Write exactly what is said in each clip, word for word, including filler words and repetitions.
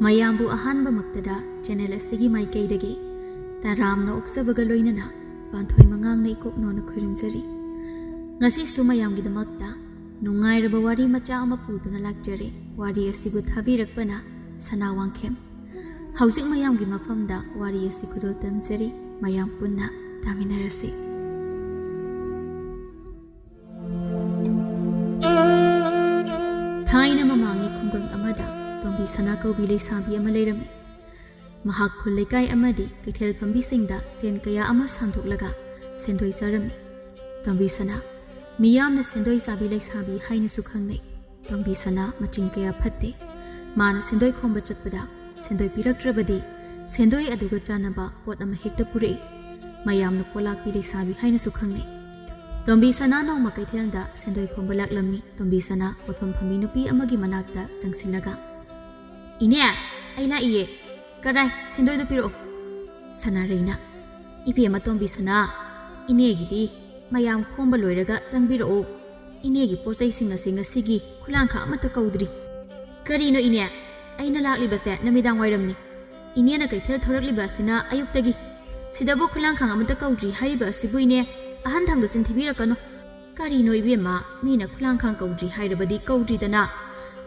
ꯃꯌꯥꯝꯕꯨ ꯑꯍꯥꯟꯕꯃꯛꯇꯗ ꯆꯦꯅꯦꯜ ꯑꯁꯤꯒꯤ ꯃꯥꯏꯀꯩꯗꯒꯤ ꯇꯔꯥꯝꯅ ꯑꯣꯛꯆꯕꯒ ꯂꯣꯏꯅꯅ ꯄꯥꯟꯊꯣꯏ ꯃꯉꯥꯡꯅ ꯏꯀꯣꯛꯅꯣꯅ ꯈꯨꯔꯨꯝꯖꯔꯤ꯫ ꯉꯁꯤꯁꯨ ꯃꯌꯥꯝꯒꯤꯗꯃꯛꯇ ꯅꯨꯡꯉꯥꯏꯔꯕ ꯋꯥꯔꯤ ꯃꯆꯥ ꯑꯃ ꯄꯨꯗꯨꯅ ꯂꯥꯛꯆꯔꯦ꯫ ꯋꯥꯔꯤ ꯑꯁꯤꯕꯨ ꯊꯥꯕꯤꯔꯛꯄꯅ ꯁꯅꯥ ꯋꯥꯡꯈꯦꯝ꯫ ꯍꯧꯖꯤꯛ ꯃꯌꯥꯝꯒꯤ ꯃꯐꯝꯗ ꯋꯥꯔꯤ ꯑꯁꯤ ꯈꯨꯗꯣꯜ ꯇꯝꯖꯔꯤ꯫ ꯃꯌꯥꯝ ꯄꯨꯟꯅ ꯇꯥꯃꯤꯟꯅꯔꯁꯤ꯫ ꯊꯥꯏꯅ ꯃꯃꯥꯡꯉꯩ ꯈꯨꯡꯒꯪ ꯑꯃꯗ ꯇꯣꯝꯕꯤ ꯁꯅꯥ ꯀꯧꯕꯤ ꯂꯩꯁꯥꯕꯤ ꯑꯃ ꯂꯩꯔꯝꯃꯤ꯫ ꯃꯍꯥꯛ ꯈꯨꯜ ꯂꯩꯀꯥꯏ ꯑꯃꯗꯤ ꯀꯩꯊꯦꯜ ꯐꯝꯕꯤꯁꯤꯡꯗ ꯁꯦꯟ ꯀꯌꯥ ꯑꯃ ꯁꯥꯟꯗꯣꯛꯂꯒ ꯁꯦꯟꯗꯣꯏ ꯆꯥꯔꯝꯃꯤ꯫ ꯇꯣꯝꯕꯤ ꯁꯅꯥ, ꯃꯤꯌꯥꯝꯅ ꯁꯦꯟꯗꯣꯏ ꯆꯥꯕꯤ ꯂꯩꯁꯥꯕꯤ ꯍꯥꯏꯅꯁꯨ ꯈꯪꯅꯩ꯫ ꯇꯣꯝꯕꯤ ꯁꯅꯥ ꯃꯆꯤꯟ ꯀꯌꯥ ꯐꯠꯇꯦ꯫ ꯃꯥꯅ ꯁꯦꯟꯗꯣꯏ ꯈꯣꯝꯕ ꯆꯠꯄꯗ ꯁꯦꯟꯗꯣꯏ ꯄꯤꯔꯛꯇ꯭ꯔꯕꯗꯤ ꯁꯦꯟꯗꯣꯏ ꯑꯗꯨꯒ ꯆꯥꯟꯅꯕ ꯄꯣꯠ ꯑꯃ ꯍꯦꯛꯇ ꯄꯨꯔꯛꯏ꯫ ꯃꯌꯥꯝꯅ ꯄꯣꯂꯥꯛꯄꯤ ꯂꯩꯁꯥꯕꯤ ꯍꯥꯏꯅꯁꯨ ꯈꯪꯅꯩ꯫ ꯇꯣꯝꯕꯤ ꯁꯅꯥ ꯅꯣꯡꯃ ꯀꯩꯊꯦꯜꯗ ꯁꯦꯟꯗꯣꯏ ꯈꯣꯝꯕ ꯂꯥꯛꯂꯝꯃꯤ꯫ ꯇꯣꯝꯕꯤ ꯁꯅꯥ ꯄꯣꯠꯐꯝ ꯐꯝꯕꯤ ꯅꯨꯄꯤ ꯑꯃꯒꯤ ꯃꯅꯥꯛꯇ ꯆꯪꯁꯤꯜꯂꯒ, "ꯏꯅꯦ, ꯑꯩ ꯂꯥꯛꯏꯌꯦ꯫ ꯀꯔꯥꯏ, ꯁꯦꯟꯗꯣꯏꯗꯣ ꯄꯤꯔꯛꯑꯣ꯫" ꯁꯅꯥꯔꯩꯅ, "ꯏꯕꯦꯝꯃ ꯇꯣꯝꯕꯤ ꯁꯅꯥ, ꯏꯅꯦꯒꯤꯗꯤ ꯃꯌꯥꯝ ꯈꯣꯝꯕ ꯂꯣꯏꯔꯒ ꯆꯪꯕꯤꯔꯛꯑꯣ꯫ ꯏꯅꯦꯒꯤ ꯄꯣꯠ ꯆꯩꯁꯤꯡ ꯑꯁꯤ ꯉꯁꯤꯒꯤ ꯈꯨꯂꯥꯡꯈꯥꯡ ꯑꯃꯠꯇ ꯀꯧꯗ꯭ꯔꯤ꯫" "ꯀꯔꯤꯅꯣ ꯏꯅꯦ? ꯑꯩꯅ ꯂꯥꯛꯂꯤꯕꯁꯦ ꯅꯨꯃꯤꯗꯥꯡ ꯋꯥꯏꯔꯝꯅꯤ꯫ ꯏꯅꯦꯅ ꯀꯩꯊꯦꯜ ꯊꯧꯔꯛꯂꯤꯕ ꯑꯁꯤꯅ ꯑꯌꯨꯛꯇꯒꯤ꯫ ꯁꯤꯗꯕꯨ ꯈꯨꯂꯥꯡꯈꯥꯡ ꯑꯃꯠꯇ ꯀꯧꯗ꯭ꯔꯤ ꯍꯥꯏꯔꯤꯕ ꯑꯁꯤꯕꯨ ꯏꯅꯦ, ꯑꯍꯟ ꯊꯪꯗ ꯆꯤꯟ ꯊꯤꯕꯤꯔꯛꯀꯅꯨ꯫" "ꯀꯔꯤꯅꯣ ꯏꯕꯦꯝꯃ, ꯃꯤꯅ ꯈꯨꯂꯥꯡꯈꯥꯡ ꯀꯧꯗ꯭ꯔꯤ ꯍꯥꯏꯔꯕꯗꯤ ꯀꯧꯗ꯭ꯔꯤꯗꯅ꯫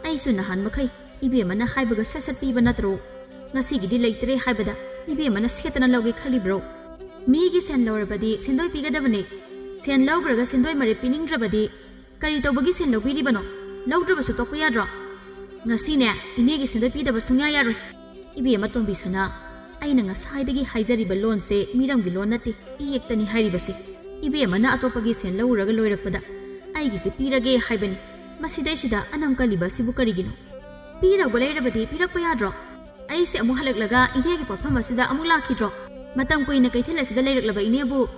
ꯑꯩꯁꯨ ꯅꯍꯥꯟ ꯃꯈꯩ ꯏꯕꯦꯝꯃꯅ ꯍꯥꯏꯕꯒ ꯁꯠ ꯁꯠ ꯄꯤꯕ ꯅꯠꯇ꯭ꯔꯣ? ꯉꯁꯤꯒꯤꯗꯤ ꯂꯩꯇ꯭ꯔꯦ ꯍꯥꯏꯕꯗ ꯏꯕꯦꯝꯃꯅ ꯁꯦꯠꯇꯅ ꯂꯧꯒꯦ ꯈꯜꯂꯤꯕ꯭ꯔꯣ? ꯃꯤꯒꯤ ꯁꯦꯟ ꯂꯧꯔꯕꯗꯤ ꯁꯦꯟꯗꯣꯏ ꯄꯤꯒꯗꯕꯅꯦ꯫ ꯁꯦꯟ ꯂꯧꯈ꯭ꯔꯒ ꯁꯦꯟꯗꯣꯏ ꯃꯔꯦꯞ ꯄꯤꯅꯤꯡꯗ꯭ꯔꯕꯗꯤ ꯀꯔꯤ ꯇꯧꯕꯒꯤ ꯁꯦꯟ ꯂꯧꯕꯤꯔꯤꯕꯅꯣ? ꯂꯧꯗ꯭ꯔꯕꯁꯨ ꯇꯣꯛꯄ ꯌꯥꯗ꯭ꯔꯣ? ꯉꯁꯤꯅꯦ, ꯏꯅꯦꯒꯤ ꯁꯦꯟꯗꯣꯏ ꯄꯤꯗꯕ ꯁꯨꯡꯌꯥ ꯌꯥꯔꯣꯏ꯫" "ꯏꯕꯦꯝꯃ ꯇꯣꯝꯕꯤ ꯁꯅꯥ, ꯑꯩꯅ ꯉꯁꯥꯏꯗꯒꯤ ꯍꯥꯏꯖꯔꯤꯕ ꯂꯣꯟꯁꯦ ꯃꯤꯔꯝꯒꯤ ꯂꯣꯟ ꯅꯠꯇꯦ, ꯏꯌꯦꯛꯇꯅꯤ ꯍꯥꯏꯔꯤꯕꯁꯦ꯫ ꯏꯕꯦꯝꯃꯅ ꯑꯇꯣꯞꯄꯒꯤ ꯁꯦꯟ ꯂꯧꯔꯨꯔꯒ ꯂꯣꯏꯔꯛꯄꯗ ꯑꯩꯒꯤꯁꯦ ꯄꯤꯔꯒꯦ ꯍꯥꯏꯕꯅꯤ꯫ ꯃꯁꯤꯗꯩꯁꯤꯗ ꯑꯅꯝ ꯀꯜꯂꯤꯕ ꯑꯁꯤꯕꯨ ꯀꯔꯤꯒꯤꯅꯣ? ꯄꯤꯗꯧꯕ ꯂꯩꯔꯕꯗꯤ ꯄꯤꯔꯛꯄ ꯌꯥꯗ꯭ꯔꯣ? ꯑꯩꯁꯦ ꯑꯃꯨꯛ ꯍꯜꯂꯛꯂꯒ ꯏꯅꯦꯒꯤ ꯄꯣꯠꯐꯝ ꯑꯁꯤꯗ ꯑꯃꯨꯛ ꯂꯥꯛꯈꯤꯗ꯭ꯔꯣ? ꯃꯇꯝ ꯀꯨꯏꯅ ꯀꯩꯊꯦꯜ ꯑꯁꯤꯗ ꯂꯩꯔꯛꯂꯕ ꯏꯅꯦꯕꯨ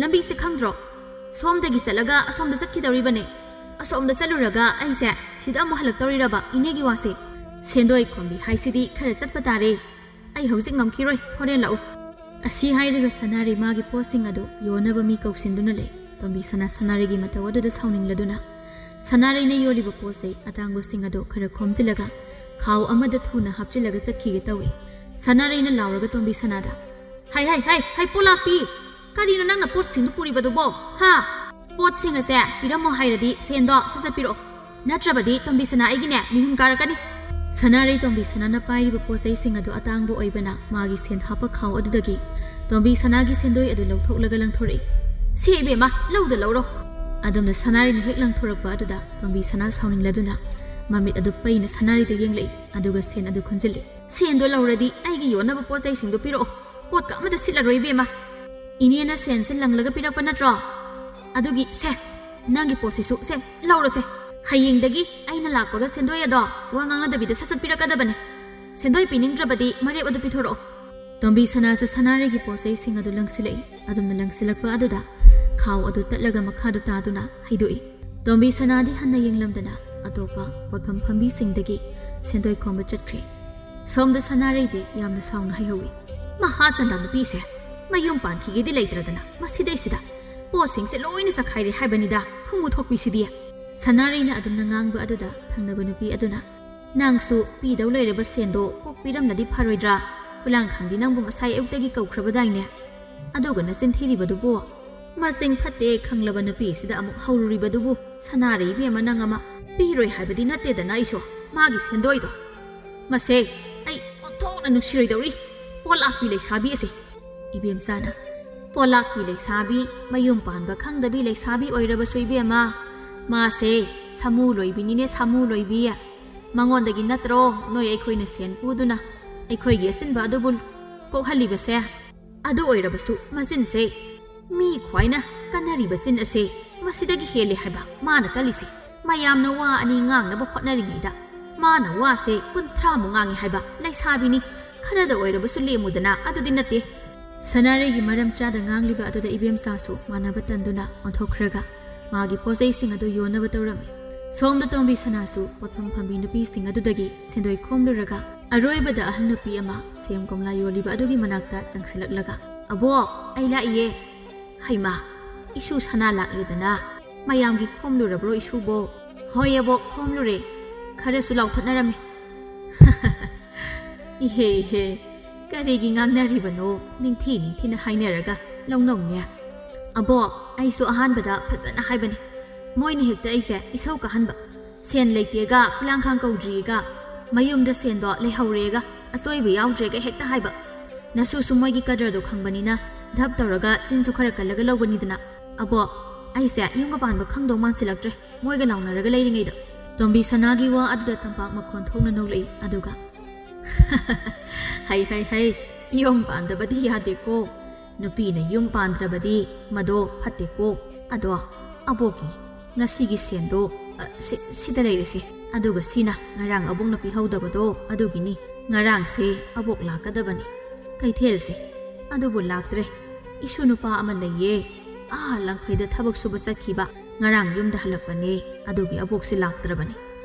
ꯂꯝꯕꯤꯁꯦ ꯈꯪꯗ꯭ꯔꯣ? ꯁꯣꯝꯗꯒꯤ ꯆꯠꯂꯒ ꯑꯁꯣꯝꯗ ꯆꯠꯈꯤꯗꯧꯔꯤꯕꯅꯦ꯫ ꯑꯁꯣꯝꯗ ꯆꯠꯂꯨꯔꯒ ꯑꯩꯁꯦ ꯁꯤꯗ ꯑꯃꯨꯛ ꯍꯜꯂꯛꯇꯧꯔꯤꯔꯕ ꯏꯅꯦꯒꯤ ꯋꯥꯁꯦ? ꯁꯦꯟꯗꯣꯏ ꯈꯣꯝꯕꯤ ꯍꯥꯏꯁꯤꯗꯤ ꯈꯔ ꯆꯠꯄ ꯇꯥꯔꯦ꯫ ꯑꯩ ꯍꯧꯖꯤꯛ ꯉꯝꯈꯤꯔꯣꯏ, ꯍꯣꯔꯦꯟ ꯂꯥꯛꯎ꯫" ꯑꯁꯤ ꯍꯥꯏꯔꯒ ꯁꯅꯥꯔꯩ ꯃꯥꯒꯤ ꯄꯣꯠꯁꯤꯡ ꯑꯗꯨ ꯌꯣꯟꯅꯕ ꯃꯤ ꯀꯧꯁꯤꯟꯗꯨꯅ ꯂꯩ꯫ ꯇꯣꯝꯕꯤ ꯁꯅꯥ ꯁꯅꯥꯔꯩꯒꯤ ꯃꯇꯧ ꯑꯗꯨꯗ ꯁꯥꯎꯅꯤꯡꯂꯗꯨꯅ ꯁꯅꯥꯔꯩꯅ ꯌꯣꯜꯂꯤꯕ ꯄꯣꯠ ꯆꯩ ꯑꯇꯥꯡꯕꯁꯤꯡ ꯑꯗꯨ ꯈꯔ ꯈꯣꯝꯖꯤꯜꯂꯒ ꯈꯥꯎ ꯑꯃꯗ ꯊꯨꯅ ꯍꯥꯞꯆꯤꯜꯂꯒ ꯆꯠꯈꯤꯒꯦ ꯇꯧꯏ꯫ ꯁꯅꯥꯔꯩꯅ ꯂꯥꯎꯔꯒ ꯇꯣꯝꯕꯤ ꯁꯅꯥꯗ, "ꯍꯩ, ꯍꯩ, ꯍꯩ, ꯍꯩ, ꯄꯣꯂꯥꯛꯄꯤ! ꯀꯔꯤꯅꯣ ꯅꯪꯅ ꯄꯣꯠꯁꯤꯡꯗꯨ ꯄꯨꯔꯤꯕꯗꯨꯕꯣ? ꯍꯥ? ꯄꯣꯠꯁꯤꯡ ꯑꯁꯦ ꯄꯤꯔꯝꯃꯣ ꯍꯥꯏꯔꯗꯤ ꯁꯦꯟꯗꯣ ꯁꯠ ꯁꯠ ꯄꯤꯔꯛꯑꯣ꯫ ꯅꯠꯇ꯭ꯔꯕꯗꯤ ꯇꯣꯝꯕꯤ ꯁꯅꯥ ꯑꯩꯒꯤꯅꯦ ꯃꯤꯍꯨꯟ ꯀꯥꯔꯛꯀꯅꯤ꯫" ꯁꯅꯥꯔꯩ ꯇꯣꯝꯕꯤ ꯁꯅꯥꯅ ꯄꯥꯏꯔꯤꯕ ꯄꯣꯠ ꯆꯩꯁꯤꯡ ꯑꯗꯨ ꯑꯇꯥꯡꯕ ꯑꯣꯏꯕꯅ ꯃꯥꯒꯤ ꯁꯦꯟ ꯍꯥꯞꯄ ꯈꯥꯎ ꯑꯗꯨꯗꯒꯤ ꯇꯣꯝꯕꯤ ꯁꯅꯥꯒꯤ ꯁꯦꯟꯗꯣꯏ ꯑꯗꯨ ꯂꯧꯊꯣꯛꯂꯒ ꯂꯪꯊꯣꯔꯛꯏ꯫ "ꯁꯦ ꯏꯕꯦꯝꯃ, ꯂꯧꯗ ꯂꯧꯔꯣ꯫" ꯑꯗꯨꯝꯅ ꯁꯅꯥꯔꯩꯅ ꯍꯦꯛ ꯂꯪꯊꯣꯔꯛꯄ ꯑꯗꯨꯗ ꯇꯣꯝꯕꯤ ꯁꯅꯥ ꯁꯥꯎꯅꯤꯡꯂꯗꯨꯅ ꯃꯃꯤꯠ ꯑꯗꯨ ꯄꯩꯅ ꯁꯅꯥꯔꯩꯗ ꯌꯦꯡꯂꯛꯏ, ꯑꯗꯨꯒ ꯁꯦꯟ ꯑꯗꯨ ꯈꯨꯟꯖꯤꯜꯂꯤ꯫ "ꯁꯦꯟꯗꯣ ꯂꯧꯔꯗꯤ ꯑꯩꯒꯤ ꯌꯣꯟꯅꯕ ꯄꯣꯠ ꯆꯩꯁꯤꯡꯗꯣ ꯄꯤꯔꯛꯑꯣ꯫ ꯄꯣꯠꯀ ꯑꯃꯠꯇ ꯁꯤꯠꯂꯔꯣꯏ ꯏꯕꯦꯝꯃ꯫ ꯏꯅꯦꯅ ꯁꯦꯟꯁꯦ ꯂꯪꯂꯒ ꯄꯤꯔꯛꯄ ꯅꯠꯇ꯭ꯔꯣ? ꯑꯗꯨꯒꯤ ꯁꯦ, ꯅꯪꯒꯤ ꯄꯣꯠꯁꯤꯁꯨ ꯁꯦ, ꯂꯧꯔꯣꯁꯦ꯫ ꯍꯌꯦꯡꯗꯒꯤ ꯑꯩꯅ ꯂꯥꯛꯄꯒ ꯁꯦꯟꯗꯣꯏ ꯑꯗꯣ ꯋꯥ ꯉꯥꯡꯅꯗꯕꯤꯗ ꯁꯠ ꯁꯠ ꯄꯤꯔꯛꯀꯗꯕꯅꯦ꯫ ꯁꯦꯟꯗꯣꯏ ꯄꯤꯅꯤꯡꯗ꯭ꯔꯕꯗꯤ ꯃꯔꯦꯞ ꯑꯗꯨ ꯄꯤꯊꯣꯔꯛꯑꯣ꯫" ꯇꯣꯝꯕꯤ ꯁꯅꯥꯁꯨ ꯁꯅꯥꯔꯩꯒꯤ ꯄꯣꯠ ꯆꯩꯁꯤꯡ ꯑꯗꯨ ꯂꯪꯁꯤꯜꯂꯛꯏ꯫ ꯑꯗꯨꯝꯅ ꯂꯪꯁꯤꯜꯂꯛꯄ ꯑꯗꯨꯗ ꯈꯥꯎ ꯑꯗꯨ ꯇꯠꯂꯒ ꯃꯈꯥꯗ ꯇꯥꯗꯨꯅ ꯍꯩꯗꯣꯛꯏ꯫ ꯇꯣꯝꯕꯤ ꯁꯅꯥꯗꯤ ꯍꯟꯅ ꯌꯦꯡꯂꯝꯗꯅ ꯑꯇꯣꯞꯄ ꯄꯣꯠꯐꯝ ꯐꯝꯕꯤꯁꯤꯡꯗꯒꯤ ꯁꯦꯟꯗꯣꯏ ꯈꯣꯝꯕ ꯆꯠꯈ꯭ꯔꯦ꯫ ꯁꯣꯝꯗ ꯁꯅꯥꯔꯩꯗꯤ ꯌꯥꯝꯅ ꯁꯥꯎꯅ ꯍꯥꯏꯍꯧꯏ꯫ "ꯃꯍꯥ ꯆꯟꯗ ꯅꯨꯄꯤꯁꯦ ꯃꯌꯨꯝ ꯄꯥꯟꯈꯤꯒꯦꯗꯤ ꯂꯩꯇ꯭ꯔꯗꯅ ꯃꯁꯤꯗꯩꯁꯤꯗ ꯄꯣꯠꯁꯤꯡꯁꯦ ꯂꯣꯏꯅ ꯆꯈꯥꯏꯔꯦ ꯍꯥꯏꯕꯅꯤꯗ, ꯈꯨꯃꯨ ꯊꯣꯛꯄꯤꯁꯤꯗꯤ꯫" ꯁꯅꯥꯔꯩꯅ ꯑꯗꯨꯝꯅ ꯉꯥꯡꯕ ꯑꯗꯨꯗ ꯊꯪꯅꯕ ꯅꯨꯄꯤ ꯑꯗꯨꯅ, "ꯅꯪꯁꯨ ꯄꯤꯗꯧ ꯂꯩꯔꯕ ꯁꯦꯟꯗꯣ ꯀꯣꯛ ꯄꯤꯔꯝꯂꯗꯤ ꯐꯔꯣꯏꯗ꯭ꯔꯥ? ꯈꯨꯂꯥꯡꯈꯥꯡꯗꯤ ꯅꯪꯕꯨ ꯉꯁꯥꯏ ꯑꯌꯨꯛꯇꯒꯤ ꯀꯧꯈ꯭ꯔꯕꯗꯥꯏꯅꯦ? ꯑꯗꯨꯒ ꯅꯆꯤꯟ ꯊꯤꯔꯤꯕꯗꯨꯕꯨ? ꯃꯁꯤꯡ ꯐꯠꯇꯦ ꯈꯪꯂꯕ ꯅꯨꯄꯤꯁꯤꯗ ꯑꯃꯨꯛ ꯍꯧꯔꯨꯔꯤꯕꯗꯨꯕꯨ? ꯁꯅꯥꯔꯩ ꯏꯕꯦꯝꯃ, ꯅꯪ ꯑꯃ꯫ ꯄꯤꯔꯣꯏ ꯍꯥꯏꯕꯗꯤ ꯅꯠꯇꯦꯗꯅ ꯑꯩꯁꯨ ꯃꯥꯒꯤ ꯁꯦꯟꯗꯣꯏꯗꯣ꯫ ꯃꯁꯦ ꯑꯩ ꯑꯣꯟꯊꯣꯛꯅ ꯅꯨꯡꯁꯤꯔꯣꯏꯗꯧꯔꯤ, ꯄꯣꯂꯥꯛꯄꯤ ꯂꯩꯁꯥꯕꯤ ꯑꯁꯦ꯫" ꯏꯕꯦꯝꯆꯥꯅ, "ꯄꯣꯂꯥꯛꯄꯤ ꯂꯩꯁꯥꯕꯤ, ꯃꯌꯨꯝ ꯄꯥꯟꯕ ꯈꯪꯗꯕꯤ ꯂꯩꯁꯥꯕꯤ ꯑꯣꯏꯔꯕꯁꯨ ꯏꯕꯦꯝꯃ, ꯃꯥꯁꯦ ꯁꯥꯃꯨ ꯂꯣꯏꯕꯤꯅꯤꯅꯦ, ꯁꯥꯃꯨ ꯂꯣꯏꯕꯤ꯫ ꯃꯉꯣꯟꯗꯒꯤ ꯅꯠꯇ꯭ꯔꯣ ꯅꯣꯏ ꯑꯩꯈꯣꯏꯅ ꯁꯦꯟ ꯄꯨꯗꯨꯅ ꯑꯩꯈꯣꯏꯒꯤ ꯑꯆꯤꯟꯕ ꯑꯗꯨꯕꯨ ꯀꯣꯛꯍꯜꯂꯤꯕꯁꯦ? ꯑꯗꯨ ꯑꯣꯏꯔꯕꯁꯨ ꯃꯆꯤꯟꯁꯦ, ꯃꯤ ꯈ꯭ꯋꯥꯏꯅ ꯀꯟꯅꯔꯤꯕ ꯆꯤꯟ ꯑꯁꯦ ꯃꯁꯤꯗꯒꯤ ꯍꯦꯜꯂꯦ ꯍꯥꯏꯕ ꯃꯥꯅ ꯀꯜꯂꯤꯁꯦ꯫ ꯃꯌꯥꯝꯅ ꯋꯥ ꯑꯅꯤ ꯉꯥꯡꯅꯕ ꯍꯣꯠꯅꯔꯤꯉꯩꯗ ꯃꯥꯅ ꯋꯥꯁꯦ ꯀꯨꯟꯊ꯭ꯔꯥꯃꯨꯛ ꯉꯥꯡꯉꯤ ꯍꯥꯏꯕ꯫ ꯂꯩꯁꯥꯕꯤꯅꯤ, ꯈꯔꯗ ꯑꯣꯏꯔꯕꯁꯨ ꯂꯦꯝꯃꯨꯗꯅ꯫ ꯑꯗꯨꯗꯤ ꯅꯠꯇꯦ꯫" ꯁꯅꯥꯔꯩꯒꯤ ꯃꯔꯝ ꯆꯥꯗ ꯉꯥꯡꯂꯤꯕ ꯑꯗꯨꯗ ꯏꯕꯦꯝꯆꯥꯁꯨ ꯃꯥꯟꯅꯕ ꯇꯟꯗꯨꯅ ꯑꯣꯟꯊꯣꯛꯈ꯭ꯔꯒ ꯃꯥꯒꯤ ꯄꯣꯠꯆꯩꯁꯤꯡ ꯑꯗꯨ ꯌꯣꯟꯅꯕ ꯇꯧꯔꯝꯃꯤ꯫ ꯁꯣꯝꯗ ꯇꯣꯝꯕꯤ ꯁꯅꯥꯁꯨ ꯄꯣꯠꯐꯝ ꯐꯝꯕꯤ ꯅꯨꯄꯤꯁꯤꯡ ꯑꯗꯨꯗꯒꯤ ꯁꯦꯟꯗꯣꯏ ꯈꯣꯝꯂꯨꯔꯒ ꯑꯔꯣꯏꯕꯗ ꯑꯍꯜ ꯅꯨꯄꯤ ꯑꯃ ꯁꯦꯝ ꯀꯣꯝꯂꯥ ꯌꯣꯜꯂꯤꯕ ꯑꯗꯨꯒꯤ ꯃꯅꯥꯛꯇ ꯆꯪꯁꯤꯜꯂꯛꯂꯒ, "ꯑꯕꯣꯛ, ꯑꯩ ꯂꯥꯛꯏꯌꯦ꯫" "ꯍꯩꯃꯥ, ꯏꯁꯨ ꯁꯅꯥ ꯂꯥꯛꯂꯦꯗꯅ꯫ ꯃꯌꯥꯝꯒꯤ ꯈꯣꯝꯂꯨꯔꯕ꯭ꯔꯣ ꯏꯁꯨꯕꯣ?" "ꯍꯣꯏ ꯑꯕꯣꯛ, ꯈꯣꯝꯂꯨꯔꯦ꯫ ꯈꯔꯁꯨ ꯂꯥꯎꯊꯠꯅꯔꯝꯃꯦ꯫" "ꯏꯍꯦ ꯏꯍꯦ, ꯀꯔꯤꯒꯤ ꯉꯥꯡꯅꯔꯤꯕꯅꯣ? ꯅꯤꯡꯊꯤ ꯅꯤꯡꯊꯤꯅ ꯍꯥꯏꯅꯔꯒ ꯂꯧꯅꯧꯅꯦ꯫ ꯑꯕꯣꯛ, ꯑꯩꯁꯨ ꯑꯍꯥꯟꯕꯗ ꯐꯖꯅ ꯍꯥꯏꯕꯅꯤ꯫ ꯃꯣꯏꯅ ꯍꯦꯛꯇ ꯑꯩꯁꯦ ꯏꯁꯧ ꯀꯥꯍꯟꯕ꯫ ꯁꯦꯟ ꯂꯩꯇꯦꯒ, ꯈꯨꯂꯥꯡꯈꯥꯡ ꯀꯧꯗ꯭ꯔꯤꯒ, ꯃꯌꯨꯝꯗ ꯁꯦꯟꯗꯣ ꯂꯩꯍꯧꯔꯦꯒ, ꯑꯆꯣꯏꯕ ꯌꯥꯎꯗ꯭ꯔꯦꯒ ꯍꯦꯛꯇ ꯍꯥꯏꯕ꯫ ꯅꯁꯨꯁꯨ ꯃꯣꯏꯒꯤ ꯀꯗꯔꯗꯣ ꯈꯪꯕꯅꯤꯅ ꯙꯞ ꯇꯧꯔꯒ ꯆꯤꯟꯁꯨ ꯈꯔ ꯀꯜꯂꯒ ꯂꯧꯕꯅꯤꯗꯅ꯫ ꯑꯕꯣꯛ, ꯑꯩꯁꯦ ꯌꯨꯝꯒ ꯄꯥꯟꯕ ꯈꯪꯗꯧ ꯃꯥꯟꯁꯤꯜꯂꯛꯇ꯭ꯔꯦ ꯃꯣꯏꯒ ꯂꯥꯎꯅꯔꯒ ꯂꯩꯔꯤꯉꯩꯗ꯫" ꯇꯣꯝꯕꯤ ꯁꯅꯥꯒꯤ ꯋꯥ ꯑꯗꯨꯗ ꯇꯝꯄꯥꯛ ꯃꯈꯣꯟ ꯊꯣꯛꯅ ꯅꯣꯛꯂꯛꯏ꯫ ꯑꯗꯨꯒ, "ꯍꯩ ꯍꯩ ꯍꯩ, ꯌꯨꯝ ꯄꯥꯟꯗꯕꯗꯤ ꯌꯥꯗꯦꯀꯣ꯫ ꯅꯨꯄꯤꯅ ꯌꯨꯝ ꯄꯥꯟꯗ꯭ꯔꯕꯗꯤ ꯃꯗꯣ ꯐꯠꯇꯦꯀꯣ꯫ ꯑꯗꯣ ꯑꯕꯣꯛꯀꯤ ꯉꯁꯤꯒꯤ ꯁꯦꯟꯗꯣ, ꯑ, ꯁꯤ-, ꯁꯤꯗ ꯂꯩꯔꯁꯦ꯫ ꯑꯗꯨꯒ ꯁꯤꯅ ꯉꯔꯥꯡ ꯑꯕꯣꯛꯅ ꯄꯤꯍꯧꯗꯕꯗꯣ, ꯑꯗꯨꯒꯤꯅꯤ꯫ ꯉꯔꯥꯡꯁꯦ ꯑꯕꯣꯛ ꯂꯥꯛꯀꯗꯕꯅꯤ ꯀꯩꯊꯦꯜꯁꯦ, ꯑꯗꯨꯕꯨ ꯂꯥꯛꯇ꯭ꯔꯦ꯫ ꯏꯁꯨ ꯅꯨꯄꯥ ꯑꯃ ꯂꯩꯌꯦ, ꯑꯥ ꯂꯪꯈꯩꯗ ꯊꯕꯛ ꯁꯨꯕ ꯆꯠꯈꯤꯕ, ꯉꯔꯥꯡ ꯌꯨꯝꯗ ꯍꯜꯂꯛꯄꯅꯦ, ꯑꯗꯨꯒꯤ ꯑꯕꯣꯛꯁꯦ ꯂꯥꯛꯇ꯭ꯔꯕꯅꯤ꯫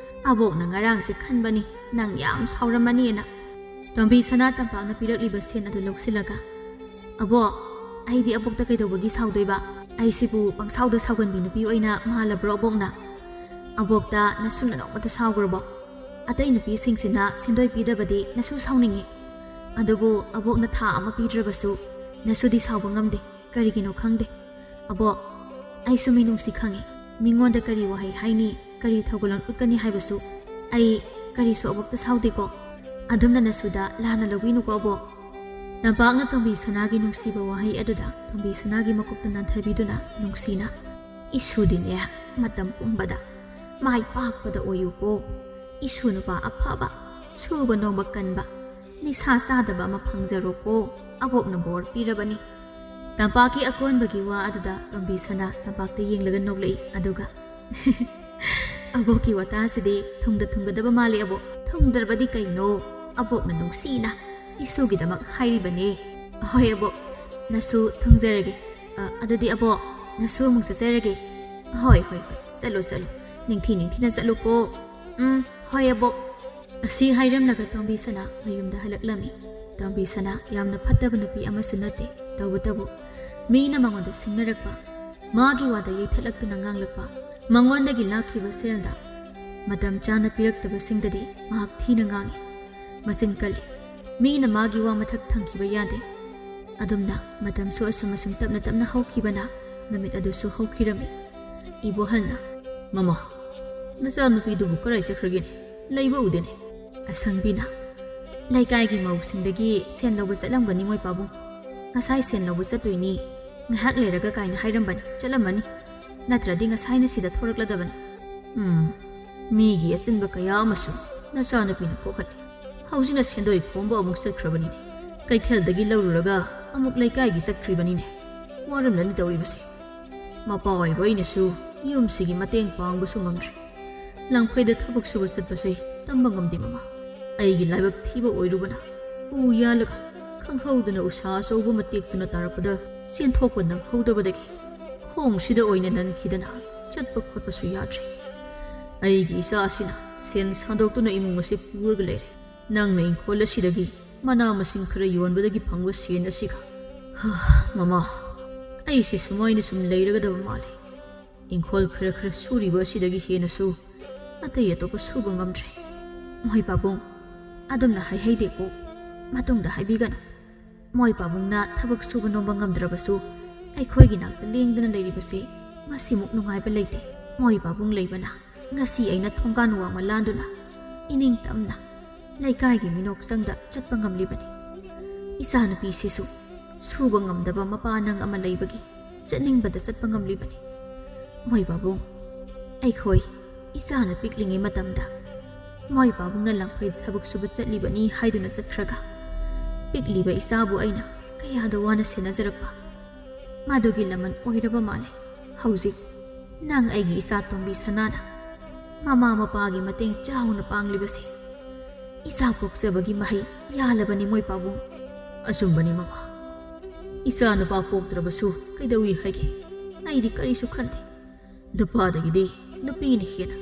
ꯑꯕꯣꯛꯅ ꯉꯔꯥꯡꯁꯦ ꯈꯟꯕꯅꯤ ꯅꯪ ꯌꯥꯝ ꯁꯥꯎꯔꯝꯃꯅꯤꯅ꯫" ꯇꯣꯝꯕꯤ ꯁꯅꯥ ꯇꯝꯄꯥꯛꯅ ꯄꯤꯔꯛꯂꯤꯕ ꯁꯦꯟ ꯑꯗꯨ ꯂꯧꯁꯤꯜꯂꯒ, "ꯑꯕꯣꯛ, ꯑꯩꯗꯤ ꯑꯕꯣꯛꯇ ꯀꯩꯗꯧꯕꯒꯤ ꯁꯥꯎꯗꯣꯏꯕ? ꯑꯩꯁꯤꯕꯨ ꯄꯪꯁꯥꯎꯗ ꯁꯥꯎꯒꯟꯕꯤ ꯅꯨꯄꯤ ꯑꯣꯏꯅ ꯃꯥꯜꯂꯕ꯭ꯔꯣ ꯑꯕꯣꯛꯅ? ꯑꯕꯣꯛꯇ ꯅꯁꯨꯅ ꯅꯣꯡꯃꯇ ꯁꯥꯎꯈ꯭ꯔꯕꯣ? ꯑꯇꯩ ꯅꯨꯄꯤꯁꯤꯡꯁꯤꯅ ꯁꯦꯟꯗꯣꯏ ꯄꯤꯗꯕꯗꯤ ꯅꯁꯨ ꯁꯥꯎꯅꯤꯡꯉꯤ꯫ ꯑꯗꯨꯕꯨ ꯑꯕꯣꯛꯅ ꯊꯥ ꯑꯃ ꯄꯤꯗ꯭ꯔꯕꯁꯨ ꯅꯁꯨꯗꯤ ꯁꯥꯎꯕ ꯉꯝꯗꯦ꯫ ꯀꯔꯤꯒꯤꯅꯣ ꯈꯪꯗꯦ꯫ ꯑꯕꯣꯛ, ꯑꯩꯁꯨ ꯃꯤꯅꯨꯡꯁꯤ ꯈꯪꯉꯤ꯫ ꯃꯤꯉꯣꯟꯗ ꯀꯔꯤ ꯋꯥꯍꯩ ꯍꯥꯏꯅꯤ, ꯀꯔꯤ ꯊꯧꯒꯜꯂꯣꯟ ꯎꯠꯀꯅꯤ ꯍꯥꯏꯕꯁꯨ ꯑꯩ ꯀꯔꯤꯁꯨ ꯑꯕꯣꯛꯇ ꯁꯥꯎꯗꯦꯀꯣ꯫ ꯑꯗꯨꯝꯅ ꯅꯁꯨꯗ ꯂꯥꯟꯅ ꯂꯧꯕꯤꯅꯨꯀꯣ ꯑꯕꯣꯛ꯫" ꯇꯝꯄꯥꯛꯅ ꯇꯣꯝꯕꯤ ꯁꯅꯥꯒꯤ ꯅꯨꯡꯁꯤꯕ ꯋꯥꯍꯩ ꯑꯗꯨꯗ ꯇꯣꯝꯕꯤ ꯁꯅꯥꯒꯤ ꯃꯀꯣꯛꯇ ꯅꯥꯟꯊꯕꯤꯗꯨꯅ ꯅꯨꯡꯁꯤꯅ, "ꯏꯁꯨꯗꯤꯅꯦ, ꯃꯇꯝ ꯄꯨꯝꯕꯗ ꯃꯥꯏ ꯄꯥꯛꯄꯗ ꯑꯣꯏꯌꯨꯀꯣ꯫ ꯏꯁꯨ ꯅꯨꯄꯥ ꯑꯐꯕ, ꯁꯨꯕ ꯅꯣꯝꯕ ꯀꯟꯕ, ꯅꯤꯁꯥ ꯆꯥꯗꯕ ꯑꯃ ꯐꯪꯖꯔꯣꯀꯣ꯫ ꯑꯕꯣꯛꯅ ꯕꯣꯔ ꯄꯤꯔꯕꯅꯤ꯫" ꯇꯝꯄꯥꯛꯀꯤ ꯑꯀꯣꯟꯕꯒꯤ ꯋꯥ ꯑꯗꯨꯗ ꯇꯣꯝꯕꯤ ꯁꯅꯥ ꯇꯝꯄꯥꯛꯇ ꯌꯦꯡꯂꯒ ꯅꯣꯛꯂꯛꯏ꯫ ꯑꯗꯨꯒ, "ꯑꯕꯣꯛꯀꯤ ꯋꯥꯇꯥꯁꯤꯗꯤ ꯊꯨꯡꯗ ꯊꯨꯡꯒꯗꯕ ꯃꯥꯜꯂꯤ ꯑꯕꯣꯛ꯫" "ꯊꯨꯡꯗ꯭ꯔꯕꯗꯤ ꯀꯩꯅꯣ? ꯑꯕꯣꯛꯅ ꯅꯨꯡꯁꯤꯅ ꯏꯁꯨꯒꯤꯗꯃꯛ ꯍꯥꯏꯔꯤꯕꯅꯦ꯫" "ꯍꯣꯏ ꯑꯕꯣꯛ, ꯅꯁꯨ ꯊꯨꯡꯖꯔꯒꯦ꯫ ꯑ, ꯑꯗꯨꯗꯤ ꯑꯕꯣꯛ, ꯅꯁꯨ ꯑꯃꯨꯛ ꯆꯠꯆꯔꯒꯦ꯫" "ꯍꯣꯏ, ꯍꯣꯏ, ꯍꯣꯏ, ꯆꯠꯂꯣ, ꯆꯠꯂꯣ꯫ ꯅꯤꯡꯊꯤ ꯅꯤꯡꯊꯤꯅ ꯆꯠꯂꯨꯀꯣ꯫" "ꯎꯝ, ꯍꯣꯏ ꯑꯕꯣꯛ꯫" ꯑꯁꯤ ꯍꯥꯏꯔꯝꯂꯒ ꯇꯣꯝꯕꯤ ꯁꯅꯥ ꯃꯌꯨꯝꯗ ꯍꯜꯂꯛꯂꯝꯃꯤ꯫ ꯇꯣꯝꯕꯤ ꯁꯅꯥ ꯌꯥꯝꯅ ꯐꯠꯇꯕ ꯅꯨꯄꯤ ꯑꯃꯁꯨ ꯅꯠꯇꯦ꯫ ꯇꯧꯕꯇꯕꯨ ꯃꯤꯅ ꯃꯉꯣꯟꯗ ꯁꯤꯡꯅꯔꯛꯄ, ꯃꯥꯒꯤ ꯋꯥꯗ ꯌꯩꯊꯠꯂꯛꯇꯨꯅ ꯉꯥꯡꯂꯛꯄ, ꯃꯉꯣꯟꯗꯒꯤ ꯂꯥꯛꯈꯤꯕ ꯁꯦꯜꯗ ꯃꯇꯝ ꯆꯥꯅ ꯄꯤꯔꯛꯇꯕꯁꯤꯡꯗꯗꯤ ꯃꯍꯥꯛ ꯊꯤꯅ ꯉꯥꯡꯏ꯫ ꯃꯆꯤꯟ ꯀꯜꯂꯤ꯫ ꯃꯤꯅ ꯃꯥꯒꯤ ꯋꯥ ꯃꯊꯛ ꯊꯪꯈꯤꯕ ꯌꯥꯗꯦ꯫ ꯑꯗꯨꯝꯅ ꯃꯇꯝꯁꯨ ꯑꯁꯨꯝ ꯑꯁꯨꯝ ꯇꯞꯅ ꯇꯞꯅ ꯍꯧꯈꯤꯕꯅ ꯅꯨꯃꯤꯠ ꯑꯗꯨꯁꯨ ꯍꯧꯈꯤꯔꯝꯃꯤ꯫ ꯏꯕꯣꯍꯜꯅ, "ꯃꯃꯥ, ꯅꯆꯥꯅꯨꯄꯤꯗꯨꯕꯨ ꯀꯔꯥꯏ ꯆꯠꯈ꯭ꯔꯒꯦꯅꯦ? ꯂꯩꯕ ꯎꯗꯦꯅꯦ?" ꯑꯁꯪꯕꯤꯅ, "ꯂꯩꯀꯥꯏꯒꯤ ꯃꯧꯁꯤꯡꯗꯒꯤ ꯁꯦꯟ ꯂꯧꯕ ꯆꯠꯂꯝꯒꯅꯤ ꯃꯣꯏ ꯄꯥꯕꯨꯡ꯫ ꯉꯁꯥꯏ ꯁꯦꯟ ꯂꯧꯕ ꯆꯠꯇꯣꯏꯅꯤ, ꯉꯥꯏꯍꯥꯛ ꯂꯩꯔꯒ" ꯀꯥꯏꯅ ꯍꯥꯏꯔꯝꯕꯅꯤ꯫ ꯆꯠꯂꯝꯃꯅꯤ꯫ ꯅꯠꯇ꯭ꯔꯗꯤ ꯉꯁꯥꯏꯅ ꯁꯤꯗ ꯊꯣꯔꯛꯂꯗꯕꯅꯤ꯫ ꯎꯝ, ꯃꯤꯒꯤ ꯑꯆꯤꯟꯕ ꯀꯌꯥ ꯑꯃꯁꯨ ꯅꯆꯥꯅꯨꯄꯤꯅ ꯀꯣꯛꯍꯜꯂꯤ꯫ ꯍꯧꯖꯤꯛꯅ ꯁꯦꯟꯗꯣꯏ ꯈꯣꯝꯕ ꯑꯃꯨꯛ ꯆꯠꯈ꯭ꯔꯕꯅꯤꯅꯦ꯫ ꯀꯩꯊꯦꯜꯗꯒꯤ ꯂꯧꯔꯨꯔꯒ ꯑꯃꯨꯛ ꯂꯩꯀꯥꯏꯒꯤ ꯆꯠꯈ꯭ꯔꯤꯕꯅꯤꯅꯦ꯫ ꯋꯥꯔꯝꯂꯅꯤ ꯇꯧꯔꯤꯕꯁꯦ꯫ ꯃꯄꯥ ꯑꯣꯏꯕ ꯑꯩꯅꯁꯨ ꯌꯨꯝꯁꯤꯒꯤ ꯃꯇꯦꯡ ꯄꯥꯡꯕꯁꯨ ꯉꯝꯗ꯭ꯔꯦ꯫ ꯂꯪꯐꯩꯗ ꯊꯕꯛ ꯁꯨꯕ ꯆꯠꯄꯁꯦ ꯇꯝꯕ ꯉꯝꯗꯦ ꯃꯃꯥ꯫ ꯑꯩꯒꯤ ꯂꯥꯏꯕꯛ ꯊꯤꯕ ꯑꯣꯏꯔꯨꯕꯅ ꯎ ꯌꯥꯜꯂꯒ ꯈꯪꯍꯧꯗꯅ ꯎꯁꯥ ꯑꯆꯧꯕ ꯑꯃ ꯇꯦꯛꯇꯨꯅ ꯇꯥꯔꯛꯄꯗ ꯆꯦꯟꯊꯣꯛꯄ ꯅꯪꯍꯧꯗꯕꯗꯒꯤ ꯈꯣꯡꯁꯤꯗ ꯑꯣꯏꯅ ꯅꯟꯈꯤꯗꯅ ꯆꯠꯄ ꯈꯣꯠꯄꯁꯨ ꯌꯥꯗ꯭ꯔꯦ꯫ ꯑꯩꯒꯤ ꯏꯆꯥꯁꯤꯅ ꯁꯦꯟ ꯁꯥꯟꯗꯣꯛꯇꯨꯅ ꯏꯃꯨꯡ ꯑꯁꯤ ꯄꯨꯔꯒ ꯂꯩꯔꯦ꯫ ꯅꯪꯅ ꯏꯪꯈꯣꯜ ꯑꯁꯤꯗꯒꯤ ꯃꯅꯥ ꯃꯁꯤꯡ ꯈꯔ ꯌꯣꯟꯕꯗꯒꯤ ꯐꯪꯕ ꯁꯦꯟ ꯑꯁꯤꯒ꯫ ꯍꯥ, ꯃꯃꯥ, ꯑꯩꯁꯦ ꯁꯨꯃꯥꯏꯅ ꯁꯨꯝ ꯂꯩꯔꯒꯗꯕ ꯃꯥꯜꯂꯦ꯫ ꯏꯪꯈꯣꯜ ꯈꯔ ꯈꯔ ꯁꯨꯔꯤꯕ ꯑꯁꯤꯗꯒꯤ ꯍꯦꯟꯅꯁꯨ ꯑꯇꯩ ꯑꯇꯣꯞꯄ ꯁꯨꯕ ꯉꯝꯗ꯭ꯔꯦ꯫ ꯃꯣꯏ ꯄꯥꯕꯨꯡ, ꯑꯗꯨꯝꯅ ꯍꯥꯏꯍꯩꯗꯦꯀꯣ꯫ ꯃꯇꯨꯡꯗ ꯍꯥꯏꯕꯤꯒꯅꯨ꯫ ꯃꯣꯏ ꯄꯥꯕꯨꯡꯅ ꯊꯕꯛ ꯁꯨꯕ ꯅꯣꯝꯕ ꯉꯝꯗ꯭ꯔꯕꯁꯨ ꯑꯩꯈꯣꯏꯒꯤ ꯅꯥꯛꯇ ꯂꯦꯡꯗꯅ ꯂꯩꯔꯤꯕꯁꯦ ꯃꯁꯤꯃꯨꯛ ꯅꯨꯡꯉꯥꯏꯕ ꯂꯩꯇꯦ꯫ ꯃꯣꯏ ꯄꯥꯕꯨꯡ ꯂꯩꯕꯅ ꯉꯁꯤ ꯑꯩꯅ ꯊꯣꯡꯒꯥꯟ ꯋꯥꯡꯃ ꯂꯥꯟꯗꯨꯅ ꯏꯅꯤꯡ ꯇꯝꯅ ꯂꯩꯀꯥꯏꯒꯤ ꯃꯤꯅꯣꯛ ꯆꯪꯗ ꯆꯠꯄ ꯉꯝꯂꯤꯕꯅꯤ꯫ ꯏꯆꯥꯅꯨꯄꯤꯁꯤꯁꯨ ꯁꯨꯕ ꯉꯝꯗꯕ ꯃꯄꯥ ꯅꯪ ꯑꯃ ꯂꯩꯕꯒꯤ ꯆꯠꯅꯤꯡꯕꯗ ꯆꯠꯄ ꯉꯝꯂꯤꯕꯅꯤ꯫ ꯃꯣꯏ ꯄꯥꯕꯨꯡ, ꯑꯩꯈꯣꯏ ꯏꯆꯥꯅ ꯄꯤꯛꯂꯤꯉꯩ ꯃꯇꯝꯗ ꯃꯣꯏ ꯄꯥꯕꯨꯡꯅ ꯂꯪꯐꯩꯗ ꯊꯕꯛ ꯁꯨꯕ ꯆꯠꯂꯤꯕꯅꯤ ꯍꯥꯏꯗꯨꯅ ꯆꯠꯈ꯭ꯔꯒ, ꯄꯤꯛꯂꯤꯕ ꯏꯆꯥꯕꯨ ꯑꯩꯅ ꯀꯌꯥꯗ ꯋꯥꯅ ꯁꯦꯟꯅꯖꯔꯛꯄ, ꯃꯗꯨꯒꯤ ꯂꯃꯟ ꯑꯣꯏꯔꯕ ꯃꯥꯜꯂꯦ꯫ ꯍꯧꯖꯤꯛ ꯅꯪ ꯑꯩꯒꯤ ꯏꯆꯥ ꯇꯣꯝꯕꯤ ꯁꯅꯥꯅ ꯃꯃꯥ ꯃꯄꯥꯒꯤ ꯃꯇꯦꯡ ꯆꯥꯎꯅ ꯄꯥꯡꯂꯤꯕꯁꯦ ꯏꯆꯥ ꯄꯣꯛꯆꯕꯒꯤ ꯃꯍꯩ ꯌꯥꯜꯂꯕꯅꯤ ꯃꯣꯏ ꯄꯥꯕꯨꯡ꯫ ꯑꯆꯨꯝꯕꯅꯤ ꯃꯃꯥ꯫ ꯏꯆꯥ ꯅꯨꯄꯥ ꯄꯣꯛꯇ꯭ꯔꯕꯁꯨ ꯀꯩꯗꯧꯏ ꯍꯥꯏꯒꯦ? ꯑꯩꯗꯤ ꯀꯔꯤꯁꯨ ꯈꯟꯗꯦ꯫ ꯅꯨꯄꯥꯗꯒꯤꯗꯤ ꯅꯨꯄꯤꯅ ꯍꯦꯟꯅ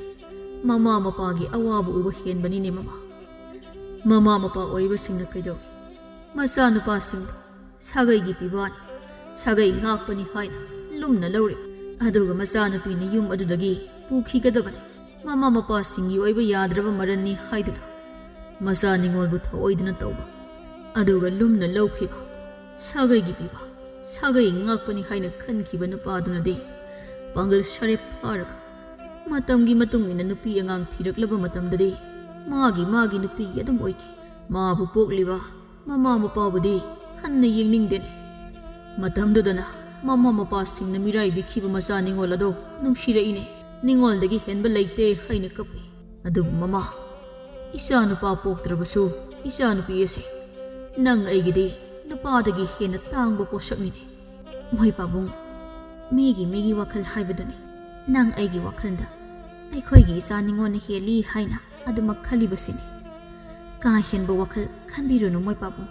ꯃꯃꯥ ꯃꯄꯥꯒꯤ ꯑꯋꯥꯕ ꯎꯕ ꯍꯦꯟꯕꯅꯤꯅꯦ ꯃꯃꯥ꯫ ꯃꯃꯥ ꯃꯄꯥ ꯑꯣꯏꯕꯁꯤꯡꯅ ꯀꯩꯗꯧꯏ? ꯃꯆꯥꯅꯨꯄꯥꯁꯤꯡꯕꯨ ꯁꯥꯒꯩꯒꯤ ꯄꯤꯕꯥꯅꯤ, ꯁꯥꯒꯩ ꯉꯥꯛꯄꯅꯤ ꯍꯥꯏꯅ ꯂꯨꯝꯅ ꯂꯧꯔꯦ꯫ ꯑꯗꯨꯒ ꯃꯆꯥꯅꯨꯄꯤꯅ ꯌꯨꯝ ꯑꯗꯨꯗꯒꯤ ꯄꯨꯈꯤꯒꯗꯕꯅꯤ꯫ ꯃꯃꯥ ꯃꯄꯥꯁꯤꯡꯒꯤ ꯑꯣꯏꯕ ꯌꯥꯗ꯭ꯔꯕ ꯃꯔꯟꯅꯤ ꯍꯥꯏꯗꯨꯅ ꯃꯆꯥ ꯅꯤꯉꯣꯜꯕꯨ ꯊꯑꯣꯏꯗꯅ ꯇꯧꯕ, ꯑꯗꯨꯒ ꯂꯨꯝꯅ ꯂꯧꯈꯤꯕ, ꯁꯥꯒꯩꯒꯤ ꯄꯤꯕ, ꯁꯥꯒꯩ ꯉꯥꯛꯄꯅꯤ ꯍꯥꯏꯅ ꯈꯟꯈꯤꯕ ꯅꯨꯄꯥꯗꯨꯅꯗꯤ ꯄꯥꯡꯒꯜ ꯁꯥꯔꯦꯞ ꯐꯥꯔꯒ ꯃꯇꯝꯒꯤ ꯃꯇꯨꯡ ꯏꯟꯅ ꯅꯨꯄꯤ ꯑꯉꯥꯡ ꯊꯤꯔꯛꯂꯕ ꯃꯇꯝꯗꯗꯤ ꯃꯥꯒꯤ ꯃꯥꯒꯤ ꯅꯨꯄꯤꯒꯤ ꯑꯗꯨꯝ ꯑꯣꯏꯈꯤ꯫ ꯃꯥꯕꯨ ꯄꯣꯛꯂꯤꯕ ꯃꯃꯥ ꯃꯄꯥꯕꯨꯗꯤ ꯍꯟꯅ ꯌꯦꯡꯅꯤꯡꯗꯦꯅꯦ꯫ ꯃꯇꯝꯗꯨꯗꯅ ꯃꯃꯥ ꯃꯄꯥꯁꯤꯡꯅ ꯃꯤꯔꯥꯏꯕꯤꯈꯤꯕ ꯃꯆꯥ ꯅꯤꯉꯣꯜ ꯑꯗꯣ ꯅꯨꯡꯁꯤꯔꯛꯏꯅꯦ꯫ ꯅꯤꯉꯣꯜꯗꯒꯤ ꯍꯦꯟꯕ ꯂꯩꯇꯦ ꯍꯥꯏꯅ ꯀꯞꯄꯤ꯫ ꯑꯗꯨꯕꯨ ꯃꯃꯥ, ꯏꯆꯥ ꯅꯨꯄꯥ ꯄꯣꯛꯇ꯭ꯔꯕꯁꯨ ꯏꯆꯥ ꯅꯨꯄꯤ ꯑꯁꯤ ꯅꯪ ꯑꯩꯒꯤꯗꯤ ꯅꯨꯄꯥꯗꯒꯤ ꯍꯦꯟꯅ ꯇꯥꯡꯕ ꯄꯣꯠꯁꯛꯅꯤꯅꯦ꯫ ꯃꯣꯏ ꯄꯥꯕꯨꯡ, ꯃꯤꯒꯤ ꯃꯤꯒꯤ ꯋꯥꯈꯜ ꯍꯥꯏꯕꯗꯨꯅꯤ꯫ ꯅꯪ ꯑꯩꯒꯤ ꯋꯥꯈꯜꯗ ꯑꯩꯈꯣꯏꯒꯤ ꯏꯆꯥ ꯅꯤꯉꯣꯜꯅ ꯍꯦꯜꯂꯤ ꯍꯥꯏꯅ ꯑꯗꯨꯃꯛ ꯈꯜꯂꯤꯕꯁꯤꯅꯤ꯫ ꯀꯥ ꯍꯦꯟꯕ ꯋꯥꯈꯜ ꯈꯟꯕꯤꯔꯨꯅꯨ ꯃꯣꯏ ꯄꯥꯕꯨꯡ꯫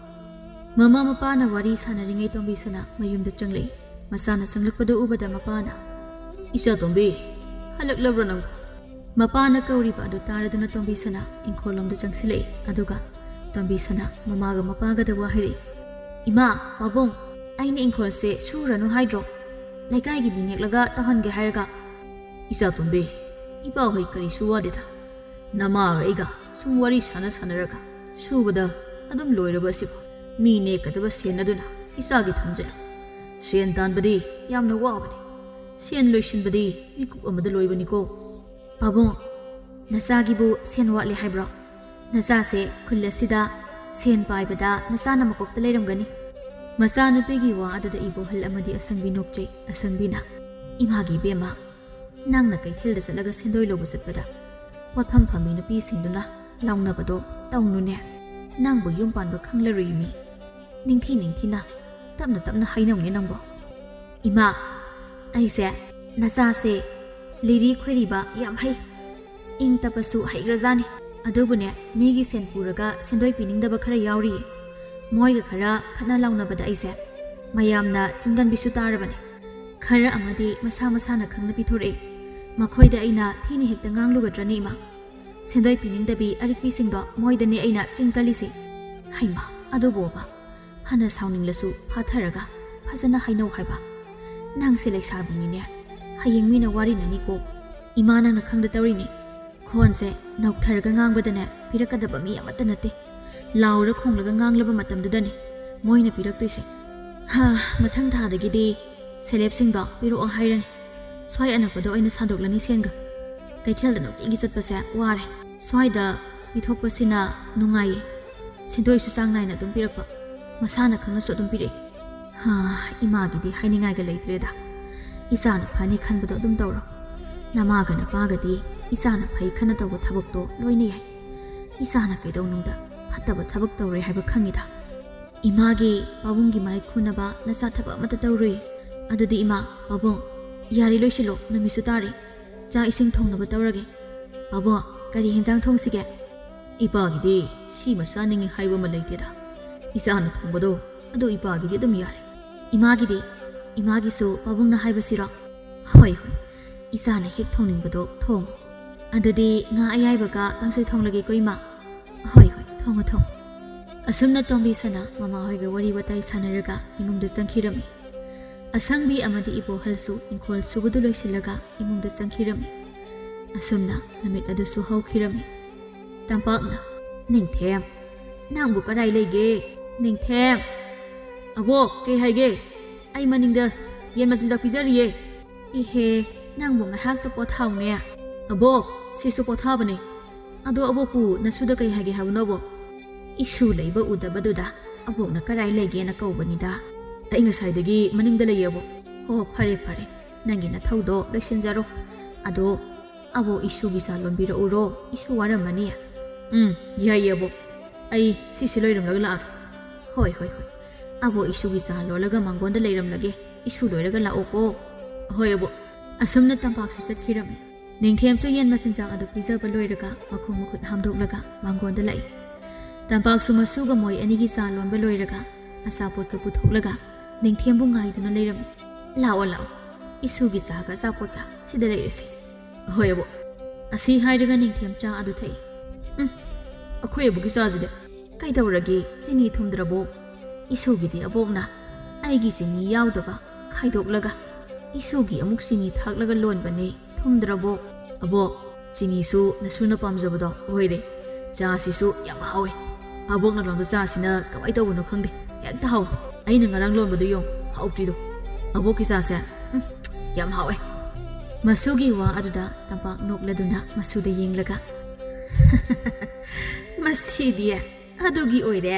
ꯃꯃꯥ ꯃꯄꯥꯅ ꯋꯥꯔꯤ ꯁꯥꯟꯅꯔꯤꯉꯩ ꯇꯣꯝꯕꯤꯁꯅꯥ ꯃꯌꯨꯝꯗ ꯆꯪꯂꯛꯏ꯫ ꯃꯆꯥꯅ ꯆꯪꯂꯛꯄꯗꯨ ꯎꯕꯗ ꯃꯄꯥꯅ, "ꯏꯆꯥ ꯇꯣꯝꯕꯤ, ꯍꯜꯂꯛꯂꯕ꯭ꯔꯣ ꯅꯪ?" ꯃꯄꯥꯅ ꯀꯧꯔꯤꯕ ꯑꯗꯨ ꯇꯥꯔꯗꯨꯅ ꯇꯣꯝꯕꯤꯁꯅꯥ ꯏꯪꯈꯣꯜꯂꯣꯝꯗ ꯆꯪꯁꯤꯜꯂꯛꯏ꯫ ꯑꯗꯨꯒ ꯇꯣꯝꯕꯤꯁꯅꯥ ꯃꯃꯥꯒ ꯃꯄꯥꯒꯗ ꯋꯥ ꯍꯥꯏꯔꯛꯏ꯫ "ꯏꯃꯥ, ꯄꯥꯕꯨꯡ, ꯑꯩꯅ ꯏꯪꯈꯣꯜꯁꯦ ꯁꯨꯔꯅꯨ ꯍꯥꯏꯗ꯭ꯔꯣ? ꯂꯩꯀꯥꯏꯒꯤ ꯃꯤ ꯅꯦꯛꯂꯒ ꯇꯧꯍꯟꯒꯦ ꯍꯥꯏꯔꯒ?" "ꯏꯆꯥ ꯇꯣꯝꯕꯤ, ꯏꯄꯥꯍꯣꯏ ꯀꯔꯤꯁꯨ ꯋꯥꯗꯦꯗ꯫ ꯅꯃꯥꯒ ꯑꯩꯒ ꯁꯨꯝ ꯋꯥꯔꯤ ꯁꯥꯟꯅ ꯁꯥꯟꯅꯔꯒ ꯁꯨꯕꯗ ꯑꯗꯨꯝ ꯂꯣꯏꯔꯕ ꯑꯁꯤꯕꯨ꯫ ꯃꯤ ꯅꯦꯛꯀꯗꯕ ꯁꯦꯟ ꯑꯗꯨꯅ ꯏꯆꯥꯒꯤ ꯊꯝꯖꯤꯜꯂꯨ꯫ ꯁꯦꯟ ꯇꯥꯟꯕꯗꯤ ꯌꯥꯝꯅ ꯋꯥꯕꯅꯤ꯫ ꯁꯦꯟ ꯂꯣꯏꯁꯤꯟꯕꯗꯤ ꯃꯤꯀꯨꯞ ꯑꯃꯗ ꯂꯣꯏꯕꯅꯤꯀꯣ꯫" "ꯄꯥꯕꯨꯡ, ꯅꯆꯥꯒꯤꯕꯨ ꯁꯦꯟ ꯋꯥꯠꯂꯦ ꯍꯥꯏꯕ꯭ꯔꯣ? ꯅꯆꯥꯁꯦ ꯈꯨꯜ ꯑꯁꯤꯗ ꯁꯦꯟ ꯄꯥꯏꯕꯗ ꯅꯆꯥꯅ ꯃꯀꯣꯛꯇ ꯂꯩꯔꯝꯒꯅꯤ꯫" ꯃꯆꯥꯅꯨꯄꯤꯒꯤ ꯋꯥ ꯑꯗꯨꯗ ꯏꯕꯣꯍꯜ ꯑꯃꯗꯤ ꯑꯁꯪꯕꯤ ꯅꯣꯛꯆꯩ꯫ ꯑꯁꯪꯕꯤꯅ, "ꯏꯃꯥꯒꯤ ꯏꯕꯦꯝꯃ, ꯅꯪꯅ ꯀꯩꯊꯦꯜꯗ ꯆꯠꯂꯒ ꯁꯦꯟꯗꯣꯏ ꯂꯧꯕ ꯆꯠꯄꯗ ꯄꯣꯠꯐꯝ ꯐꯝꯕꯤ ꯅꯨꯄꯤꯁꯤꯡꯗꯨꯅ ꯂꯥꯎꯅꯕꯗꯣ ꯇꯧꯅꯨꯅꯦ꯫ ꯅꯪꯕꯨ ꯌꯨꯝ ꯄꯥꯟꯕ ꯈꯪꯂꯔꯣꯏ ꯃꯤ꯫ ꯅꯤꯡꯊꯤ ꯅꯤꯡꯊꯤꯅ, ꯇꯞꯅ ꯇꯞꯅ ꯍꯥꯏꯅꯧꯅꯦ ꯅꯪꯕꯣ꯫" "ꯏꯃꯥ, ꯑꯩꯁꯦ ꯅꯆꯥꯁꯦ ꯂꯤꯔꯤ ꯈꯣꯏꯔꯤꯕ ꯌꯥꯝ ꯍꯩ, ꯏꯪ ꯇꯞꯄꯁꯨ ꯍꯩꯈ꯭ꯔꯖꯥꯠꯅꯤ꯫ ꯑꯗꯨꯕꯨꯅꯦ, ꯃꯤꯒꯤ ꯁꯦꯟ ꯄꯨꯔꯒ ꯁꯦꯟꯗꯣꯏ ꯄꯤꯅꯤꯡꯗꯕ ꯈꯔ ꯌꯥꯎꯔꯤꯌꯦ꯫ ꯃꯣꯏꯒ ꯈꯔ ꯈꯠꯅ ꯂꯥꯎꯅꯕꯗ ꯑꯩꯁꯦ ꯃꯌꯥꯝꯅ ꯆꯤꯟꯒꯟꯕꯤꯁꯨ ꯇꯥꯔꯕꯅꯦ꯫ ꯈꯔ ꯑꯃꯗꯤ ꯃꯁꯥ ꯃꯁꯥꯅ ꯈꯪꯅ ꯄꯤꯊꯣꯔꯛꯏ꯫ ꯃꯈꯣꯏꯗ ꯑꯩꯅ ꯊꯤꯅ ꯍꯦꯛꯇ ꯉꯥꯡꯂꯨꯒꯗ꯭ꯔꯅꯦ ꯏꯃꯥ? ꯁꯦꯟꯗꯣꯏ ꯄꯤꯅꯤꯡꯗꯕꯤ ꯑꯔꯤꯛꯄꯤꯁꯤꯡꯗꯣ ꯃꯣꯏꯗꯅꯦ ꯑꯩꯅ ꯆꯤꯟ ꯀꯜꯂꯤꯁꯦ꯫" "ꯍꯩꯃꯥ, ꯑꯗꯨꯕꯣꯕ, ꯐꯅ ꯁꯥꯎꯅꯤꯡꯂꯁꯨ ꯐꯥꯊꯔꯒ ꯐꯖꯅ ꯍꯥꯏꯅꯧ ꯍꯥꯏꯕ꯫ ꯅꯪꯁꯦ ꯂꯩꯁꯥꯕꯤꯅꯤꯅꯦ, ꯍꯌꯦꯡ ꯃꯤꯅ ꯋꯥꯔꯤꯅꯅꯤꯀꯣ꯫ ꯏꯃꯥ, ꯅꯪꯅ ꯈꯪꯗ ꯇꯧꯔꯤꯅꯤ꯫ ꯐꯣꯟꯁꯦ ꯅꯧꯊꯔꯒ ꯉꯥꯡꯕꯗꯅꯦ ꯄꯤꯔꯛꯀꯗꯕ ꯃꯤ ꯑꯃꯠꯇ ꯅꯠꯇꯦ꯫ ꯂꯥꯎꯔ ꯈꯣꯡꯂꯒ ꯉꯥꯡꯂꯕ ꯃꯇꯝꯗꯨꯗꯅꯦ ꯃꯣꯏꯅ ꯄꯤꯔꯛꯇꯣꯏꯁꯦ꯫ ꯍꯥ, ꯃꯊꯪ ꯊꯥꯗꯒꯤꯗꯤ ꯁꯦꯂꯦꯞꯁꯤꯡꯗꯣ ꯄꯤꯔꯛꯑꯣ ꯍꯥꯏꯔꯅꯤ꯫ ꯁ꯭ꯋꯥꯏ ꯑꯅꯛꯄꯗ ꯑꯣꯏꯅ ꯁꯥꯗꯣꯛꯂꯅꯤ ꯁꯦꯟꯒ꯫ ꯀꯩꯊꯦꯜꯗ ꯅꯨꯡꯇꯤꯒꯤ ꯆꯠꯄꯁꯦ ꯋꯥꯔꯦ꯫ ꯁ꯭ꯋꯥꯏꯗ ꯄꯤꯊꯣꯛꯄꯁꯤꯅ ꯅꯨꯡꯉꯥꯏꯌꯦ꯫ ꯁꯦꯟꯗꯣꯏꯁꯨ ꯆꯥꯡ ꯅꯥꯏꯅ ꯑꯗꯨꯝ ꯄꯤꯔꯛꯄ꯫ ꯃꯁꯥꯅ ꯈꯪꯅꯁꯨ ꯑꯗꯨꯝ ꯄꯤꯔꯛꯏ꯫ ꯍꯥ, ꯏꯃꯥꯒꯤꯗꯤ ꯍꯥꯏꯅꯤꯡꯉꯥꯏꯒ ꯂꯩꯇ꯭ꯔꯦꯗ꯫ ꯏꯆꯥꯅ ꯐꯅꯤ ꯈꯟꯕꯗꯣ ꯑꯗꯨꯝ ꯇꯧꯔꯣ꯫ ꯅꯃꯥꯒ ꯅꯄꯥꯒꯗꯤ ꯏꯆꯥꯅ ꯐꯩ ꯈꯟꯅ ꯇꯧꯕ ꯊꯕꯛꯇꯣ ꯂꯣꯏꯅ ꯌꯥꯏ꯫ ꯏꯆꯥꯅ ꯀꯩꯗꯧꯅꯨꯡꯗ ꯐꯠꯇꯕ ꯊꯕꯛ ꯇꯧꯔꯣꯏ ꯍꯥꯏꯕ ꯈꯪꯉꯤꯗ꯫ ꯏꯃꯥꯒꯤ ꯄꯥꯕꯨꯡꯒꯤ ꯃꯥꯏ ꯈꯨꯅꯕ ꯅꯆꯥ ꯊꯕꯛ ꯑꯃꯠꯇ ꯇꯧꯔꯨꯏ꯫ ꯑꯗꯨꯗꯤ ꯏꯃꯥ, ꯄꯥꯕꯨꯡ, ꯌꯥꯔꯦ ꯂꯣꯏꯁꯤꯜꯂꯣ, ꯅꯨꯃꯤꯠꯁꯨ ꯇꯥꯔꯦ꯫ ꯆꯥꯛ ꯏꯁꯤꯡ ꯊꯣꯡꯅꯕ ꯇꯧꯔꯒꯦ꯫ ꯄꯥꯕꯨꯡ, ꯀꯔꯤ ꯍꯦꯟꯖꯥꯡ ꯊꯣꯡꯁꯤꯒꯦ? ꯏꯄꯥꯒꯤꯗꯤ ꯁꯤꯃ ꯆꯥꯅꯤꯡꯉꯤ ꯍꯥꯏꯕ ꯑꯃ ꯂꯩꯇꯦꯗ꯫ ꯏꯆꯥꯅ ꯊꯣꯡꯕꯗꯣ ꯑꯗꯨ ꯏꯄꯥꯒꯤꯗꯤ ꯑꯗꯨꯝ ꯌꯥꯔꯦ꯫ ꯏꯃꯥꯒꯤꯗꯤ? ꯏꯃꯥꯒꯤꯁꯨ ꯄꯥꯕꯨꯡꯅ ꯍꯥꯏꯕꯁꯤꯔꯣ? ꯍꯣꯏ, ꯍꯣꯏ, ꯏꯆꯥꯅ ꯍꯦꯛ ꯊꯣꯡꯅꯤꯡꯕꯗꯣ ꯊꯣꯡꯉꯨ꯫ ꯑꯗꯨꯗꯤ ꯉꯥ ꯑꯌꯥꯏꯕꯒ ꯀꯥꯡꯁꯣꯏ ꯊꯣꯡꯂꯒꯦꯀꯣ ꯏꯃꯥ꯫ ꯍꯣꯏ, ꯍꯣꯏ, ꯊꯣꯡꯉꯣ, ꯊꯣꯡꯉꯣ꯫ ꯑꯁꯨꯝꯅ ꯇꯣꯝꯕꯤꯁꯅꯥ ꯃꯃꯥꯍꯣꯏꯒ ꯋꯥꯔꯤ ꯋꯥꯇꯥꯏ ꯁꯥꯟꯅꯔꯒ ꯏꯃꯨꯡꯗ ꯆꯪꯈꯤꯔꯝꯃꯤ꯫ ꯑꯁꯪꯕꯤ ꯑꯃꯗꯤ ꯏꯕꯣꯍꯜꯁꯨ ꯏꯪꯈꯣꯜ ꯁꯨꯕꯗꯨ ꯂꯣꯏꯁꯤꯜꯂꯒ ꯏꯃꯨꯡꯗ ꯆꯪꯈꯤꯔꯝꯃꯤ꯫ ꯑꯁꯨꯝꯅ ꯅꯨꯃꯤꯠ ꯑꯗꯨꯁꯨ ꯍꯧꯈꯤꯔꯝꯃꯤ꯫ ꯇꯝꯄꯥꯛꯅ, "ꯅꯤꯡꯊꯦꯝ, ꯅꯪꯕꯨ ꯀꯔꯥꯏ ꯂꯩꯒꯦ? ꯅꯤꯡꯊꯦꯝ!" "ꯑꯕꯣꯛ, ꯀꯩ ꯍꯥꯏꯒꯦ? ꯑꯩ ꯃꯅꯤꯡꯗ ꯌꯦꯟ ꯃꯆꯤꯟꯖꯥꯛ ꯄꯤꯖꯔꯤꯌꯦ꯫" "ꯏꯍꯦ, ꯅꯪꯕꯨ ꯉꯥꯏꯍꯥꯛꯇ ꯄꯣꯊꯥꯎꯅꯦ꯫" "ꯑꯕꯣꯛ, ꯁꯤꯁꯨ ꯄꯣꯊꯥꯕꯅꯦ꯫ ꯑꯗꯣ ꯑꯕꯣꯛꯄꯨ ꯅꯁꯨꯗ ꯀꯩ ꯍꯥꯏꯒꯦ ꯍꯥꯏꯕꯅꯣ, ꯑꯕꯣꯛ?" "ꯏꯁꯨ ꯂꯩꯕ ꯎꯗꯕꯗꯨꯗ ꯑꯕꯣꯛꯅ ꯀꯔꯥꯏ ꯂꯩꯒꯦꯅ ꯀꯧꯕꯅꯤꯗ꯫ ꯑꯩ ꯉꯁꯥꯏꯗꯒꯤ ꯃꯅꯤꯡꯗ ꯂꯩꯌꯦ, ꯑꯕꯣꯛ꯫" "ꯍꯣ, ꯐꯔꯦ, ꯐꯔꯦ, ꯅꯪꯒꯤ ꯅꯊꯧꯗꯣ ꯂꯣꯏꯁꯤꯟꯖꯔꯣ꯫ ꯑꯗꯣ ꯑꯕꯣꯛ, ꯏꯁꯨꯒꯤ ꯆꯥ ꯂꯣꯟꯕꯤꯔꯛꯎꯔꯣ? ꯏꯁꯨ ꯋꯥꯔꯝꯃꯅꯤ꯫" "ꯎꯝ, ꯌꯥꯏꯌꯦ, ꯑꯕꯣꯛ꯫ ꯑꯩ ꯁꯤꯁꯤ ꯂꯣꯏꯔꯝꯂꯒ ꯂꯥꯛꯑꯒꯦ꯫" "ꯍꯣꯏ, ꯍꯣꯏ, ꯍꯣꯏ꯫ ꯑꯕꯣꯛ, ꯏꯁꯨꯒꯤ ꯆꯥ ꯂꯣꯜꯂꯒ ꯃꯥꯡꯒꯣꯟꯗ ꯂꯩꯔꯝꯂꯒꯦ꯫ ꯏꯁꯨ ꯂꯣꯏꯔꯒ ꯂꯥꯛꯑꯣꯀꯣ꯫" "ꯍꯣꯏ, ꯑꯕꯣꯛ꯫" ꯑꯁꯨꯝꯅ ꯇꯝꯄꯥꯛꯁꯨ ꯆꯠꯈꯤꯔꯝꯃꯤ꯫ ꯅꯤꯡꯊꯦꯝꯁꯨ ꯌꯦꯟ ꯃꯆꯤꯟꯖꯥꯛ ꯑꯗꯨ ꯄꯤꯖꯕ ꯂꯣꯏꯔꯒ ꯃꯈꯣꯡ ꯃꯈꯨꯠ ꯍꯥꯝꯗꯣꯛꯂꯒ ꯃꯥꯡꯒꯣꯟꯗ ꯂꯥꯛꯏ꯫ ꯇꯝꯄꯥꯛꯁꯨ ꯃꯁꯨꯒ ꯃꯣꯏ ꯑꯅꯤꯒꯤ ꯆꯥ ꯂꯣꯟꯕ ꯂꯣꯏꯔꯒ ꯑꯆꯥꯄꯣꯠꯀ ꯄꯨꯊꯣꯛꯂꯒ ꯅꯤꯡꯊꯦꯝꯕꯨ ꯉꯥꯏꯗꯨꯅ ꯂꯩꯔꯝꯃꯤ꯫ "ꯂꯥꯛꯑꯣ, ꯂꯥꯛꯑꯣ꯫ ꯏꯁꯨꯒꯤ ꯆꯥꯒ ꯑꯆꯥꯄꯣꯠꯀ ꯁꯤꯗ ꯂꯩꯔꯁꯤ꯫" "ꯍꯣꯏ, ꯑꯕꯣꯛ꯫" ꯑꯁꯤ ꯍꯥꯏꯔꯒ ꯅꯤꯡꯊꯦꯝ ꯆꯥ ꯑꯗꯨ ꯊꯛꯏ꯫ "ꯎꯝ, ꯑꯩꯈꯣꯏ ꯑꯕꯣꯛꯀꯤ ꯆꯥꯁꯤꯗꯤ?" "ꯀꯩꯗꯧꯔꯒꯦ? ꯆꯤꯅꯤ ꯊꯨꯝꯗ꯭ꯔꯕꯣ?" "ꯏꯁꯨꯒꯤꯗꯤ ꯑꯕꯣꯛꯅ ꯑꯩꯒꯤ ꯆꯤꯅꯤ ꯌꯥꯎꯗꯕ ꯈꯥꯏꯗꯣꯛꯂꯒ ꯏꯁꯨꯒꯤ ꯑꯃꯨꯛ ꯆꯤꯅꯤ ꯊꯥꯛꯂꯒ ꯂꯣꯟꯕꯅꯦ꯫ ꯊꯨꯝꯗ꯭ꯔꯕꯣ?" "ꯑꯕꯣꯛ, ꯆꯤꯅꯤꯁꯨ ꯅꯁꯨꯅ ꯄꯥꯝꯖꯕꯗꯣ ꯑꯣꯏꯔꯦ꯫ ꯆꯥꯁꯤꯁꯨ ꯌꯥꯝ ꯍꯥꯎꯋꯦ꯫ ꯑꯕꯣꯛꯅ ꯂꯣꯟꯕ ꯆꯥꯁꯤꯅ ꯀꯃꯥꯏꯅ ꯇꯧꯕꯅꯣ ꯈꯪꯗꯦ, ꯍꯦꯛꯇ ꯍꯥꯎꯋꯦ꯫ ꯑꯩꯅ ꯉꯔꯥꯡ ꯂꯣꯟꯕꯗꯨ ꯌꯦꯡꯉꯨ, ꯍꯥꯎꯇ꯭ꯔꯤꯗꯣ꯫ ꯑꯕꯣꯛꯀꯤ ꯆꯥꯁꯦ, ꯎꯝ, ꯌꯥꯝ ꯍꯥꯎꯋꯦ꯫ ꯃꯁꯨꯒꯤ ꯋꯥ ꯑꯗꯨꯗ ꯇꯝꯄꯥꯛ ꯅꯣꯛꯂꯗꯨꯅ ꯃꯁꯨꯗ ꯌꯦꯡꯂꯒ, "ꯃꯁꯤꯗꯤ ꯑꯗꯨꯒꯤ ꯑꯣꯏꯔꯦ꯫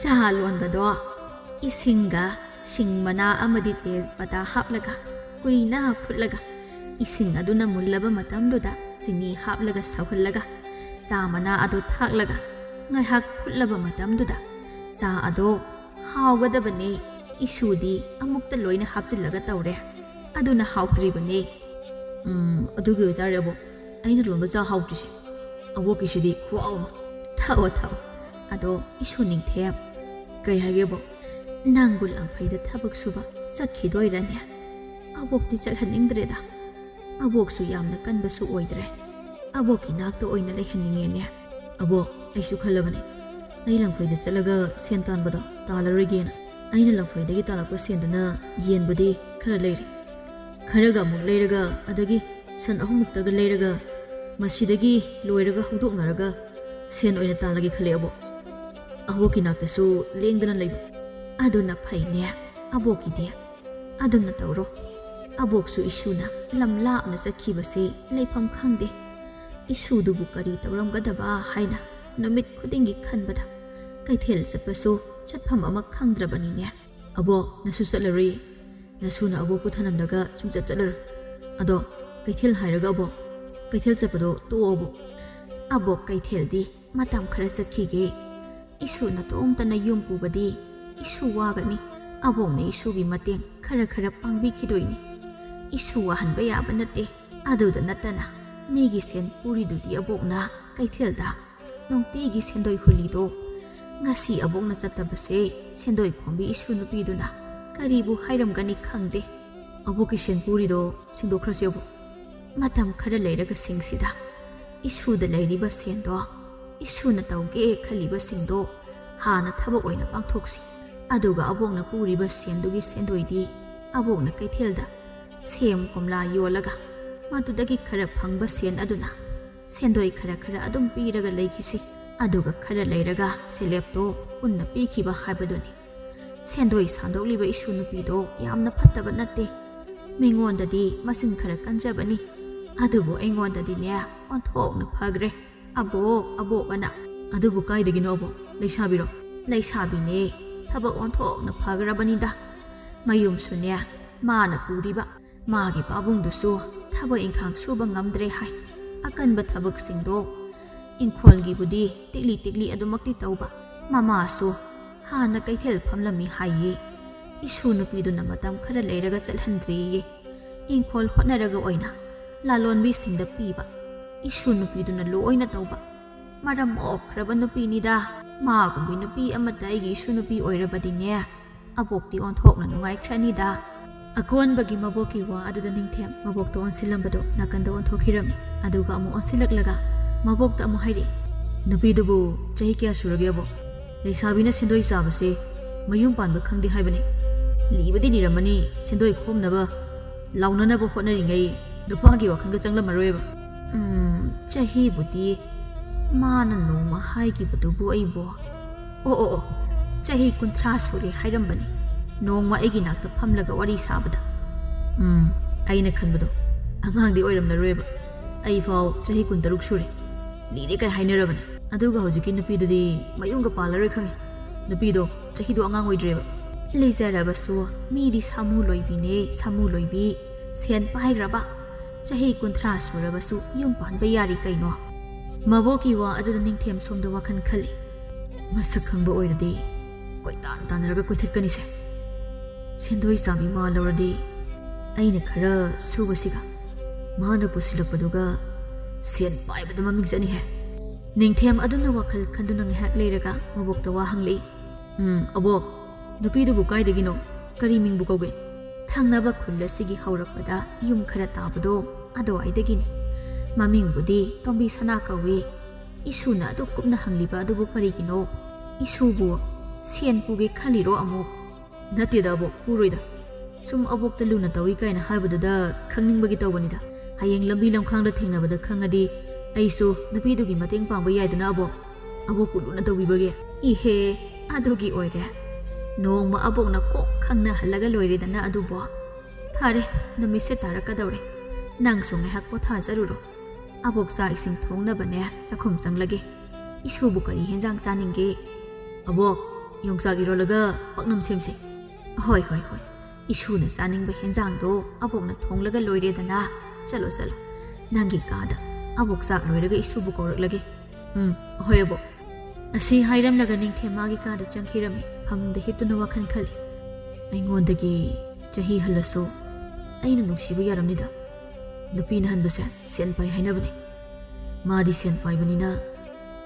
ꯆꯥ ꯂꯣꯟꯕꯗꯣ ꯏꯁꯤꯡꯒ ꯁꯤꯡ ꯃꯅꯥ ꯑꯃꯗꯤ ꯇꯦꯖꯄꯇꯥ ꯍꯥꯞꯂꯒ ꯀꯨꯏꯅ ꯐꯨꯠꯂꯒ, ꯏꯁꯤꯡ ꯑꯗꯨꯅ ꯃꯨꯜꯂꯕ ꯃꯇꯝꯗꯨꯗ ꯆꯤꯅꯤ ꯍꯥꯞꯂꯒ ꯁꯧꯍꯜꯂꯒ, ꯆꯥ ꯃꯅꯥ ꯑꯗꯨ ꯊꯥꯛꯂꯒ ꯉꯥꯏꯍꯥꯛ ꯐꯨꯠꯂꯕ ꯃꯇꯝꯗꯨꯗ ꯆꯥ ꯑꯗꯣ ꯍꯥꯎꯒꯗꯕꯅꯦ꯫ ꯏꯁꯨꯗꯤ ꯑꯃꯨꯛꯇ ꯂꯣꯏꯅ ꯍꯥꯞꯆꯤꯜꯂꯒ ꯇꯧꯔꯦ, ꯑꯗꯨꯅ ꯍꯥꯎꯇ꯭ꯔꯤꯕꯅꯦ꯫" "ꯎꯝ, ꯑꯗꯨꯒꯤ ꯑꯣꯏꯇꯥꯔꯦ ꯑꯕꯣꯛ, ꯑꯩꯅ ꯂꯣꯟꯕ ꯆꯥ ꯍꯥꯎꯇ꯭ꯔꯤꯁꯦ꯫ ꯑꯕꯣꯛꯀꯤꯁꯤꯗꯤ ꯈꯨꯍꯥꯎ ꯑꯃ꯫" "ꯊꯛꯑꯣ, ꯊꯛꯑꯣ꯫ ꯑꯗꯣ ꯏꯁꯨ ꯅꯤꯡꯊꯦꯝ, ꯀꯩ ꯍꯥꯏꯒꯦꯕꯣ?" "ꯅꯪꯕꯨ ꯂꯪꯐꯩꯗ ꯊꯕꯛ ꯁꯨꯕ ꯆꯠꯈꯤꯗꯣꯏꯔꯅꯦ?" "ꯑꯕꯣꯛꯇꯤ ꯆꯠꯍꯟꯅꯤꯡꯗ꯭ꯔꯦꯗ꯫ ꯑꯕꯣꯛꯁꯨ ꯌꯥꯝꯅ ꯀꯟꯕꯁꯨ ꯑꯣꯏꯗ꯭ꯔꯦ꯫ ꯑꯕꯣꯛꯀꯤ ꯅꯥꯛꯇ ꯑꯣꯏꯅ ꯂꯩꯍꯟꯅꯤꯡꯉꯦꯅꯦ꯫" "ꯑꯕꯣꯛ, ꯑꯩꯁꯨ ꯈꯜꯂꯕꯅꯦ, ꯑꯩ ꯂꯪꯐꯩꯗ ꯆꯠꯂꯒ ꯁꯦꯟ ꯇꯥꯟꯕꯗꯣ ꯇꯥꯜꯂꯔꯣꯏꯒꯦꯅ꯫ ꯑꯩꯅ ꯂꯪꯐꯩꯗꯒꯤ ꯇꯥꯜꯂꯛꯄ ꯁꯦꯟꯗꯨꯅ ꯌꯦꯟꯕꯨꯗꯤ ꯈꯔ ꯂꯩꯔꯦ, ꯈꯔꯒ ꯑꯃꯨꯛ ꯂꯩꯔꯒ, ꯑꯗꯒꯤ ꯁꯟ ꯑꯍꯨꯝꯃꯨꯛꯇꯒ ꯂꯩꯔꯒ, ꯃꯁꯤꯗꯒꯤ ꯂꯣꯏꯔꯒ ꯍꯧꯗꯣꯛꯅꯔꯒ ꯁꯦꯟ ꯑꯣꯏꯅ ꯇꯥꯜꯂꯒꯦ ꯈꯜꯂꯦ ꯑꯕꯣꯛ꯫ ꯑꯕꯣꯛꯀꯤ ꯅꯥꯛꯇꯁꯨ ꯂꯦꯡꯗꯅ ꯂꯩꯕ꯫ ꯑꯗꯨꯅ ꯐꯩꯅꯦ ꯑꯕꯣꯛꯀꯤꯗꯤ꯫ ꯑꯗꯨꯝꯅ ꯇꯧꯔꯣ꯫" ꯑꯕꯣꯛꯁꯨ ꯏꯁꯨꯅ ꯂꯝ ꯂꯥꯞꯅ ꯆꯠꯈꯤꯕꯁꯦ ꯂꯩꯐꯝ ꯈꯪꯗꯦ꯫ ꯏꯁꯨꯗꯨꯕꯨ ꯀꯔꯤ ꯇꯧꯔꯝꯒꯗꯕ ꯍꯥꯏꯅ ꯅꯨꯃꯤꯠ ꯈꯨꯗꯤꯡꯒꯤ ꯈꯟꯕꯗ ꯀꯩꯊꯦꯜ ꯆꯠꯄꯁꯨ ꯆꯠꯐꯝ ꯑꯃ ꯈꯪꯗ꯭ꯔꯕꯅꯤꯅꯦ꯫ "ꯑꯕꯣꯛ, ꯅꯁꯨ ꯆꯠꯂꯔꯣꯏ꯫ ꯅꯁꯨꯅ ꯑꯕꯣꯛꯄꯨ ꯊꯅꯝꯂꯒ ꯁꯨꯡꯆꯠ ꯆꯠꯂꯔꯣꯏ꯫ ꯑꯗꯣ ꯀꯩꯊꯦꯜ ꯍꯥꯏꯔꯒ ꯑꯕꯣꯛ, ꯀꯩꯊꯦꯜ ꯆꯠꯄꯗꯣ ꯇꯣꯛꯑꯣ ꯑꯕꯣꯛ꯫" "ꯑꯕꯣꯛ, ꯀꯩꯊꯦꯜꯗꯤ ꯃꯇꯝ ꯈꯔ ꯆꯠꯈꯤꯒꯦ꯫ ꯏꯁꯨ ꯅꯇꯣꯝꯇꯅ ꯌꯨꯝ ꯄꯨꯕꯗꯤ ꯏꯁꯨ ꯋꯥꯒꯅꯤ꯫ ꯑꯕꯣꯛꯅ ꯏꯁꯨꯒꯤ ꯃꯇꯦꯡ ꯈꯔ ꯈꯔ ꯄꯥꯡꯕꯤꯈꯤꯗꯣꯏꯅꯤ꯫ ꯏꯁꯨ ꯋꯥꯍꯟꯕ ꯌꯥꯕ ꯅꯠꯇꯦ꯫ ꯑꯗꯨꯗ ꯅꯠꯇꯅ ꯃꯤꯒꯤ ꯁꯦꯟ ꯄꯨꯔꯤꯗꯨꯗꯤ ꯑꯕꯣꯛꯅ ꯀꯩꯊꯦꯜꯗ ꯅꯨꯡꯇꯤꯒꯤ ꯁꯦꯟꯗꯣꯏ ꯍꯨꯜꯂꯤꯗꯣ꯫ ꯉꯁꯤ ꯑꯕꯣꯛꯅ ꯆꯠꯇꯕꯁꯦ ꯁꯦꯟꯗꯣꯏ ꯈꯣꯝꯕꯤ ꯏꯁꯨ ꯅꯨꯄꯤꯗꯨꯅ ꯀꯔꯤꯕꯨ ꯍꯥꯏꯔꯝꯒꯅꯤ ꯈꯪꯗꯦ꯫" "ꯑꯕꯣꯛꯀꯤ ꯁꯦꯟ ꯄꯨꯔꯤꯗꯣ ꯁꯤꯡꯗꯣꯛꯈ꯭ꯔꯁꯤ ꯑꯕꯣꯛ꯫ ꯃꯇꯝ ꯈꯔ ꯂꯩꯔꯒ ꯁꯤꯡꯁꯤꯗ꯫ ꯏꯁꯨꯗ ꯂꯩꯔꯤꯕ ꯁꯦꯟꯗꯣ ꯏꯁꯨꯅ ꯇꯧꯒꯦ ꯈꯜꯂꯤꯕꯁꯤꯡꯗꯣ ꯍꯥꯟꯅ ꯊꯕꯛ ꯑꯣꯏꯅ ꯄꯥꯡꯊꯣꯛꯁꯤ꯫ ꯑꯗꯨꯒ ꯑꯕꯣꯛꯅ ꯄꯨꯔꯤꯕ ꯁꯦꯟꯗꯨꯒꯤ ꯁꯦꯟꯗꯣꯏꯗꯤ ꯑꯕꯣꯛꯅ ꯀꯩꯊꯦꯜꯗ ꯁꯦꯝ ꯀꯣꯝꯂꯥ ꯌꯣꯜꯂꯒ ꯃꯗꯨꯗꯒꯤ ꯈꯔ ꯐꯪꯕ ꯁꯦꯟ ꯑꯗꯨꯅ ꯁꯦꯟꯗꯣꯏ ꯈꯔ ꯈꯔ ꯑꯗꯨꯝ ꯄꯤꯔꯒ ꯂꯩꯈꯤꯁꯤ, ꯑꯗꯨꯒ ꯈꯔ ꯂꯩꯔꯒ ꯁꯦꯜꯂꯦꯞꯇꯣ ꯄꯨꯟꯅ ꯄꯤꯈꯤꯕ ꯍꯥꯏꯕꯗꯨꯅꯤ꯫ ꯁꯦꯟꯗꯣꯏ ꯁꯥꯟꯗꯣꯛꯂꯤꯕ ꯏꯁꯨ ꯅꯨꯄꯤꯗꯣ ꯌꯥꯝꯅ ꯐꯠꯇꯕ ꯅꯠꯇꯦ꯫ ꯃꯤꯉꯣꯟꯗꯗꯤ ꯃꯆꯤꯟ ꯈꯔ ꯀꯟꯖꯕꯅꯤ, ꯑꯗꯨꯕꯨ ꯑꯩꯉꯣꯟꯗꯗꯤꯅꯦ ꯑꯣꯟꯊꯣꯛꯅ ꯐꯈ꯭ꯔꯦ꯫ "ꯑꯕꯣꯛ, ꯑꯕꯣꯛ" ꯑꯅ꯫ "ꯑꯗꯨꯕꯨ ꯀꯥꯏꯗꯒꯤꯅꯣ ꯑꯕꯣꯛ? ꯂꯩꯁꯥꯕꯤꯔꯣ?" "ꯂꯩꯁꯥꯕꯤꯅꯦ, ꯊꯕꯛ ꯑꯣꯟꯊꯣꯛꯅ ꯐꯈ꯭ꯔꯕꯅꯤꯗ꯫ ꯃꯌꯨꯝꯁꯨꯅꯦ ꯃꯥꯅ ꯄꯨꯔꯤꯕ, ꯃꯥꯒꯤ ꯄꯥꯕꯨꯡꯗꯨꯁꯨ ꯊꯕꯛ ꯏꯪꯈꯥꯡ ꯁꯨꯕ ꯉꯝꯗ꯭ꯔꯦ ꯍꯥꯏ꯫ ꯑꯀꯟꯕ ꯊꯕꯛꯁꯤꯡꯗꯣ ꯏꯪꯈꯣꯜꯒꯤꯕꯨꯗꯤ ꯇꯤꯛꯂꯤ ꯇꯤꯛꯂꯤ ꯑꯗꯨꯃꯛꯇꯤ ꯇꯧꯕ꯫ ꯃꯃꯥꯁꯨ ꯍꯥꯟꯅ ꯀꯩꯊꯦꯜ ꯐꯝꯂꯝꯃꯤ ꯍꯥꯏꯌꯦ꯫ ꯏꯁꯨ ꯅꯨꯄꯤꯗꯨꯅ ꯃꯇꯝ ꯈꯔ ꯂꯩꯔꯒ ꯆꯠꯍꯟꯗ꯭ꯔꯦꯌꯦ꯫ ꯏꯪꯈꯣꯜ ꯍꯣꯠꯅꯔꯒ ꯑꯣꯏꯅ ꯂꯥꯂꯣꯟꯕꯤꯁꯤꯡꯗ ꯄꯤꯕ꯫ ꯏꯁꯨ ꯅꯨꯄꯤꯗꯨꯅ ꯂꯣꯏꯅ ꯇꯧꯕ꯫ ꯃꯔꯝ ꯃꯣꯛꯈ꯭ꯔꯕ ꯅꯨꯄꯤꯅꯤꯗ꯫ ꯃꯥꯒꯨꯝꯕꯤ ꯅꯨꯄꯤ ꯑꯃꯠꯇ ꯑꯩꯒꯤ ꯏꯁꯨ ꯅꯨꯄꯤ ꯑꯣꯏꯔꯕꯗꯤꯅꯦ, ꯑꯕꯣꯛꯇꯤ ꯑꯣꯟꯊꯣꯛꯅ ꯅꯨꯡꯉꯥꯏꯈ꯭ꯔꯅꯤꯗ"꯫ ꯑꯀꯣꯟꯕꯒꯤ ꯃꯕꯣꯛꯀꯤ ꯋꯥ ꯑꯗꯨꯗ ꯅꯤꯡꯊꯦꯝ ꯃꯕꯣꯛꯇ ꯑꯣꯟꯁꯤꯜꯂꯝꯕꯗꯣ ꯅꯥꯀꯟꯗ ꯑꯣꯟꯊꯣꯛꯈꯤꯔꯝꯃꯤ꯫ ꯑꯗꯨꯒ ꯑꯃꯨꯛ ꯑꯣꯟꯁꯤꯜꯂꯛꯂꯒ ꯃꯕꯣꯛꯇ ꯑꯃꯨꯛ ꯍꯥꯏꯔꯛꯏ, "ꯅꯨꯄꯤꯗꯨꯕꯨ ꯆꯍꯤ ꯀꯌꯥ ꯁꯨꯔꯒꯦ ꯑꯕꯣꯛ? ꯂꯩꯁꯥꯕꯤꯅ ꯁꯦꯟꯗꯣꯏ ꯆꯥꯕꯁꯦ ꯃꯌꯨꯝ ꯄꯥꯟꯕ ꯈꯪꯗꯦ ꯍꯥꯏꯕꯅꯤ꯫ ꯂꯤꯕꯗꯤ ꯂꯤꯔꯝꯃꯅꯤ, ꯁꯦꯟꯗꯣꯏ ꯈꯣꯝꯅꯕ ꯂꯥꯎꯅꯅꯕ ꯍꯣꯠꯅꯔꯤꯉꯩ ꯅꯨꯄꯥꯒꯤ ꯋꯥꯈꯜꯒ ꯆꯪꯂꯝꯃꯔꯣꯏꯕ"꯫ "ꯎꯝ, ꯆꯍꯤꯕꯨꯗꯤ ꯃꯥꯅ ꯅꯣꯡꯃ ꯍꯥꯏꯈꯤꯕꯗꯨꯕꯨ ꯑꯩꯕꯨ, ꯑꯣ, ꯑꯣ, ꯑꯣ, ꯆꯍꯤ ꯀꯨꯟꯊ꯭ꯔꯥ ꯁꯨꯔꯦ ꯍꯥꯏꯔꯝꯕꯅꯤ ꯅꯣꯡꯃ ꯑꯩꯒꯤ ꯅꯥꯛꯇ ꯐꯝꯂꯒ ꯋꯥꯔꯤ ꯁꯥꯕꯗ꯫ ꯎꯝ, ꯑꯩꯅ ꯈꯟꯕꯗꯣ ꯑꯉꯥꯡꯗꯤ ꯑꯣꯏꯔꯝꯂꯔꯣꯏꯕ꯫ ꯑꯩꯐꯥꯎ ꯆꯍꯤ ꯀꯨꯟꯇꯔꯨꯛ ꯁꯨꯔꯦ꯫ ꯂꯤꯔꯦ ꯀꯥꯏ ꯍꯥꯏꯅꯔꯕꯅꯤ꯫ ꯑꯗꯨꯒ ꯍꯧꯖꯤꯛꯀꯤ ꯅꯨꯄꯤꯗꯨꯗꯤ ꯃꯌꯨꯝꯒ ꯄꯥꯜꯂꯔꯣꯏ ꯈꯪꯉꯤ꯫ ꯅꯨꯄꯤꯗꯣ ꯆꯍꯤꯗꯣ ꯑꯉꯥꯡ ꯑꯣꯏꯗ꯭ꯔꯦꯕ"꯫ "ꯂꯤꯖꯔꯕꯁꯨ ꯃꯤꯗꯤ ꯁꯥꯃꯨ ꯂꯣꯏꯕꯤꯅꯦ, ꯁꯥꯃꯨ ꯂꯣꯏꯕꯤ꯫ ꯁꯦꯟ ꯄꯥꯏꯈ꯭ꯔꯕ, ꯆꯍꯤ ꯀꯨꯟꯊ꯭ꯔꯥ ꯁꯨꯔꯕꯁꯨ ꯌꯨꯝ ꯄꯥꯟꯕ ꯌꯥꯔꯤ ꯀꯩꯅꯣ"꯫ ꯃꯕꯣꯛꯀꯤ ꯋꯥ ꯑꯗꯨꯗ ꯅꯤꯡꯊꯦꯝ ꯁꯣꯝꯗ ꯋꯥꯈꯜ ꯈꯜꯂꯤ꯫ "ꯃꯁꯛ ꯈꯪꯕ ꯑꯣꯏꯔꯗꯤ ꯀꯣꯏꯇꯥꯟ ꯇꯥꯟꯅꯔꯒ ꯀꯣꯏꯊꯠꯀꯅꯤꯁꯦ꯫ ꯁꯦꯟꯗꯣꯏ ꯆꯥꯕꯤ ꯃꯥ ꯂꯧꯔꯗꯤ ꯑꯩꯅ ꯈꯔ ꯁꯨꯕꯁꯤꯒ ꯃꯥꯅ ꯄꯨꯁꯤꯜꯂꯛꯄꯗꯨꯒ ꯁꯦꯟ ꯄꯥꯏꯕꯗ ꯃꯃꯤꯡ ꯆꯠꯅꯤꯍꯦ"꯫ ꯅꯤꯡꯊꯦꯝ ꯑꯗꯨꯅ ꯋꯥꯈꯜ ꯈꯟꯗꯨꯅ ꯉꯥꯏꯍꯥꯛ ꯂꯩꯔꯒ ꯃꯕꯣꯛꯇ ꯋꯥ ꯍꯪꯂꯛꯏ꯫ "ꯎꯝ, ꯑꯕꯣꯛ, ꯅꯨꯄꯤꯗꯨꯕꯨ ꯀꯥꯏꯗꯒꯤꯅꯣ? ꯀꯔꯤ ꯃꯤꯡꯕꯨ ꯀꯧꯒꯦ?" "ꯊꯪꯅꯕ ꯈꯨꯜ ꯑꯁꯤꯒꯤ ꯍꯧꯔꯛꯄꯗ ꯌꯨꯝ ꯈꯔ ꯇꯥꯕꯗꯣ ꯑꯗꯨꯋꯥꯏꯗꯒꯤꯅꯤ꯫ ꯃꯃꯤꯡꯕꯨꯗꯤ ꯇꯣꯝꯕꯤ ꯁꯅꯥ ꯀꯧꯏ꯫ ꯏꯁꯨꯅ ꯑꯗꯨꯛ ꯀꯨꯞꯅ ꯍꯪꯂꯤꯕ ꯑꯗꯨꯕꯨ ꯀꯔꯤꯒꯤꯅꯣ? ꯏꯁꯨꯕꯨ ꯁꯦꯟ ꯄꯨꯒꯦ ꯈꯜꯂꯤꯔꯣ ꯑꯃꯨꯛ?" "ꯅꯠꯇꯦꯗ ꯑꯕꯣꯛ, ꯄꯨꯔꯣꯏꯗ꯫ ꯁꯨꯝ ꯑꯕꯣꯛꯇ ꯂꯨꯅ ꯇꯧꯏ ꯀꯥꯏꯅ ꯍꯥꯏꯕꯗꯨꯗ ꯈꯪꯅꯤꯡꯕꯒꯤ ꯇꯧꯕꯅꯤꯗ"꯫ ꯍꯌꯦꯡ ꯂꯝꯕꯤ ꯂꯝꯈꯥꯡꯗ ꯊꯦꯡꯅꯕꯗ ꯈꯪꯉꯗꯤ ꯑꯩꯁꯨ ꯅꯨꯄꯤꯗꯨꯒꯤ ꯃꯇꯦꯡ ꯄꯥꯡꯕ ꯌꯥꯏꯗꯅ ꯑꯕꯣꯛ꯫ ꯑꯕꯣꯛꯄꯨ ꯂꯨꯅ ꯇꯧꯕꯤꯕꯒꯤ꯫ ꯏꯍꯦ, ꯑꯗꯨꯒꯤ ꯑꯣꯏꯔꯦ꯫ ꯅꯣꯡꯃ ꯑꯕꯣꯛꯅ ꯀꯣꯛ ꯈꯪꯅꯍꯜꯂꯒ ꯂꯣꯏꯔꯦꯗꯅ ꯑꯗꯨꯕꯣ꯫ ꯐꯔꯦ, ꯅꯨꯃꯤꯠꯁꯦ ꯇꯥꯔꯛꯀꯗꯧꯔꯦ꯫ ꯅꯪꯁꯨ ꯉꯥꯏꯍꯥꯛ ꯄꯣꯊꯥꯖꯔꯨꯔꯣ꯫ ꯑꯕꯣꯛ ꯆꯥꯛ ꯏꯁꯤꯡ ꯊꯣꯡꯅꯕꯅꯦ ꯆꯥꯛꯈꯨꯝ ꯆꯪꯂꯒꯦ꯫ ꯏꯁꯨꯕꯨ ꯀꯔꯤ ꯍꯦꯟꯖꯥꯡ ꯆꯥꯅꯤꯡꯒꯦ? ꯑꯕꯣꯛ, ꯌꯣꯡꯆꯥꯛ ꯏꯔꯣꯜꯂꯒ ꯄꯥꯛꯅꯝ ꯁꯦꯝꯁꯦ꯫ ꯍꯣꯏ, ꯍꯣꯏ, ꯍꯣꯏ꯫ ꯏꯁꯨꯅ ꯆꯥꯅꯤꯡꯕ ꯍꯦꯟꯖꯥꯡꯗꯣ ꯑꯕꯣꯛꯅ ꯊꯣꯡꯂꯒ ꯂꯣꯏꯔꯦꯗꯅ꯫ ꯆꯠꯂꯣ, ꯆꯠꯂꯣ꯫ ꯅꯪꯒꯤ ꯀꯥꯗ ꯑꯕꯣꯛ ꯆꯥꯛ ꯂꯣꯏꯔꯒ ꯏꯁꯨꯕꯨ ꯀꯧꯔꯛꯂꯒꯦ꯫ ꯎꯝ, ꯍꯣꯏ ꯑꯕꯣꯛ꯫ ꯑꯁꯤ ꯍꯥꯏꯔꯝꯂꯒ ꯅꯤꯡꯊꯦꯝ ꯃꯥꯒꯤ ꯀꯥꯗ ꯆꯪꯈꯤꯔꯝꯃꯤ꯫ ꯐꯃꯨꯡꯗ ꯍꯤꯞꯇꯨꯅ ꯋꯥꯈꯜ ꯈꯜꯂꯤ꯫ ꯑꯩꯉꯣꯟꯗꯒꯤ ꯆꯍꯤ ꯍꯜꯂꯁꯨ ꯑꯩꯅ ꯅꯨꯡꯁꯤꯕ ꯌꯥꯔꯝꯅꯤꯗ꯫ ꯅꯨꯄꯤꯅ ꯍꯟꯕꯁꯦ ꯁꯦꯟ ꯄꯥꯏ ꯍꯥꯏꯅꯕꯅꯤ꯫ ꯃꯥꯗꯤ ꯁꯦꯟ ꯄꯥꯏꯕꯅꯤꯅ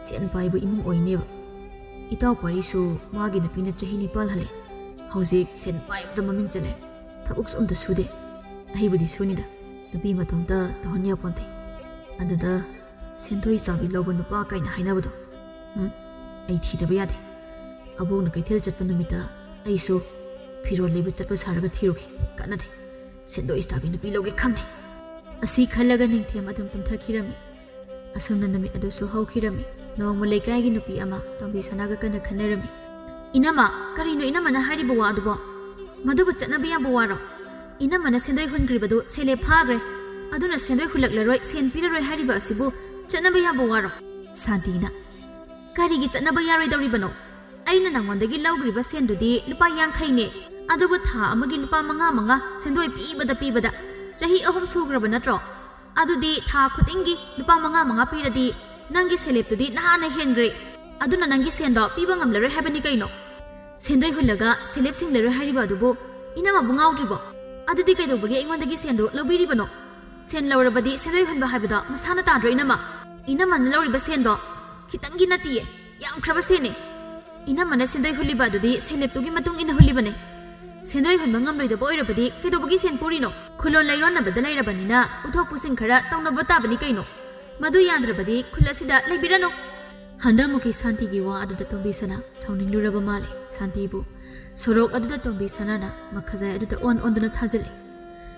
ꯁꯦꯟ ꯄꯥꯏꯕ ꯏꯃꯨꯡ ꯑꯣꯏꯅꯦꯕ꯫ ꯏꯇꯥꯎ ꯄꯥꯔꯤꯁꯨ ꯃꯥꯒꯤ ꯅꯨꯄꯤꯅ ꯆꯍꯤ ꯅꯤꯄꯥꯜ ꯍꯜꯂꯦ꯫ ꯍꯧꯖꯤꯛ ꯁꯦꯟ ꯄꯥꯏꯕꯗ ꯃꯃꯤꯡ ꯆꯠꯂꯦ꯫ ꯊꯕꯛꯁꯨ ꯑꯝꯇ ꯁꯨꯗꯦ꯫ ꯑꯩꯕꯨꯗꯤ ꯁꯨꯅꯤꯗ꯫ ꯅꯨꯄꯤ ꯃꯇꯣꯝꯇ ꯇꯧꯍꯟ ꯌꯥꯄꯣꯟꯇꯦ꯫ ꯑꯗꯨꯗ ꯁꯦꯟꯗꯣꯏ ꯆꯥꯕꯤ ꯂꯧꯕ ꯅꯨꯄꯥ ꯀꯥꯏꯅ ꯍꯥꯏꯅꯕꯗꯣ, ꯎꯝ, ꯑꯩ ꯊꯤꯗꯕ ꯌꯥꯗꯦ꯫ ꯑꯕꯣꯛꯅ ꯀꯩꯊꯦꯜ ꯆꯠꯄ ꯅꯨꯃꯤꯠꯇ ꯑꯩꯁꯨ ꯐꯤꯔꯣꯜ ꯂꯩꯕ ꯆꯠꯄ ꯁꯥꯔꯒ ꯊꯤꯔꯨꯒꯦ꯫ ꯀꯥꯟꯅꯗꯦ꯫ ꯁꯦꯟꯗꯣꯏ ꯆꯥꯕꯤ ꯅꯨꯄꯤ ꯂꯧꯒꯦ ꯈꯪꯅꯤ꯫ ꯑꯁꯤ ꯈꯜꯂꯒ ꯅꯤꯡꯊꯦꯝ ꯑꯗꯨꯝ ꯇꯨꯝꯊꯈꯤꯔꯝꯃꯤ꯫ ꯑꯁꯨꯝꯅ ꯅꯨꯃꯤꯠ ꯑꯗꯨꯁꯨ ꯍꯧꯈꯤꯔꯝꯃꯤ꯫ ꯅꯣꯡꯃ ꯂꯩꯀꯥꯏꯒꯤ ꯅꯨꯄꯤ ꯑꯃ ꯇꯣꯝꯕꯤ ꯁꯅꯥꯒ ꯀꯟꯅ ꯈꯟꯅꯔꯝꯃꯤ꯫ "ꯏꯅꯝꯃ, ꯀꯔꯤꯅꯣ ꯏꯅꯝꯃꯅ ꯍꯥꯏꯔꯤꯕ ꯋꯥ ꯑꯗꯨꯕꯣ? ꯃꯗꯨꯕꯨ ꯆꯠꯅꯕ ꯌꯥꯕ ꯋꯥꯔꯣ? ꯏꯅꯝꯃꯅ ꯁꯦꯟꯗꯣꯏ ꯍꯨꯟꯈ꯭ꯔꯤꯕꯗꯨ ꯁꯦꯜꯂꯦꯞ ꯐꯥꯈ꯭ꯔꯦ꯫ ꯑꯗꯨꯅ ꯁꯦꯟꯗꯣꯏ ꯍꯨꯜꯂꯛꯂꯔꯣꯏ, ꯁꯦꯟ ꯄꯤꯔꯔꯣꯏ ꯍꯥꯏꯔꯤꯕ ꯑꯁꯤꯕꯨ ꯆꯠꯅꯕ ꯌꯥꯕ ꯋꯥꯔꯣ?" ꯁꯥꯟꯇꯤꯅ, "ꯀꯔꯤꯒꯤ ꯆꯠꯅꯕ ꯌꯥꯔꯣꯏꯗꯧꯔꯤꯕꯅꯣ? ꯑꯩꯅ ꯅꯪꯉꯣꯟꯗꯒꯤ ꯂꯧꯈ꯭ꯔꯤꯕ ꯁꯦꯟꯗꯨꯗꯤ ꯂꯨꯄꯥ ꯌꯥꯡꯈꯩꯅꯦ꯫ ꯑꯗꯨꯕꯨ ꯊꯥ ꯑꯃꯒꯤ ꯂꯨꯄꯥ ꯃꯉꯥ ꯃꯉꯥ ꯁꯦꯟꯗꯣꯏ ꯄꯤꯕꯗ ꯄꯤꯕꯗ ꯆꯍꯤ ꯑꯍꯨꯝ ꯁꯨꯈ꯭ꯔꯕ ꯅꯠꯇ꯭ꯔꯣ? ꯑꯗꯨꯗꯤ ꯊꯥ ꯈꯨꯗꯤꯡꯒꯤ ꯂꯨꯄꯥ ꯃꯉꯥ ꯃꯉꯥ ꯄꯤꯔꯗꯤ ꯅꯪꯒꯤ ꯁꯦꯜꯂꯦꯞꯇꯨꯗꯤ ꯅꯍꯥꯟꯅ ꯍꯦꯟꯈ꯭ꯔꯦ꯫ ꯑꯗꯨꯅ ꯅꯪꯒꯤ ꯁꯦꯟꯗꯣ ꯄꯤꯕ ꯉꯝꯂꯔꯣꯏ ꯍꯥꯏꯕꯅꯤ ꯀꯩꯅꯣ꯫ ꯁꯦꯟꯗꯣꯏ ꯍꯨꯜꯂꯒ ꯁꯦꯜꯂꯦꯞ ꯁꯤꯡꯂꯔꯣꯏ ꯍꯥꯏꯔꯤꯕ ꯑꯗꯨꯕꯨ ꯏꯅꯝꯃꯕꯨ ꯉꯥꯎꯗ꯭ꯔꯤꯕꯣ? ꯑꯗꯨꯗꯤ ꯀꯩꯗꯧꯕꯒꯤ ꯑꯩꯉꯣꯟꯗꯒꯤ ꯁꯦꯟꯗꯨ ꯂꯧꯕꯤꯔꯤꯕꯅꯣ? ꯁꯦꯟ ꯂꯧꯔꯕꯗꯤ ꯁꯦꯟꯗꯣꯏ ꯍꯨꯟꯕ ꯍꯥꯏꯕꯗꯣ ꯃꯁꯥꯅ ꯇꯥꯗ꯭ꯔꯣ ꯏꯅꯝꯃ? ꯏꯅꯝꯃꯅ ꯂꯧꯔꯤꯕ ꯁꯦꯟꯗꯣ ꯈꯤꯇꯪꯒꯤ ꯅꯠꯇꯤꯌꯦ, ꯌꯥꯝꯈ꯭ꯔꯕ ꯁꯦꯟꯅꯦ꯫ ꯏꯅꯝꯃꯅ ꯁꯦꯟꯗꯣꯏ ꯍꯨꯜꯂꯤꯕ ꯑꯗꯨꯗꯤ ꯁꯦꯜꯂꯦꯞꯇꯨꯒꯤ ꯃꯇꯨꯡ ꯏꯟꯅ ꯍꯨꯜꯂꯤꯕꯅꯦ꯫ ꯁꯦꯟꯗꯣꯏ ꯍꯨꯟꯕ ꯉꯝꯂꯣꯏꯗꯕ ꯑꯣꯏꯔꯕꯗꯤ ꯀꯩꯗꯧꯕꯒꯤ ꯁꯦꯟ ꯄꯨꯔꯤꯅꯣ? ꯈꯨꯂꯣꯟ ꯂꯩꯔꯣꯟꯅꯕꯗ ꯂꯩꯔꯕꯅꯤꯅ ꯄꯨꯊꯣꯛ ꯄꯨꯁꯤꯟ ꯈꯔ ꯇꯧꯅꯕ ꯇꯥꯕꯅꯤ ꯀꯩꯅꯣ꯫ ꯃꯗꯨ ꯌꯥꯗ꯭ꯔꯕꯗꯤ ꯈꯨꯜ ꯑꯁꯤꯗ ꯂꯩꯕꯤꯔꯅꯨ꯫ ꯍꯟꯗꯛꯃꯨꯛꯀꯤ ꯁꯥꯟꯇꯤꯒꯤ ꯋꯥ ꯑꯗꯨꯗ ꯇꯣꯝꯕꯤ ꯁꯅꯥ ꯁꯥꯎꯅꯤꯡꯂꯨꯔꯕ ꯃꯥꯜꯂꯦ꯫ ꯁꯥꯟꯇꯤꯕꯨ ꯁꯣꯔꯣꯛ ꯑꯗꯨꯗ ꯇꯣꯝꯕꯤ ꯁꯅꯥꯅ ꯃꯈꯖꯥꯏ ꯑꯗꯨꯗ ꯑꯣꯟ ꯑꯣꯟꯗꯨꯅ ꯊꯥꯖꯤꯜꯂꯤ꯫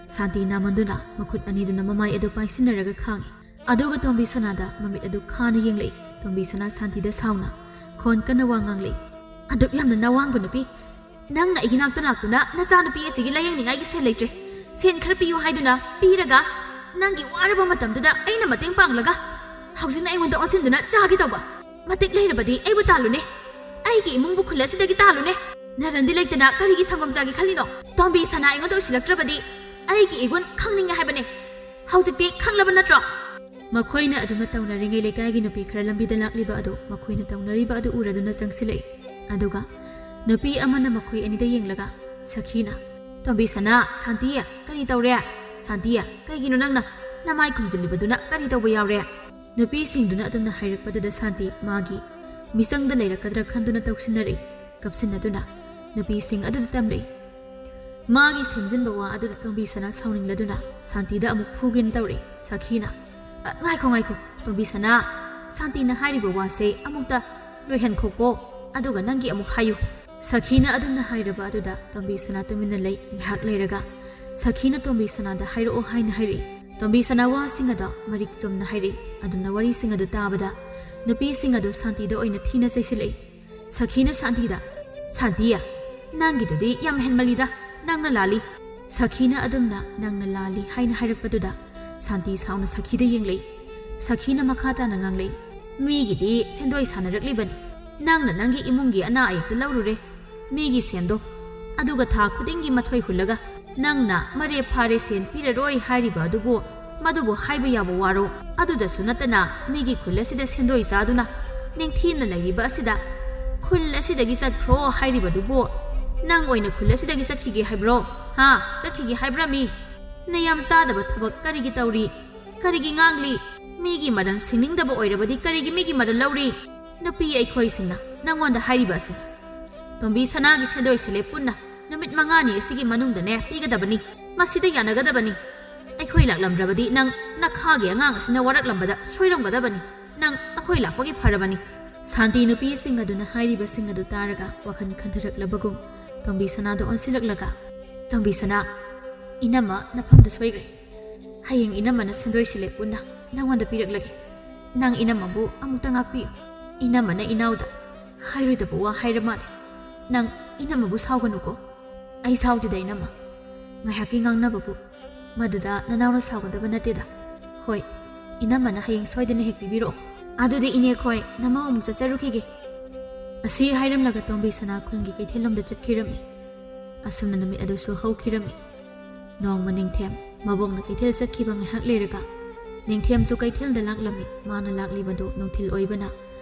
ꯁꯥꯟꯇꯤ ꯅꯥꯃꯟꯗꯨꯅ ꯃꯈꯨꯠ ꯑꯅꯤꯗꯨꯅ ꯃꯃꯥꯏ ꯑꯗꯨ ꯄꯥꯏꯁꯤꯟꯅꯔꯒ ꯈꯥꯡꯏ꯫ ꯑꯗꯨꯒ ꯇꯣꯝꯕꯤ ꯁꯅꯥꯗ ꯃꯃꯤꯠ ꯑꯗꯨ ꯈꯥꯅ ꯌꯦꯡꯂꯛꯏ꯫ ꯇꯣꯝꯕꯤ ꯁꯅꯥ ꯁꯥꯟꯇꯤꯗ ꯁꯥꯎꯅ ꯈꯣꯟ ꯀꯟꯅ ꯋꯥ ꯉꯥꯡꯂꯛꯏ꯫ "ꯑꯗꯨꯛ ꯌꯥꯝꯅ ꯅꯋꯥꯡꯕ ꯅꯨꯄꯤ, ꯅꯪꯅ ꯑꯩꯒꯤ ꯅꯥꯛꯇ ꯂꯥꯛꯇꯨꯅ ꯅꯆꯥꯅꯨꯄꯤ ꯑꯁꯤꯒꯤ ꯂꯥꯌꯦꯡꯅꯤꯡꯉꯥꯏꯒꯤ ꯁꯦꯜ ꯂꯩꯇ꯭ꯔꯦ, ꯁꯦꯟ ꯈꯔ ꯄꯤꯌꯨ ꯍꯥꯏꯗꯨꯅ ꯄꯤꯔꯒ, ꯅꯪꯒꯤ ꯋꯥꯔꯕ ꯃꯇꯝꯗꯨꯗ ꯑꯩꯅ ꯃꯇꯦꯡ ꯄꯥꯡꯂꯒ, ꯍꯧꯖꯤꯛꯅ ꯑꯩꯉꯣꯟꯗ ꯑꯣꯟꯁꯤꯟꯗꯨꯅ ꯆꯥꯒꯦ ꯇꯧꯕ? ꯃꯇꯤꯛ ꯂꯩꯔꯕꯗꯤ ꯑꯩꯕꯨ ꯇꯥꯜꯂꯨꯅꯦ, ꯑꯩꯒꯤ ꯏꯃꯨꯡꯕꯨ ꯈꯨꯜ ꯑꯁꯤꯗꯒꯤ ꯇꯥꯜꯂꯨꯅꯦ꯫ ꯅꯔꯟꯗꯤ ꯂꯩꯇꯅ ꯀꯔꯤꯒꯤ ꯁꯪꯒꯣꯝ ꯆꯥꯒꯦ ꯈꯜꯂꯤꯅꯣ? ꯇꯣꯝꯕꯤ ꯁꯅꯥ ꯑꯩꯉꯣꯟꯗ ꯎꯁꯤꯜꯂꯛꯇ꯭ꯔꯕꯗꯤ ꯑꯩꯒꯤ ꯏꯒꯨꯟ ꯈꯪꯅꯤꯡꯉꯦ ꯍꯥꯏꯕꯅꯦ꯫ ꯍꯧꯖꯤꯛꯇꯤ ꯈꯪꯂꯕ ꯅꯠꯇ꯭ꯔꯣ?" ꯃꯈꯣꯏꯅ ꯑꯗꯨꯝꯅ ꯇꯧꯅꯔꯤꯉꯩ, ꯂꯩꯀꯥꯏꯒꯤ ꯅꯨꯄꯤ ꯈꯔ ꯂꯝꯕꯤꯗ ꯂꯥꯛꯂꯤꯕ ꯑꯗꯨ, ꯃꯈꯣꯏꯅ ꯇꯧꯅꯔꯤꯕ ꯑꯗꯨ ꯎꯔꯗꯨꯅ ꯆꯪꯁꯤꯜꯂꯛꯏ꯫ ꯑꯗꯨꯒ ꯅꯨꯄꯤ ꯑꯃꯅ ꯃꯈꯣꯏ ꯑꯅꯤꯗ ꯌꯦꯡꯂꯒ ꯁꯈꯤꯅ, "ꯇꯣꯝꯕꯤ ꯁꯅꯥ, ꯁꯥꯟꯇꯤ, ꯀꯔꯤ ꯇꯧꯔꯦ? ꯁꯥꯟꯇꯤ, ꯀꯩꯒꯤꯅꯣ ꯅꯪꯅ ꯅꯃꯥꯏ ꯈꯨꯝꯖꯤꯜꯂꯤꯕꯗꯨꯅ? ꯀꯔꯤ ꯇꯧꯕ ꯌꯥꯎꯔꯦ?" ꯅꯨꯄꯤꯁꯤꯡꯗꯨꯅ ꯑꯗꯨꯝꯅ ꯍꯥꯏꯔꯛꯄꯗꯨꯗ ꯁꯥꯟꯇꯤ ꯃꯥꯒꯤ ꯃꯤꯆꯪꯗ ꯂꯩꯔꯛꯀꯗ꯭ꯔꯥ ꯈꯟꯗꯨꯅ ꯇꯧꯁꯤꯟꯅꯔꯛꯏ꯫ ꯀꯞꯁꯤꯟꯅꯗꯨꯅ ꯅꯨꯄꯤꯁꯤꯡ ꯑꯗꯨꯗ ꯇꯝꯂꯛꯏ꯫ ꯃꯥꯒꯤ ꯁꯦꯝꯖꯤꯟꯕ ꯋꯥ ꯑꯗꯨꯗ ꯇꯣꯝꯕꯤ ꯁꯅꯥ ꯁꯥꯎꯅꯤꯡꯂꯗꯨꯅ ꯁꯥꯟꯇꯤꯗ ꯑꯃꯨꯛ ꯐꯨꯒꯦꯅ ꯇꯧꯔꯛꯏ꯫ ꯁꯈꯤꯅ, "ꯑ, ꯉꯥꯏꯈꯣ, ꯉꯥꯏꯈꯣ, ꯇꯣꯝꯕꯤ ꯁꯅꯥ, ꯁꯥꯟꯇꯤꯅ ꯍꯥꯏꯔꯤꯕ ꯋꯥꯁꯦ ꯑꯃꯨꯛꯇ ꯂꯣꯏꯍꯟꯈꯣꯀꯣ, ꯑꯗꯨꯒ ꯅꯪꯒꯤ ꯑꯃꯨꯛ ꯍꯥꯏꯌꯨ꯫" ꯁꯈꯤꯅ ꯑꯗꯨꯝꯅ ꯍꯥꯏꯔꯕ ꯑꯗꯨꯗ ꯇꯣꯝꯕꯤ ꯁꯅꯥ ꯇꯨꯃꯤꯟꯅ ꯂꯩ꯫ ꯉꯥꯏꯍꯥꯛ ꯂꯩꯔꯒ ꯁꯈꯤꯅ ꯇꯣꯝꯕꯤ ꯁꯅꯥꯗ ꯍꯥꯏꯔꯛꯑꯣ ꯍꯥꯏꯅ ꯍꯥꯏꯔꯛꯏ꯫ ꯇꯣꯝꯕꯤ ꯁꯅꯥ ꯋꯥꯁꯤꯡ ꯑꯗꯣ ꯃꯔꯤꯛ ꯆꯨꯝꯅ ꯍꯥꯏꯔꯛꯏ꯫ ꯑꯗꯨꯝꯅ ꯋꯥꯔꯤꯁꯤꯡ ꯑꯗꯨ ꯇꯥꯕꯗ ꯅꯨꯄꯤꯁꯤꯡ ꯑꯗꯨ ꯁꯥꯟꯇꯤꯗ ꯑꯣꯏꯅ ꯊꯤꯅ ꯆꯩꯁꯤꯜꯂꯛꯏ꯫ ꯁꯈꯤꯅ ꯁꯥꯟꯇꯤꯗ, "ꯁꯥꯟꯇꯤ, ꯅꯪꯒꯤꯗꯨꯗꯤ ꯌꯥꯝ ꯍꯦꯟꯃꯜꯂꯤꯗ, ꯅꯪꯅ ꯂꯥꯜꯂꯤ꯫" ꯁꯈꯤꯅ ꯑꯗꯨꯝꯅ "ꯅꯪꯅ ꯂꯥꯜꯂꯤ" ꯍꯥꯏꯅ ꯍꯥꯏꯔꯛꯄꯗꯨꯗ ꯁꯥꯟꯇꯤ ꯁꯥꯎꯅ ꯁꯈꯤꯗ ꯌꯦꯡꯂꯛꯏ꯫ ꯁꯈꯤꯅ ꯃꯈꯥ ꯇꯥꯅ ꯉꯥꯡꯂꯛꯏ, "ꯃꯤꯒꯤꯗꯤ ꯁꯦꯟꯗꯣꯏ ꯁꯥꯟꯅꯔꯛꯂꯤꯕꯅꯤ, ꯅꯪꯅ ꯅꯪꯒꯤ ꯏꯃꯨꯡꯒꯤ ꯑꯅꯥ ꯑꯌꯦꯛꯇ ꯂꯧꯔꯨꯔꯦ ꯃꯤꯒꯤ ꯁꯦꯟꯗꯣ, ꯑꯗꯨꯒ ꯊꯥ ꯈꯨꯗꯤꯡꯒꯤ ꯃꯊꯣꯏ ꯍꯨꯜꯂꯒ ꯅꯪꯅ ꯃꯔꯦ ꯐꯥꯔꯦ ꯁꯦꯟ ꯄꯤꯔꯔꯣꯏ ꯍꯥꯏꯔꯤꯕ ꯑꯗꯨꯕꯨ ꯃꯗꯨꯕꯨ ꯍꯥꯏꯕ ꯌꯥꯕ ꯋꯥꯔꯣ? ꯑꯗꯨꯗꯁꯨ ꯅꯠꯇꯅ ꯃꯤꯒꯤ ꯈꯨꯜ ꯑꯁꯤꯗ ꯁꯦꯟꯗꯣꯏ ꯆꯥꯗꯨꯅ ꯅꯤꯡꯊꯤꯅ ꯂꯩꯔꯤꯕ ꯑꯁꯤꯗ ꯈꯨꯜ ꯑꯁꯤꯗꯒꯤ ꯆꯠꯈ꯭ꯔꯣ ꯍꯥꯏꯔꯤꯕꯗꯨꯕꯨ ꯅꯪ ꯑꯣꯏꯅ ꯈꯨꯜ ꯑꯁꯤꯗꯒꯤ ꯆꯠꯈꯤꯒꯦ ꯍꯥꯏꯕ꯭ꯔꯣ? ꯍꯥ? ꯆꯠꯈꯤꯒꯦ ꯍꯥꯏꯕ꯭ꯔꯥ ꯃꯤ? ꯅꯌꯥꯝ ꯆꯥꯗꯕ ꯊꯕꯛ ꯀꯔꯤꯒꯤ ꯇꯧꯔꯤ? ꯀꯔꯤꯒꯤ ꯉꯥꯡꯂꯤ? ꯃꯤꯒꯤ ꯃꯔꯜ ꯁꯤꯡꯅꯤꯡꯗꯕ ꯑꯣꯏꯔꯕꯗꯤ ꯀꯔꯤꯒꯤ ꯃꯤꯒꯤ ꯃꯔꯜ ꯂꯧꯔꯤ? ꯅꯨꯄꯤ ꯑꯩꯈꯣꯏꯁꯤꯡꯅ ꯅꯪꯉꯣꯟꯗ ꯍꯥꯏꯔꯤꯕ ꯑꯁꯤ ꯇꯣꯝꯕꯤ ꯁꯅꯥꯒꯤ ꯁꯦꯟꯗꯣꯏ ꯁꯦꯂꯦꯞ ꯄꯨꯟꯅ ꯅꯨꯃꯤꯠ ꯃꯉꯥꯅꯤ ꯑꯁꯤꯒꯤ ꯃꯅꯨꯡꯗꯅꯦ ꯄꯤꯒꯗꯕꯅꯤ꯫ ꯃꯁꯤꯗ ꯌꯥꯅꯒꯗꯕꯅꯤ꯫ ꯑꯩꯈꯣꯏ ꯂꯥꯛꯂꯝꯗ꯭ꯔꯕꯗꯤ ꯅꯪ ꯅꯈꯥꯒꯤ ꯑꯉꯥꯡ ꯑꯁꯤꯅ ꯋꯥꯔꯛꯂꯝꯕꯗ ꯁꯣꯏꯔꯝꯒꯗꯕꯅꯤ꯫ ꯅꯪ ꯑꯩꯈꯣꯏ ꯂꯥꯛꯄꯒꯤ ꯐꯔꯕꯅꯤ꯫ ꯁꯥꯟꯇꯤ ꯅꯨꯄꯤꯁꯤꯡ ꯑꯗꯨꯅ ꯍꯥꯏꯔꯤꯕꯁꯤꯡ ꯑꯗꯨ ꯇꯥꯔꯒ ꯋꯥꯈꯜ ꯈꯟꯊꯔꯛꯂꯕꯒꯨꯝ ꯇꯣꯝꯕꯤ ꯁꯅꯥꯗ ꯑꯣꯟꯁꯤꯜꯂꯛꯂꯒ, "ꯇꯣꯝꯕꯤ ꯁꯅꯥ, "ꯏꯅꯝꯃ, ꯅꯐꯝꯗꯨ ꯁꯣꯏꯈ꯭ꯔꯦ꯫ ꯍꯌꯦꯡ ꯏꯅꯝꯃꯅ ꯁꯦꯟꯗꯣꯏ ꯁꯤꯜꯂꯦ ꯄꯨꯟꯅ ꯅꯪꯉꯣꯟꯗ ꯄꯤꯔꯛꯂꯒꯦ꯫ ꯅꯪ ꯏꯅꯝꯃꯕꯨ ꯑꯃꯨꯛꯇ ꯉꯥꯛꯄꯤꯌꯨ꯫ ꯏꯅꯝꯃꯅ ꯏꯅꯥꯎꯗ ꯍꯥꯏꯔꯣꯏꯗꯕ ꯋꯥ ꯍꯥꯏꯔ ꯃꯥꯜꯂꯦ꯫ ꯅꯪ ꯏꯅꯝꯃꯕꯨ ꯁꯥꯎꯒꯅꯨꯀꯣ꯫" "ꯑꯩ ꯁꯥꯎꯗꯦꯗ ꯏꯅꯝꯃ꯫ ꯉꯥꯏꯍꯥꯛꯀꯤ ꯉꯥꯡꯅꯕꯕꯨ꯫ ꯃꯗꯨꯗ ꯅꯅꯥꯎꯅ ꯁꯥꯎꯒꯗꯕ ꯅꯠꯇꯦꯗ꯫ ꯍꯣꯏ, ꯏꯅꯝꯃꯅ ꯍꯌꯦꯡ ꯁꯣꯏꯗꯅ ꯍꯦꯛ ꯄꯤꯕꯤꯔꯛꯑꯣ꯫ ꯑꯗꯨꯗꯤ ꯏꯅꯦꯈꯣꯏ, ꯅꯃꯧ ꯑꯃꯨꯛ ꯆꯠꯆꯔꯨꯈꯤꯒꯦ꯫" ꯑꯁꯤ ꯍꯥꯏꯔꯝꯂꯒ ꯇꯣꯝꯕꯤ ꯁꯅꯥ ꯈꯨꯟꯒꯤ ꯀꯩꯊꯦꯜꯂꯣꯝꯗ ꯆꯠꯈꯤꯔꯝꯃꯤ꯫ ꯑꯁꯨꯝꯅ ꯅꯨꯃꯤꯠ ꯑꯗꯨꯁꯨ ꯍꯧꯈꯤꯔꯝꯃꯤ꯫ ꯅꯣꯡꯃ ꯅꯤꯡꯊꯦꯝ ꯃꯕꯣꯛꯅ ꯀꯩꯊꯦꯜ ꯆꯠꯈꯤꯕ ꯉꯥꯏꯍꯥꯛ ꯂꯩꯔꯒ ꯅꯤꯡꯊꯦꯝꯁꯨ ꯀꯩꯊꯦꯜꯗ ꯂꯥꯛꯂꯝꯃꯤ꯫ ꯃꯥꯅ ꯂꯥꯛꯂꯤꯕꯗꯨ ꯅꯨꯡꯊꯤꯜ ꯑꯣꯏꯕꯅ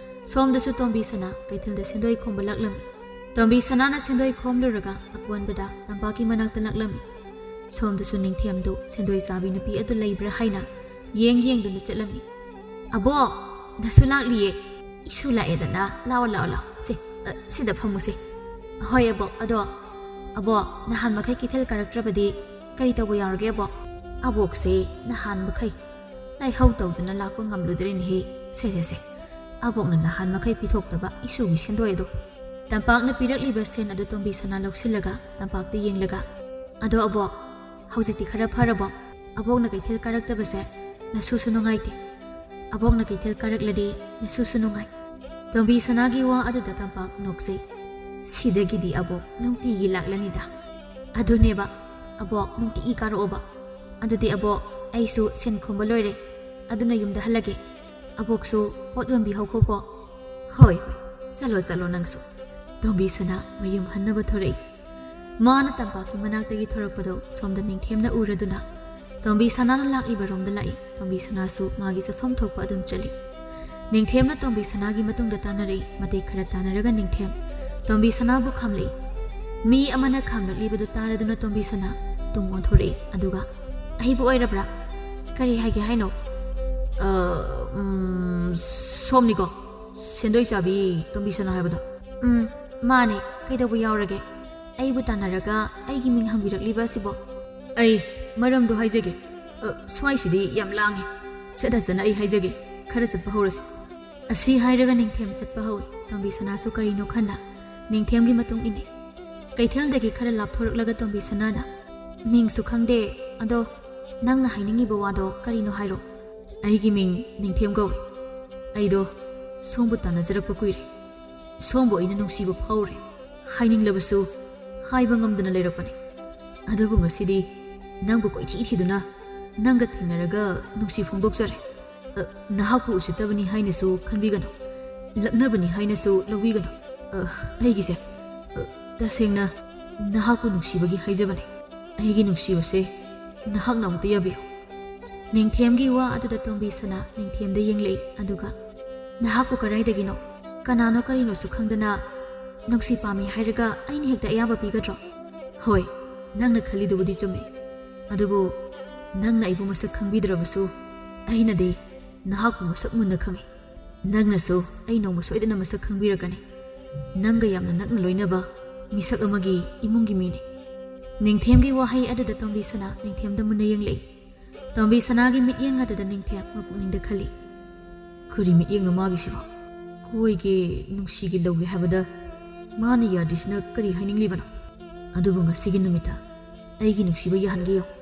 ꯁꯣꯝꯗꯁꯨ ꯇꯣꯝꯕꯤ ꯁꯅꯥ ꯀꯩꯊꯦꯜꯗ ꯁꯦꯟꯗꯣꯏ ꯈꯣꯝꯕ ꯂꯥꯛꯂꯝꯃꯤ꯫ ꯇꯣꯝꯕꯤ ꯁꯅꯥꯅ ꯁꯦꯟꯗꯣꯏ ꯈꯣꯝꯂꯨꯔꯒ ꯑꯀꯣꯟꯕꯗ ꯇꯝꯄꯥꯛꯀꯤ ꯃꯅꯥꯛꯇ ꯂꯥꯛꯂꯝꯃꯤ꯫ ꯁꯣꯝꯗꯁꯨ ꯅꯤꯡꯊꯦꯝꯗꯨ ꯁꯦꯟꯗꯣꯏ ꯆꯥꯕꯤ ꯅꯨꯄꯤ ꯑꯗꯨ ꯂꯩꯕ꯭ꯔꯥ ꯍꯥꯏꯅ ꯌꯦꯡ ꯌꯦꯡꯗꯨꯅ ꯆꯠꯂꯝꯃꯤ꯫ "ꯑꯕꯣꯛ, ꯅꯁꯨ ꯂꯥꯛꯂꯤꯌꯦ꯫" "ꯏꯁꯨ ꯂꯥꯛꯑꯦꯗꯅ, ꯂꯥꯛꯑꯣ, ꯂꯥꯛꯑꯣ, ꯂꯥꯛꯑꯣ꯫ ꯁꯦ, ꯑ, ꯁꯤꯗ ꯐꯝꯃꯨꯁꯦ꯫" "ꯍꯣꯏ ꯑꯕꯣꯛ, ꯑꯗꯣ ꯑꯕꯣꯛ, ꯅꯍꯥꯟ ꯃꯈꯩ ꯀꯩꯊꯦꯜ ꯀꯥꯔꯛꯇ꯭ꯔꯕꯗꯤ ꯀꯔꯤ ꯇꯧꯕ ꯌꯥꯎꯔꯒꯦ ꯑꯕꯣꯛ?" "ꯑꯕꯣꯛꯁꯦ ꯅꯍꯥꯟ ꯃꯈꯩ ꯂꯥꯏꯍꯧ ꯇꯧꯗꯅ ꯂꯥꯛꯄ ꯉꯝꯂꯨꯗ꯭ꯔꯦꯅꯦꯍꯦ꯫ ꯁꯦ, ꯁꯦ, ꯁꯦ, ꯑꯕꯣꯛꯅ ꯅꯍꯥꯟ ꯃꯈꯩ ꯄꯤꯊꯣꯛꯇꯕ ꯏꯁꯨꯒꯤ ꯁꯦꯟꯗꯣꯏ ꯑꯗꯣ꯫" ꯇꯝꯄꯥꯛꯅ ꯄꯤꯔꯛꯂꯤꯕ ꯁꯦꯟ ꯑꯗꯨ ꯇꯣꯝꯕꯤ ꯁꯅꯥ ꯂꯧꯁꯤꯜꯂꯒ ꯇꯝꯄꯥꯛꯇ ꯌꯦꯡꯂꯒ, "ꯑꯗꯣ ꯑꯕꯣꯛ, ꯍꯧꯖꯤꯛꯇꯤ ꯈꯔ ꯐꯔꯕꯣ? ꯑꯕꯣꯛꯅ ꯀꯩꯊꯦꯜ ꯀꯥꯔꯛꯇꯕꯁꯦ ꯅꯁꯨꯁꯨ ꯅꯨꯡꯉꯥꯏꯇꯦ꯫ ꯑꯕꯣꯛꯅ ꯀꯩꯊꯦꯜ ꯀꯥꯔꯛꯂꯗꯤ ꯅꯁꯨꯁꯨ ꯅꯨꯡꯉꯥꯏ꯫" ꯇꯣꯝꯕꯤ ꯁꯅꯥꯒꯤ ꯋꯥ ꯑꯗꯨꯗ ꯇꯝꯄꯥꯛ ꯅꯣꯛꯆꯩ꯫ "ꯁꯤꯗꯒꯤꯗꯤ ꯑꯕꯣꯛ ꯅꯨꯡꯇꯤꯒꯤ ꯂꯥꯛꯂꯅꯤꯗ꯫" "ꯑꯗꯨꯅꯦꯕ, ꯑꯕꯣꯛ ꯅꯨꯡꯇꯤꯒꯤ ꯀꯥꯔꯛꯑꯣꯕ꯫ ꯑꯗꯨꯗꯤ ꯑꯕꯣꯛ, ꯑꯩꯁꯨ ꯁꯦꯟ ꯈꯣꯝꯕ ꯂꯣꯏꯔꯦ, ꯑꯗꯨꯅ ꯌꯨꯝꯗ ꯍꯜꯂꯒꯦ꯫ ꯑꯕꯣꯛꯁꯨ ꯄꯣꯠ ꯌꯣꯟꯕꯤ ꯍꯧꯈꯣꯀꯣ꯫" "ꯍꯣꯏ, ꯍꯣꯏ, ꯆꯠꯂꯣ, ꯆꯠꯂꯣ ꯅꯪꯁꯨ꯫" ꯇꯣꯝꯕꯤ ꯁꯅꯥ ꯃꯌꯨꯝ ꯍꯟꯅꯕ ꯊꯣꯔꯛꯏ꯫ ꯃꯥꯅ ꯇꯝꯄꯥꯛꯀꯤ ꯃꯅꯥꯛꯇꯒꯤ ꯊꯣꯔꯛꯄꯗꯣ ꯁꯣꯝꯗ ꯅꯤꯡꯊꯦꯝꯅ ꯎꯔꯗꯨꯅ ꯇꯣꯝꯕꯤ ꯁꯅꯥꯅ ꯂꯥꯛꯂꯤꯕ ꯔꯣꯝꯗ ꯂꯥꯛꯏ꯫ ꯇꯣꯝꯕꯤ ꯁꯅꯥꯁꯨ ꯃꯥꯒꯤ ꯆꯠꯐꯝ ꯊꯣꯛꯄ ꯑꯗꯨꯝ ꯆꯠꯂꯤ꯫ ꯅꯤꯡꯊꯦꯝꯅ ꯇꯣꯝꯕꯤ ꯁꯅꯥꯒꯤ ꯃꯇꯨꯡꯗ ꯇꯥꯟꯅꯔꯛꯏ꯫ ꯃꯇꯦꯛ ꯈꯔ ꯇꯥꯟꯅꯔꯒ ꯅꯤꯡꯊꯦꯝ ꯇꯣꯝꯕꯤ ꯁꯅꯥꯕꯨ ꯈꯥꯝꯂꯛꯏ꯫ ꯃꯤ ꯑꯃꯅ ꯈꯥꯝꯂꯛꯂꯤꯕꯗꯨ ꯇꯥꯔꯗꯨꯅ ꯇꯣꯝꯕꯤ ꯁꯅꯥ ꯇꯨꯡ ꯑꯣꯟꯊꯣꯔꯛꯏ꯫ ꯑꯗꯨꯒ, "ꯑꯩꯕꯨ ꯑꯣꯏꯔꯕ꯭ꯔꯥ? ꯀꯔꯤ ꯍꯥꯏꯒꯦ ꯍꯥꯏꯅꯣ?" "ꯑ, ꯎꯝ, ꯁꯣꯝꯅꯤꯀꯣ, ꯁꯦꯟꯗꯣꯏ ꯆꯥꯕꯤ ꯇꯣꯝꯕꯤ ꯁꯅꯥ ꯍꯥꯏꯕꯗꯣ?" "ꯎꯝ, ꯃꯥꯅꯦ꯫ ꯀꯩꯗꯧꯕ ꯌꯥꯎꯔꯒꯦ? ꯑꯩꯕꯨ ꯇꯥꯟꯅꯔꯒ ꯑꯩꯒꯤ ꯃꯤꯡ ꯍꯪꯕꯤꯔꯛꯂꯤꯕ ꯑꯁꯤꯕꯣ?" "ꯑꯩ ꯃꯔꯝꯗꯣ ꯍꯥꯏꯖꯒꯦ꯫ ꯑ, ꯁ꯭ꯋꯥꯏꯁꯤꯗꯤ ꯌꯥꯝ ꯂꯥꯡꯉꯤ꯫ ꯆꯠꯅ ꯆꯠꯅ ꯑꯩ ꯍꯥꯏꯖꯒꯦ꯫ ꯈꯔ ꯆꯠꯄ ꯍꯧꯔꯁꯤ꯫" ꯑꯁꯤ ꯍꯥꯏꯔꯒ ꯅꯤꯡꯊꯦꯝ ꯆꯠꯄ ꯍꯧꯏ꯫ ꯇꯣꯝꯕꯤ ꯁꯅꯥꯁꯨ ꯀꯔꯤꯅꯣ ꯈꯟꯅ ꯅꯤꯡꯊꯦꯝꯒꯤ ꯃꯇꯨꯡ ꯏꯟꯅꯩ꯫ ꯀꯩꯊꯦꯜꯗꯒꯤ ꯈꯔ ꯂꯥꯞꯊꯣꯔꯛꯂꯒ ꯇꯣꯝꯕꯤ ꯁꯅꯥꯅ, ꯃꯤꯡꯁꯨ ꯈꯪꯗꯦ꯫ ꯑꯗꯣ ꯅꯪꯅ ꯍꯥꯏꯅꯤꯡꯉꯤꯕ ꯋꯥꯗꯣ ꯀꯔꯤꯅꯣ ꯍꯥꯏꯔꯣ꯫ ꯑꯩꯒꯤ ꯃꯤꯡ ꯅꯤꯡꯊꯦꯝ ꯀꯧꯏ꯫ ꯑꯩꯗꯣ ꯁꯣꯝꯕꯨ ꯇꯥꯟꯅꯖꯔꯛꯄ ꯀꯨꯏꯔꯦ꯫ ꯁꯣꯝꯕꯨ ꯑꯩꯅ ꯅꯨꯡꯁꯤꯕ ꯐꯥꯎꯔꯦ꯫ ꯍꯥꯏꯅꯤꯡꯂꯕꯁꯨ ꯍꯥꯏꯕ ꯉꯝꯗꯅ ꯂꯩꯔꯛꯄꯅꯤ꯫ ꯑꯗꯨꯕꯨ ꯉꯁꯤꯗꯤ ꯅꯪꯕꯨ ꯀꯣꯏꯊꯤ ꯊꯤꯗꯨꯅ ꯅꯪꯒ ꯊꯦꯡꯅꯔꯒ ꯅꯨꯡꯁꯤ ꯐꯣꯡꯗꯣꯛꯆꯔꯦ꯫ ꯑ, ꯅꯍꯥꯛꯄꯨ ꯎꯁꯤꯠꯇꯕꯅꯤ ꯍꯥꯏꯅꯁꯨ ꯈꯟꯕꯤꯒꯅꯨ꯫ ꯂꯛꯅꯕꯅꯤ ꯍꯥꯏꯅꯁꯨ ꯂꯧꯕꯤꯒꯅꯨ꯫ ꯑ, ꯑꯩꯒꯤꯁꯦ, ꯑ, ꯇꯁꯦꯡꯅ ꯅꯍꯥꯛꯄꯨ ꯅꯨꯡꯁꯤꯕꯒꯤ ꯍꯥꯏꯖꯕꯅꯤ꯫ ꯑꯩꯒꯤ ꯅꯨꯡꯁꯤꯕꯁꯦ ꯅꯍꯥꯛꯅ ꯑꯃꯨꯛꯇ ꯌꯥꯕꯤꯌꯨ꯫ ꯅꯤꯡꯊꯦꯝꯒꯤ ꯋꯥ ꯑꯗꯨꯗ ꯇꯣꯝꯕꯤ ꯁꯅꯥ ꯅꯤꯡꯊꯦꯝꯗ ꯌꯦꯡꯂꯛꯏ, ꯑꯗꯨꯒ, "ꯅꯍꯥꯛꯄꯨ ꯀꯗꯥꯏꯗꯒꯤꯅꯣ? ꯀꯅꯥꯅꯣ ꯀꯔꯤꯅꯣꯁꯨ ꯈꯪꯗꯅ ꯅꯨꯡꯁꯤ ꯄꯥꯝꯃꯤ ꯍꯥꯏꯔꯒ ꯑꯩꯅ ꯍꯦꯛꯇ ꯑꯌꯥꯕ ꯄꯤꯒꯗ꯭ꯔꯣ?" "ꯍꯣꯏ, ꯅꯪꯅ ꯈꯜꯂꯤꯗꯨꯕꯨꯗꯤ ꯆꯨꯝꯃꯤ꯫ ꯑꯗꯨꯕꯨ ꯅꯪꯅ ꯑꯩꯕꯨ ꯃꯁꯛ ꯈꯪꯕꯤꯗ꯭ꯔꯕꯁꯨ ꯑꯩꯅꯗꯤ ꯅꯍꯥꯛꯄꯨ ꯃꯁꯛ ꯃꯨꯟꯅ ꯈꯪꯏ꯫ ꯅꯪꯅꯁꯨ ꯑꯩ ꯅꯣꯡꯃ ꯁꯣꯏꯗꯅ ꯃꯁꯛ ꯈꯪꯕꯤꯔꯛꯀꯅꯤ꯫ ꯅꯪꯒ ꯌꯥꯝꯅ ꯅꯛꯅ ꯂꯣꯏꯅꯕ ꯃꯤꯁꯛ ꯑꯃꯒꯤ ꯏꯃꯨꯡꯒꯤ ꯃꯤꯅꯤ꯫" ꯅꯤꯡꯊꯦꯝꯒꯤ ꯋꯥꯍꯩ ꯑꯗꯨꯗ ꯇꯣꯝꯕꯤ ꯁꯅꯥ ꯅꯤꯡꯊꯦꯝꯗ ꯃꯨꯟꯅ ꯌꯦꯡꯂꯛꯏ꯫ ꯇꯣꯝꯕꯤ ꯁꯅꯥꯒꯤ ꯃꯤꯠꯌꯦꯡ ꯑꯗꯨꯗ ꯅꯤꯡꯊꯦꯝ ꯃꯄꯨꯛꯅꯤꯡꯗ ꯈꯜꯂꯤ, "ꯀꯔꯤ ꯃꯤꯠꯌꯦꯡꯅꯣ ꯃꯥꯒꯤꯁꯤꯕꯣ? ꯀꯣꯏꯒꯦ, ꯅꯨꯡꯁꯤꯒꯦ, ꯂꯧꯒꯦ ꯍꯥꯏꯕꯗ ꯃꯥꯅ ꯌꯥꯗ꯭ꯔꯤꯁꯤꯅ ꯀꯔꯤ ꯍꯥꯏꯅꯤꯡꯂꯤꯕꯅꯣ? ꯑꯗꯨꯕꯨ ꯉꯁꯤꯒꯤ ꯅꯨꯃꯤꯠꯇ ꯑꯩꯒꯤ ꯅꯨꯡꯁꯤꯕ ꯌꯥꯍꯟꯒꯦ ꯌꯦꯡꯉꯨ꯫"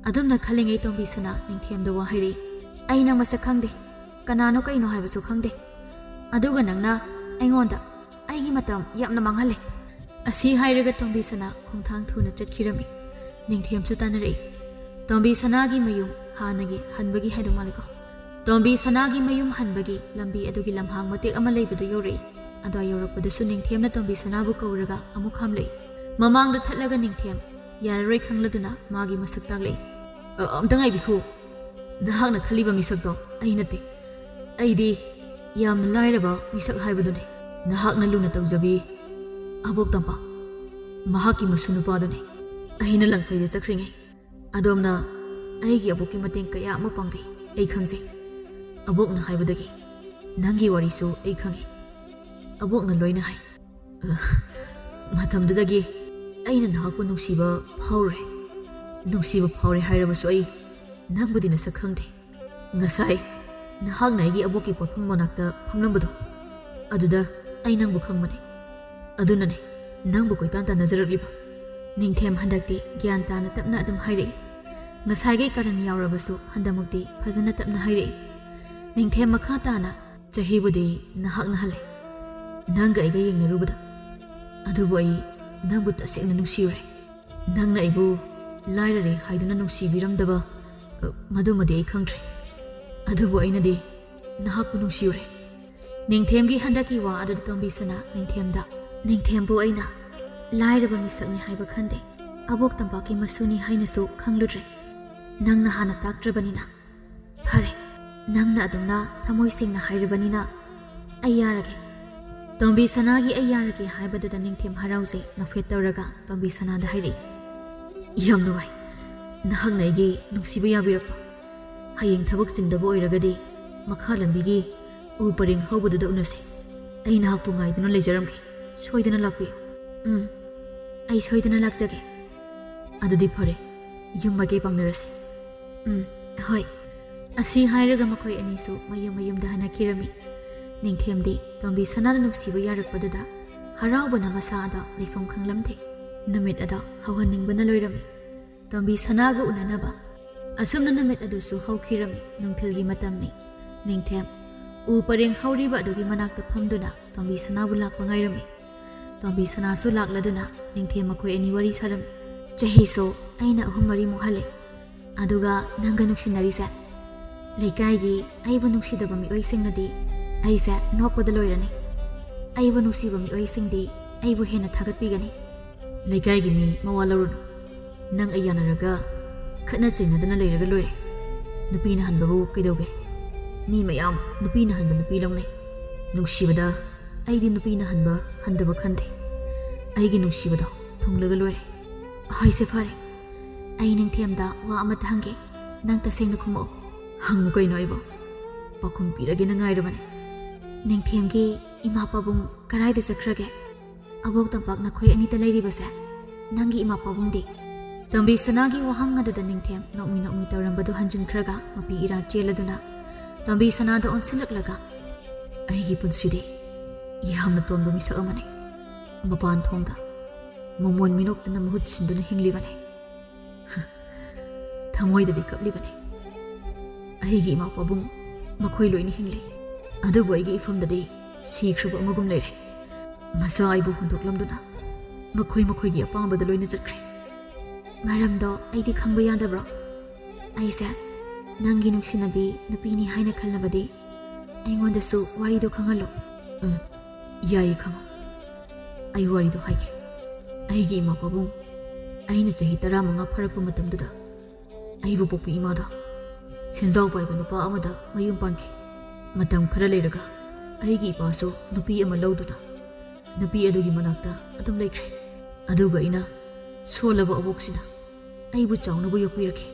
ꯑꯗꯨꯝꯅ ꯈꯜꯂꯤꯉꯩ ꯇꯣꯝꯕꯤ ꯁꯅꯥ ꯅꯤꯡꯊꯦꯝꯗ ꯋꯥ ꯍꯥꯏꯔꯛꯏ, "ꯑꯩ ꯅꯪ ꯃꯁꯛ ꯈꯪꯗꯦ꯫ ꯀꯅꯥꯅꯣ ꯀꯩꯅꯣ ꯍꯥꯏꯕꯁꯨ ꯈꯪꯗꯦ꯫ ꯑꯗꯨꯒ ꯅꯪꯅ ꯑꯩꯉꯣꯟꯗ ꯑꯩꯒꯤ ꯃꯇꯝ ꯌꯥꯝꯅ ꯃꯥꯡꯍꯜꯂꯦ꯫" ꯑꯁꯤ ꯍꯥꯏꯔꯒ ꯇꯣꯝꯕꯤ ꯁꯅꯥ ꯈꯣꯡꯊꯥꯡ ꯊꯨꯅ ꯆꯠꯈꯤꯔꯝꯃꯤ꯫ ꯅꯤꯡꯊꯦꯝꯁꯨ ꯇꯥꯟꯅꯔꯛꯏ꯫ ꯇꯣꯝꯕꯤ ꯁꯅꯥꯒꯤ ꯃꯌꯨꯝ ꯍꯥꯟꯅꯒꯤ ꯍꯟꯕꯒꯤ ꯍꯥꯏꯗꯧ ꯃꯥꯜꯂꯤꯀꯣ꯫ ꯇꯣꯝꯕꯤ ꯁꯅꯥꯒꯤ ꯃꯌꯨꯝ ꯍꯟꯕꯒꯤ ꯂꯝꯕꯤ ꯑꯗꯨꯒꯤ ꯂꯝꯍꯥꯡ ꯃꯇꯦꯛ ꯑꯃ ꯂꯩꯕꯗꯨ ꯌꯧꯔꯛꯏ꯫ ꯑꯗꯨꯋꯥꯏ ꯌꯧꯔꯛꯄꯗꯁꯨ ꯅꯤꯡꯊꯦꯝꯅ ꯇꯣꯝꯕꯤ ꯁꯅꯥꯕꯨ ꯀꯧꯔꯒ ꯑꯃꯨꯛ ꯈꯥꯝꯂꯛꯏ꯫ ꯃꯃꯥꯡꯗ ꯊꯠꯂꯒ ꯅꯤꯡꯊꯦꯝ ꯌꯥꯔꯔꯣꯏ ꯈꯪꯂꯗꯨꯅ ꯃꯥꯒꯤ ꯃꯁꯛ ꯇꯥꯛꯂꯛꯏ꯫ "ꯑ, ꯑꯝꯇ ꯉꯥꯏꯕꯤꯈꯣ꯫ ꯅꯍꯥꯛꯅ ꯈꯜꯂꯤꯕ ꯃꯤꯁꯛꯇꯣ ꯑꯩ ꯅꯠꯇꯦ꯫ ꯑꯩꯗꯤ ꯌꯥꯝꯅ ꯂꯥꯏꯔꯕ ꯃꯤꯁꯛ ꯍꯥꯏꯕꯗꯨꯅꯤ꯫ ꯅꯍꯥꯛꯅ ꯂꯨꯅ ꯇꯧꯖꯕꯤ ꯑꯕꯣꯛ ꯇꯝꯄꯥꯛ, ꯃꯍꯥꯛꯀꯤ ꯃꯁꯨ ꯅꯨꯄꯥꯗꯨꯅꯤ꯫ ꯑꯩꯅ ꯂꯪꯐꯩꯗ ꯆꯠꯈ꯭ꯔꯤꯉꯩ ꯑꯗꯣꯝꯅ ꯑꯩꯒꯤ ꯑꯕꯣꯛꯀꯤ ꯃꯇꯦꯡ ꯀꯌꯥ ꯑꯃ ꯄꯥꯡꯕꯤ꯫ ꯑꯩ ꯈꯪꯖꯩ꯫ ꯑꯕꯣꯛꯅ ꯍꯥꯏꯕꯗꯒꯤ ꯅꯪꯒꯤ ꯋꯥꯔꯤꯁꯨ ꯑꯩ ꯈꯪꯏ꯫ ꯑꯕꯣꯛꯅ ꯂꯣꯏꯅ ꯍꯥꯏ꯫ ꯃꯇꯝꯗꯨꯗꯒꯤ ꯑꯩꯅ ꯅꯍꯥꯛꯄꯨ ꯅꯨꯡꯁꯤꯕ ꯐꯥꯎꯔꯦ꯫ ꯅꯨꯡꯁꯤꯕ ꯐꯥꯎꯔꯦ ꯍꯥꯏꯔꯕꯁꯨ ꯑꯩ ꯅꯪꯕꯨꯗꯤ ꯅꯁꯛ ꯈꯪꯗꯦ꯫ ꯉꯁꯥꯏ ꯅꯍꯥꯛꯅ ꯑꯩꯒꯤ ꯑꯕꯣꯛꯀꯤ ꯄꯣꯠꯐꯝ ꯃꯅꯥꯛꯇ ꯐꯝꯂꯝꯕꯗꯣ, ꯑꯗꯨꯗ ꯑꯩ ꯅꯪꯕꯨ ꯈꯪꯕꯅꯦ꯫ ꯑꯗꯨꯅꯅꯦ ꯅꯪꯕꯨ ꯀꯣꯏꯇꯥꯟ ꯇꯥꯟꯅꯖꯔꯛꯂꯤꯕ꯫ ꯅꯤꯡꯊꯦꯝ ꯍꯟꯗꯛꯇꯤ ꯒ꯭ꯌꯥꯟ ꯇꯥꯅ ꯇꯞꯅ ꯑꯗꯨꯝ ꯍꯥꯏꯔꯛꯏ꯫ ꯉꯁꯥꯏꯒꯤ ꯀꯔꯟ ꯌꯥꯎꯔꯕꯁꯨ ꯍꯟꯗꯛꯃꯛꯇꯤ ꯐꯖꯅ ꯇꯞꯅ ꯍꯥꯏꯔꯛꯏ꯫ ꯅꯤꯡꯊꯦꯝ ꯃꯈꯥ ꯇꯥꯅ, "ꯆꯍꯤꯕꯨꯗꯤ ꯅꯍꯥꯛꯅ ꯍꯜꯂꯦ, ꯅꯪꯒ ꯑꯩꯒ ꯌꯦꯡꯅꯔꯨꯕꯗ꯫ ꯑꯗꯨꯕꯨ ꯑꯩ ꯅꯪꯕꯨ ꯇꯁꯦꯡꯅ ꯅꯨꯡꯁꯤꯔꯨꯔꯦ꯫ ꯅꯪꯅ ꯑꯩꯕꯨ ꯂꯥꯏꯔꯔꯦ ꯍꯥꯏꯗꯨꯅ ꯅꯨꯡꯁꯤꯕꯤꯔꯝꯗꯕ, ꯑ, ꯃꯗꯨꯃꯗꯤ ꯑꯩ ꯈꯪꯗ꯭ꯔꯦ꯫ ꯑꯗꯨꯕꯨ ꯑꯩꯅꯗꯤ ꯅꯍꯥꯛꯄꯨ ꯅꯨꯡꯁꯤꯔꯨꯔꯦ꯫" ꯅꯤꯡꯊꯦꯝꯒꯤ ꯍꯟꯗꯛꯀꯤ ꯋꯥ ꯑꯗꯨꯗ ꯇꯣꯝꯕꯤꯁꯅꯥ ꯅꯤꯡꯊꯦꯝꯗ, "ꯅꯤꯡꯊꯦꯝꯕꯨ ꯑꯩꯅ ꯂꯥꯏꯔꯕ ꯃꯤꯁꯛꯅꯤ ꯍꯥꯏꯕ ꯈꯟꯗꯦ, ꯑꯕꯣꯛ ꯇꯝꯄꯥꯛꯀꯤ ꯃꯁꯨꯅꯤ ꯍꯥꯏꯅꯁꯨ ꯈꯪꯂꯨꯗ꯭ꯔꯦ꯫ ꯅꯪꯅ ꯍꯥꯟꯅ ꯇꯥꯛꯇ꯭ꯔꯕꯅꯤꯅ꯫ ꯐꯔꯦ, ꯅꯪꯅ ꯑꯗꯨꯝꯅ ꯊꯃꯣꯏ ꯁꯦꯡꯅ ꯍꯥꯏꯔꯕꯅꯤꯅ ꯑꯩ ꯌꯥꯔꯒꯦ꯫" ꯇꯣꯝꯕꯤꯁꯅꯥꯒꯤ "ꯑꯩ ꯌꯥꯔꯒꯦ" ꯍꯥꯏꯕꯗꯨꯗ ꯅꯤꯡꯊꯦꯝ ꯍꯔꯥꯎꯖꯩ ꯅꯣꯛꯐꯦꯠ ꯇꯧꯔꯒ ꯇꯣꯝꯕꯤꯁꯅꯥꯗ ꯍꯥꯏꯔꯛꯏ, "ꯌꯥꯝ ꯅꯨꯡꯉꯥꯏ ꯅꯍꯥꯛꯅ ꯑꯩꯒꯤ ꯅꯨꯡꯁꯤꯕ ꯌꯥꯕꯤꯔꯛꯄ꯫ ꯍꯌꯦꯡ ꯊꯕꯛ ꯆꯤꯟꯗꯕ ꯑꯣꯏꯔꯒꯗꯤ ꯃꯈꯥ ꯂꯝꯕꯤꯒꯤ ꯎ ꯄꯔꯦꯡ ꯍꯧꯕꯗꯨꯗ ꯎꯅꯁꯤ꯫ ꯑꯩ ꯅꯍꯥꯛꯄꯨ ꯉꯥꯏꯗꯨꯅ ꯂꯩꯖꯔꯝꯒꯦ꯫ ꯁꯣꯏꯗꯅ ꯂꯥꯛꯄꯤꯌꯨ꯫" "ꯎꯝ, ꯑꯩ ꯁꯣꯏꯗꯅ ꯂꯥꯛꯆꯒꯦ꯫" "ꯑꯗꯨꯗꯤ ꯐꯔꯦ, ꯌꯨꯝ ꯃꯥꯏꯀꯩ ꯄꯥꯡꯅꯔꯁꯤ꯫" "ꯎꯝ, ꯍꯣꯏ꯫" ꯑꯁꯤ ꯍꯥꯏꯔꯒ ꯃꯈꯣꯏ ꯑꯅꯤꯁꯨ ꯃꯌꯨꯝ ꯃꯌꯨꯝꯗ ꯍꯟꯅꯈꯤꯔꯝꯃꯤ꯫ ꯅꯤꯡꯊꯦꯝꯗꯤ ꯇꯣꯝꯕꯤꯁꯅꯥꯅ ꯅꯨꯡꯁꯤꯕ ꯌꯥꯔꯛꯄꯗꯨꯗ ꯍꯔꯥꯎꯕꯅ ꯃꯁꯥ ꯑꯗꯣ ꯂꯩꯐꯝ ꯈꯪꯂꯝꯗꯦ꯫ ꯅꯨꯃꯤꯠ ꯑꯗꯣ ꯍꯧꯍꯟꯅꯤꯡꯕꯅ ꯂꯣꯏꯔꯝꯃꯤ꯫ ꯇꯣꯝꯕꯤꯁꯅꯥꯒ ꯎꯅꯅꯕ꯫ ꯑꯁꯨꯝꯅ ꯅꯨꯃꯤꯠ ꯑꯗꯨꯁꯨ ꯍꯧꯈꯤꯔꯝꯃꯤ꯫ ꯅꯨꯡꯊꯤꯜꯒꯤ ꯃꯇꯝꯅꯤ꯫ ꯅꯤꯡꯊꯦꯝ ꯎ ꯄꯔꯦꯡ ꯍꯧꯔꯤꯕ ꯑꯗꯨꯒꯤ ꯃꯅꯥꯛꯇ ꯐꯝꯗꯨꯅ ꯇꯣꯝꯕꯤꯁꯅꯥꯕꯨ ꯂꯥꯛꯄ ꯉꯥꯏꯔꯝꯃꯤ꯫ ꯇꯣꯝꯕꯤꯁꯅꯥꯁꯨ ꯂꯥꯛꯂꯗꯨꯅ ꯅꯤꯡꯊꯦꯝ ꯃꯈꯣꯏ ꯑꯅꯤ ꯋꯥꯔꯤ ꯁꯥꯔꯝꯃꯤ꯫ "ꯆꯍꯤꯁꯨ ꯑꯩꯅ ꯑꯍꯨꯝ ꯃꯔꯤꯃꯨꯛ ꯍꯜꯂꯦ꯫ ꯑꯗꯨꯒ ꯅꯪꯒ ꯅꯨꯡꯁꯤꯅꯔꯤꯁꯦ, ꯂꯩꯀꯥꯏꯒꯤ ꯑꯩꯕꯨ ꯅꯨꯡꯁꯤꯗꯕ ꯃꯤꯑꯣꯏꯁꯤꯡꯅꯗꯤ ꯑꯩꯁꯦ ꯅꯣꯛꯄꯗ ꯂꯣꯏꯔꯅꯤ꯫ ꯑꯩꯕꯨ ꯅꯨꯡꯁꯤꯕ ꯃꯤꯑꯣꯏꯁꯤꯡꯗꯤ ꯑꯩꯕꯨ ꯍꯦꯟꯅ ꯊꯥꯒꯠꯄꯤꯒꯅꯤ꯫" "ꯂꯩꯀꯥꯏꯒꯤ ꯃꯤ ꯃꯋꯥ ꯂꯧꯔꯨꯅꯨ꯫ ꯅꯪ ꯑꯩ ꯌꯥꯅꯔꯒ ꯈꯠꯅ ꯆꯩꯅꯗꯅ ꯂꯩꯔꯒ ꯂꯣꯏꯔꯦ꯫ ꯅꯨꯄꯤꯅ ꯍꯟꯕꯕꯨ ꯀꯩꯗꯧꯒꯦ? ꯃꯤ ꯃꯌꯥꯝ ꯅꯨꯄꯤꯅ ꯍꯟꯕ ꯅꯨꯄꯤ ꯂꯧꯅꯩ꯫ ꯅꯨꯡꯁꯤꯕꯗ ꯑꯩꯗꯤ ꯅꯨꯄꯤꯅ ꯍꯟꯕ ꯍꯟꯗꯕ ꯈꯟꯗꯦ꯫ ꯑꯩꯒꯤ ꯅꯨꯡꯁꯤꯕꯗꯣ ꯊꯨꯡꯂꯒ ꯂꯣꯏꯔꯦ꯫" "ꯍꯣꯏꯁꯦ, ꯐꯔꯦ꯫ ꯑꯩ ꯅꯤꯡꯊꯦꯝꯗ ꯋꯥ ꯑꯃꯇ ꯍꯪꯒꯦ꯫ ꯅꯪ ꯇꯁꯦꯡꯅ ꯈꯨꯝꯃꯛꯑꯣ꯫" "ꯍꯪꯉꯨ ꯀꯩꯅꯣ ꯑꯩꯕꯣ꯫ ꯄꯥꯎꯈꯨꯝ ꯄꯤꯔꯒꯦꯅ ꯉꯥꯏꯔꯕꯅꯦ꯫" "ꯅꯤꯡꯊꯦꯝꯒꯤ ꯏꯃꯥ ꯄꯥꯕꯨꯡ ꯀꯗꯥꯏꯗ ꯆꯠꯈ꯭ꯔꯒꯦ? ꯑꯕꯣꯛ ꯇꯝꯄꯥꯛ ꯅꯈꯣꯏ ꯑꯅꯤꯇ ꯂꯩꯔꯤꯕꯁꯦ? ꯅꯪꯒꯤ ꯏꯃꯥ ꯄꯥꯕꯨꯡꯗꯤ?" ꯇꯣꯝꯕꯤꯁꯅꯥꯒꯤ ꯋꯥꯍꯪ ꯑꯗꯨꯗ ꯅꯤꯡꯊꯦꯝ ꯅꯣꯛꯃꯤ ꯅꯣꯛꯃꯤ ꯇꯧꯔꯝꯕꯗꯨ ꯍꯟꯖꯤꯟꯈ꯭ꯔꯒ ꯃꯄꯤ ꯏꯔꯥ ꯆꯦꯜꯂꯗꯨꯅ ꯇꯣꯝꯕꯤꯁꯅꯥꯗ ꯑꯣꯟꯁꯤꯜꯂꯛꯂꯒ, "ꯑꯩꯒꯤ ꯄꯨꯟꯁꯤꯗꯤ ꯌꯥꯝꯅ ꯇꯣꯟꯕ ꯃꯤꯁꯛ ꯑꯃꯅꯤ꯫ ꯃꯄꯥꯟ ꯊꯣꯡꯗ ꯃꯃꯣꯟ ꯃꯤꯅꯣꯛꯇꯅ ꯃꯍꯨꯠ ꯁꯤꯟꯗꯨꯅ ꯍꯤꯡꯂꯤꯕꯅꯤ꯫ ꯊꯃꯣꯏꯗꯗꯤ ꯀꯞꯂꯤꯕꯅꯤ꯫ ꯑꯩꯒꯤ ꯏꯃꯥ ꯄꯥꯕꯨꯡ ꯃꯈꯣꯏ ꯂꯣꯏꯅ ꯍꯤꯡꯂꯤ, ꯑꯗꯨꯕꯨ ꯑꯩꯒꯤ ꯏꯐꯝꯗꯗꯤ ꯁꯤꯈ꯭ꯔꯕ ꯑꯃꯒꯨꯝ ꯂꯩꯔꯦ꯫ ꯃꯆꯥ ꯑꯩꯕꯨ ꯍꯨꯟꯗꯣꯛꯂꯝꯗꯨꯅ ꯃꯈꯣꯏ ꯃꯈꯣꯏꯒꯤ ꯑꯄꯥꯝꯕꯗ ꯂꯣꯏꯅ ꯆꯠꯈ꯭ꯔꯦ꯫ ꯃꯔꯝꯗꯣ ꯑꯩꯗꯤ ꯈꯪꯕ ꯌꯥꯗꯕ꯭ꯔꯣ? ꯑꯩꯁꯦ ꯅꯪꯒꯤ ꯅꯨꯡꯁꯤꯅꯕꯤ ꯅꯨꯄꯤꯅꯤ ꯍꯥꯏꯅ ꯈꯜꯂꯕꯗꯤ ꯑꯩꯉꯣꯟꯗꯁꯨ ꯋꯥꯔꯤꯗꯣ ꯈꯪꯍꯜꯂꯣ꯫ ꯎꯝ, ꯌꯥꯏꯌꯦ, ꯈꯪꯉꯣ꯫ ꯑꯩ ꯋꯥꯔꯤꯗꯣ ꯍꯥꯏꯒꯦ꯫ ꯑꯩꯒꯤ ꯏꯃꯥ ꯄꯥꯕꯨꯡ ꯑꯩꯅ ꯆꯍꯤ ꯇꯔꯥꯃꯉꯥ ꯐꯥꯔꯛꯄ ꯃꯇꯝꯗꯨꯗ ꯑꯩꯕꯨ ꯄꯣꯛꯄꯤ ꯏꯃꯥꯗꯣ ꯁꯦꯟꯖꯥꯎ ꯄꯥꯏꯕ ꯅꯨꯄꯥ ꯑꯃꯗ ꯃꯌꯨꯝ ꯄꯥꯟꯈꯤ꯫ ꯃꯇꯝ ꯈꯔ ꯂꯩꯔꯒ ꯑꯩꯒꯤ ꯏꯄꯥꯁꯨ ꯅꯨꯄꯤ ꯑꯃ ꯂꯧꯗꯨꯅ ꯅꯨꯄꯤ ꯑꯗꯨꯒꯤ ꯃꯅꯥꯛꯇ ꯑꯗꯨꯝ ꯂꯩꯈ꯭ꯔꯦ꯫ ꯑꯗꯨꯒ ꯑꯩꯅ ꯁꯣꯜꯂꯕ ꯑꯕꯣꯛꯁꯤꯅ ꯑꯩꯕꯨ ꯆꯥꯎꯅꯕ ꯌꯣꯛꯄꯤꯔꯛꯈꯤ꯫